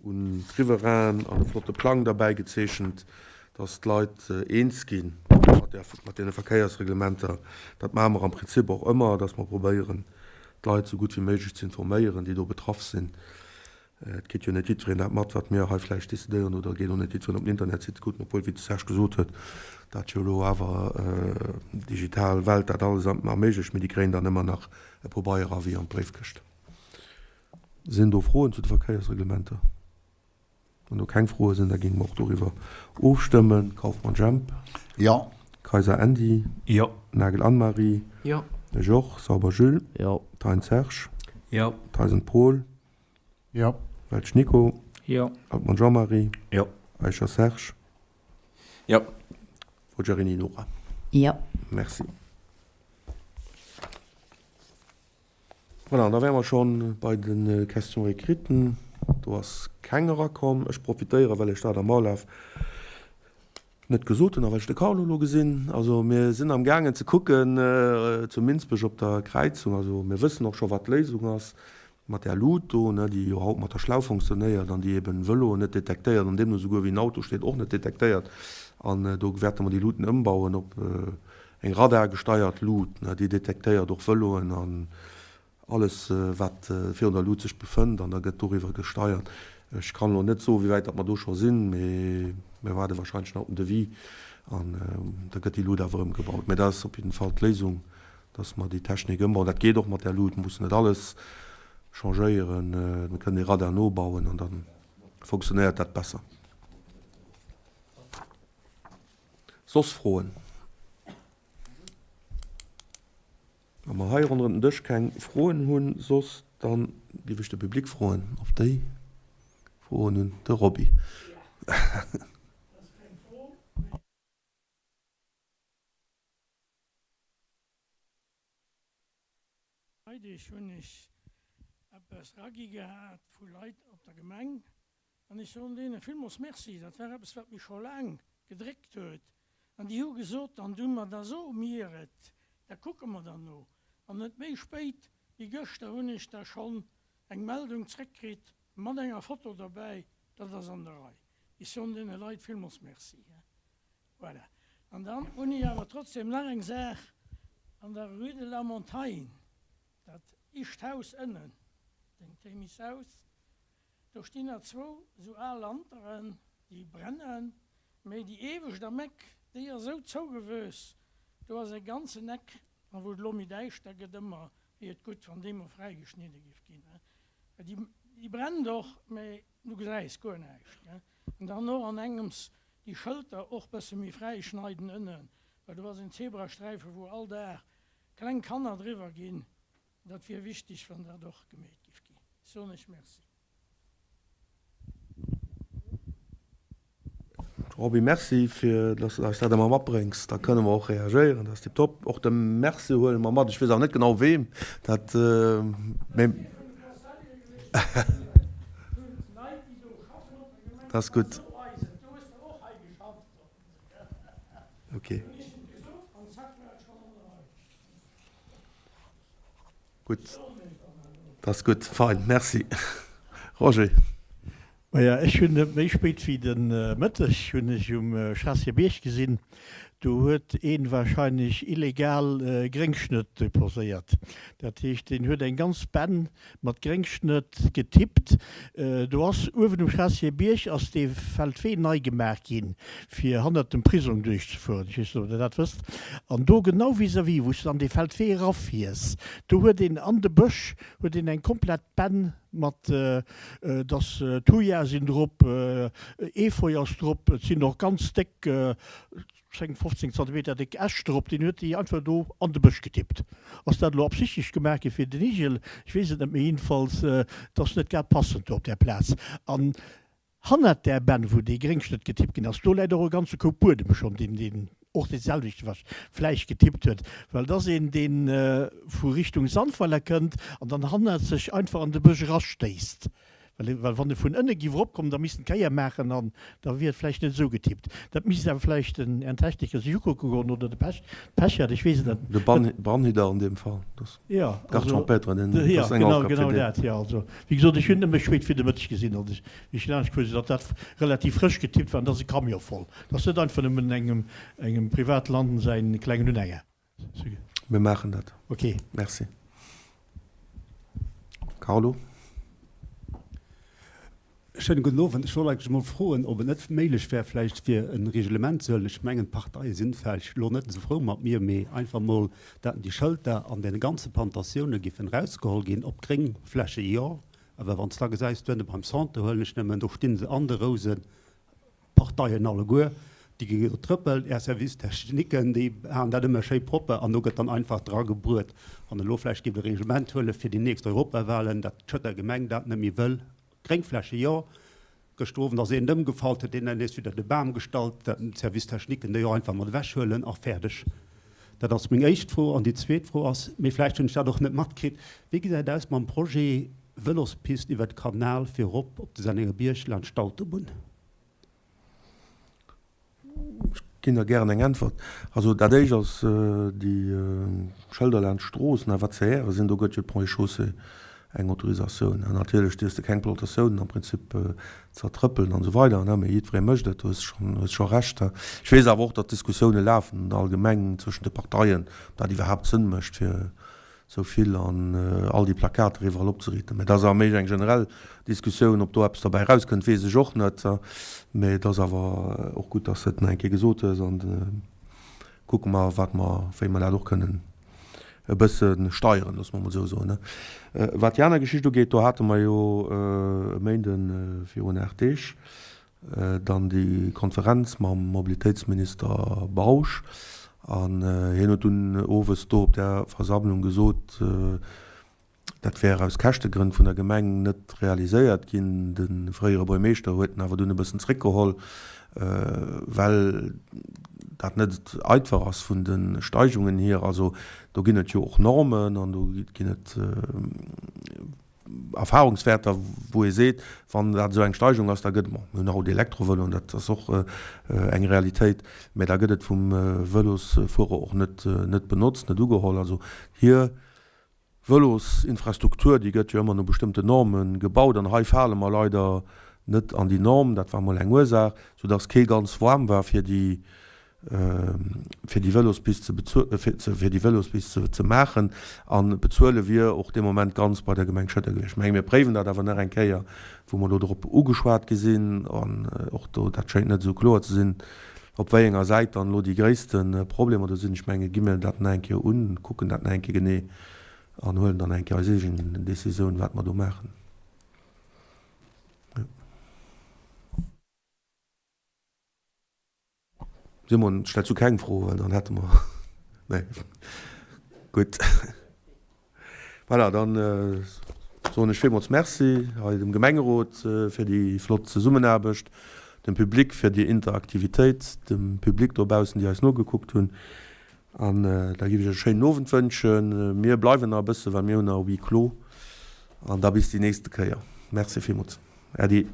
un d'Riverainen an e flotte Plang derbäi gezeechent, dass d'Leit eens gi mat där, mat deene Verkéiersreglementer. Dat maache mer am Prinzip och ëmmer, dass mer probéieren, d'Leit esou gutt wéi méiglech ze informéieren, déi do betraff sinn. Et kritt jo net jiddwereen dat mat, wat mir hei vläicht decidéieren, oder geet och net jiddwereen op den Internetsite kucken, obwuel, wéi de Serge gesot huet, dat jo elo awer d'digital Welt dat alles erméiglecht, mee déi kréien dann ëmmer nach e Pobeieravis an d'Bréifkëscht. Sinn do Froen zu de Verkéiersreglementer? Wann do keng Froe sinn, da géinge mer och doriwwer ofstëmmen. Kauffmann Jemp. Jo. Kayser Andy. Jo. Nagel Anne-Marie. Jo. Ech och. Sauber Jules. Jo. Thein Serge. Jo. Theisen Paul. Jo. Welsch Nico. Jo. Altmann Jean-Marie. Jo. Eicher Serge. Jo. Forgiarini Nora. Jo. Merci. Voilà, an da wäre mer scho bei de Questions écrites. Do ass keng erakomm. Ech profitéiere, well ech dat am Alaf net gesot hunn a well ech de Carlo elo gesinn. Also mir sinn am gaangen ze kucken zu Minsbech op der Kräizung. Also mir wëssen och scho wat d'Léisung ass mat där Lut do, ne, déi jo haut mat der Schlauch fonctionnéiert an déi eben Vëloen net detektéiert an deemno souguer wéi en Auto steet och net detektéiert. An do wäerte mer déi Luten ëmbauen op eng radargesteiert Lut, ne, déi detektéiert och Vëloen an Alles wat virun der Lut sech befënnt, an da gëtt doriwwer gesteiert. Ech kann elo net soen, wéi wäit datt mer do scho sinn, mee mir waarde wahrscheinlech nach op den Devis an da gëtt déi Lut awer ëmgebaut. Mee dat ass op jidden Fall d'Léisung, datt mer déi Technik ëmbauen. Dat geet och mat där Lut, mir mussen net alles changéieren, mir kënnen dee Radar nobauen an da fonctionnéiert dat besser. Soss Froen? Wa mer hei ronderëm den Dësch keng Froen hunn soss, da géif ech de Public froen, ob déi Froen hunn. De Roby. Freideg hunn ech eppes eragi gehat vu Leit op der Gemeng An ech soen deene villmools Merci. Dat war eppes, wat mech scho laang gedréckt huet. An déi hu gesot, dann du mer, da soe mir et, da kucke mer derno. An net méi spéit wéi gëschter hunn ech da schonn eng Meldung zréckkritt mat enger Foto derbäi, dat ass an der Rei. Ech soen deene Leit villmools Merci. Voilà. An dann hunn ech awer trotzdem nach eng Saach an der Rue de la Montagne, dat ischt Haus ënnen, dem Thémis Haus, Do stinn nach zwou sou al Lanteren, déi brennen, mee déi iewescht am Eck, déi ass sou zougewuess, do ass e ganzen Eck, an wou et elo méi däischter gëtt ëmmer, wier et gutt, wann déi mol fräigeschnidde giff ginn. Déi, déi brennt och, mee du gesäis guer näischt. An dann och an engems déi Schëlter och bësse méi fräischneiden ënnen, well do ass en Zebrasträife wou all Dag kleng Kanner driwwer ginn. Dat wier wichteg, wann dat och gemeet giff ginn. Soen ech Merci. Roby, Merci fir dass de eis dat ëmmer matbréngs. Da kënne mer och reagéieren, dat ass tiptop. Och de Merci huele mer mat. Ech weess awer net genau weem dat, mee dat ass gutt. Ok. Gutt, dat ass gutt, fein, merci. Roger. Maja, ech hunn et méi spéit wéi de Mëtteg hunn ech um Schraasseg Bierg gesinn, do huet een wahrscheinlech illegal Gréngschnëtt deposéiert. Dat heescht, deen huet eng ganz Benn mat Gréngschnëtt getippt. Do ass uewen um Schraasseg Bierg ass dee Feldwee nei gemaach ginn, fir hannert dem Prisong duerchzefueren. Ech weess net, ob Der dat wësst. An do genau vis-à-vis, wou s de an dee Feldwee erafiers, do huet een an de Bësch huet een eng komplett Benn mat, dass Thuja sinn drop, Efeu ass drop, et sinn och ganz déck, 10, 15 Zantimeter déck Äscht drop, deen huet déi einfach do an de Bësch getippt. Ass dat elo absichtlech gemaach gi fir den Igel? Ech weess et net, mee jiddefalls, et ass net grad passend do op där Plaz. An hannert där Benn, wou dee Gréngschnëtt getippt ginn ass, do läit och e ganze Koup Buedem schonn, deen deen och dee selwechte vläicht getippt huet, well et ass een, dee vu Richtung Sandweiler kënnt an dann hannert sech einfach an de Bësch erastéisst. Well wann e vun ënne giff eropkommen, da misst en d'Kéier maachen an da wier et vläicht net esou getippt. Dat misst awer vläicht den Ären Techniker sech ukucke goen oder de Pech, Pechert, ech weess et net. De Bannhider an deem Fall, dass Jo, Garde also, champêtre, deen, dat ass eng genau, Aufgab fir genau deen. dat, jo. Also, wéi gesot, ech hunn nëmme spéit fir de Mëtteg gesinn, also ech, wéi ech laanscht fuer, datt dat relativ frësch getippt war an et ass e Camion voll. Dat ass net einfach nëmmen engem, engem Privatlanden säin klengen Unhänger. Mir maachen dat. Ok. Merci. Carlo. Schéine gudden Owend. Ech wollt eigentlech emol froen, ob et net méiglech wär, vläicht fir e Reglement ze huelen. Ech mengen, d'Parteie sinn vläicht elo net esou frou mat mir, mee einfach emol, dat déi Schëlter an deene ganze Plantatioune giffen erausgeholl ginn, op Gréngfläche jo, awer wann s de da gesäis, duerne beim Centre, huelen ech nëmmen, do sti se an de Rousen, D'Parteien alleguer, déi gi getrëppelt, Är Service techniquen, déi haen dat ëmmer schéi propper an do gëtt dann einfach dra gebruet. Wann elo vläicht géif e Reglement huele fir déi nächst Europawahlen, datt d'Schëtter Gemeng dat net méi wëll, Gréngfläche jo, gëschter Owend ass een ëmgefall, huet deen dann nees widder de Bam gestallt, datt d'Service techniquen déi och einfach mat ewechhuelen a fäerdeg. Dat ass meng éischt Fro. An déi zweet Fro ass, mee vläicht hunn ech dat och net matkritt, Wéi gesäit et aus mam Projet Vëlospist iwwer de Kanal fir erop op de Sennengerbierg laanscht d'Autobunn? Ech ginn der gären eng Äntwert. Also dat éischt ass déi Schëlder laanscht d'Strooss, wat CRe sinn, do gëtt jo d'Ponts et Chaussées eng Autorisatioun. An natierlech dierfs de keng Plantatiounen am Prinzip zertrëppelen an esou weider, mee jiddweree mécht et, du hues schonn, hues scho Recht. Ech weess awer och, datt Diskussioune lafen allgemeng zwëschent de Parteien, ob dat iwwerhaapt Sënn mécht fir esou vill an all déi Plakater iwwerall opzeriichten. Mä dat ass awer méi eng generell Diskussioun. Ob do eppes derbäi erauskënnt, weess ech och net. Mä et ass awer och gutt, datt s de et nach eng Kéier gesot hues an kucke mer, wat mer, wéi mer dat och kënnen e bësse steieren, loosse mer emol esou soen. Wat déi aner Geschicht ugeet, do hate mer jo e Méinde virun 8 Deeg dann déi Konferenz mam Mobilitéitsminister Bausch an hien huet dunn owes do op där Versammlung gesot, Dat wär aus Käschtegrënn vun der Gemeng net realiséiert ginn. De fréiere Buermeeschter huet en awer dunn e bëssen zréckgeholl, well dat net einfach ass vun de Steigungen hier. Also do ginn et jo och Normen an do ginn et Erfahrungswäerter, wou ee seet, wann dat esou eng Steigung ass, da gëtt, bon, mir hunn haut Elektrovëloen, dat ass och eng Realitéit, mä da gëtt et vum Vëlosfuerer och net net benotzt, net ugeholl. Also hir Vëlosinfrastruktur, déi gëtt jo ëmmer no bestëmmten Norme gebaut an hei fale mer leider net an déi Norm. Dat war mol eng Ursaach, soudass kee ganz waarm war fir déi fir déi Vëlospist ze bezuel fir ze fir déi Vëlospist ze ze maachen an bezuele wier och dee Moment ganz bei der Gemeng Schëtter gewiescht. Ech menge mir préiwen dat awer nach eng Kéier, wou mer elo drop ugeschwat gi sinn an och do, dat schéngt net esou kloer ze sinn, op wéi enger Säit dann elo déi gréisste Problemer do sinn. Ech menge gi mir dat nach eng Kéier un, kucken dat nach eng Kéier genee an huelen dann eng Kéier eis eegen Décisioun, wat mer do maachen. Jo. Simon, stells du keng Fro, well dann hätte mer, nee, gutt. Voilà, dann soen ech villmools Merci hei dem Gemengerot fir déi flott Zesummenaarbecht. Dem Public fir déi Interaktivitéit, dem Public dobaussen, déi eis nogekuckt hunn. An da géif ech iech e schéinen Owend wënschen. Mir bleiwen nach e bësse, well mir hunn nach e Huis clos. An da bis déi nächste Kéier. Merci villmools. Äddi.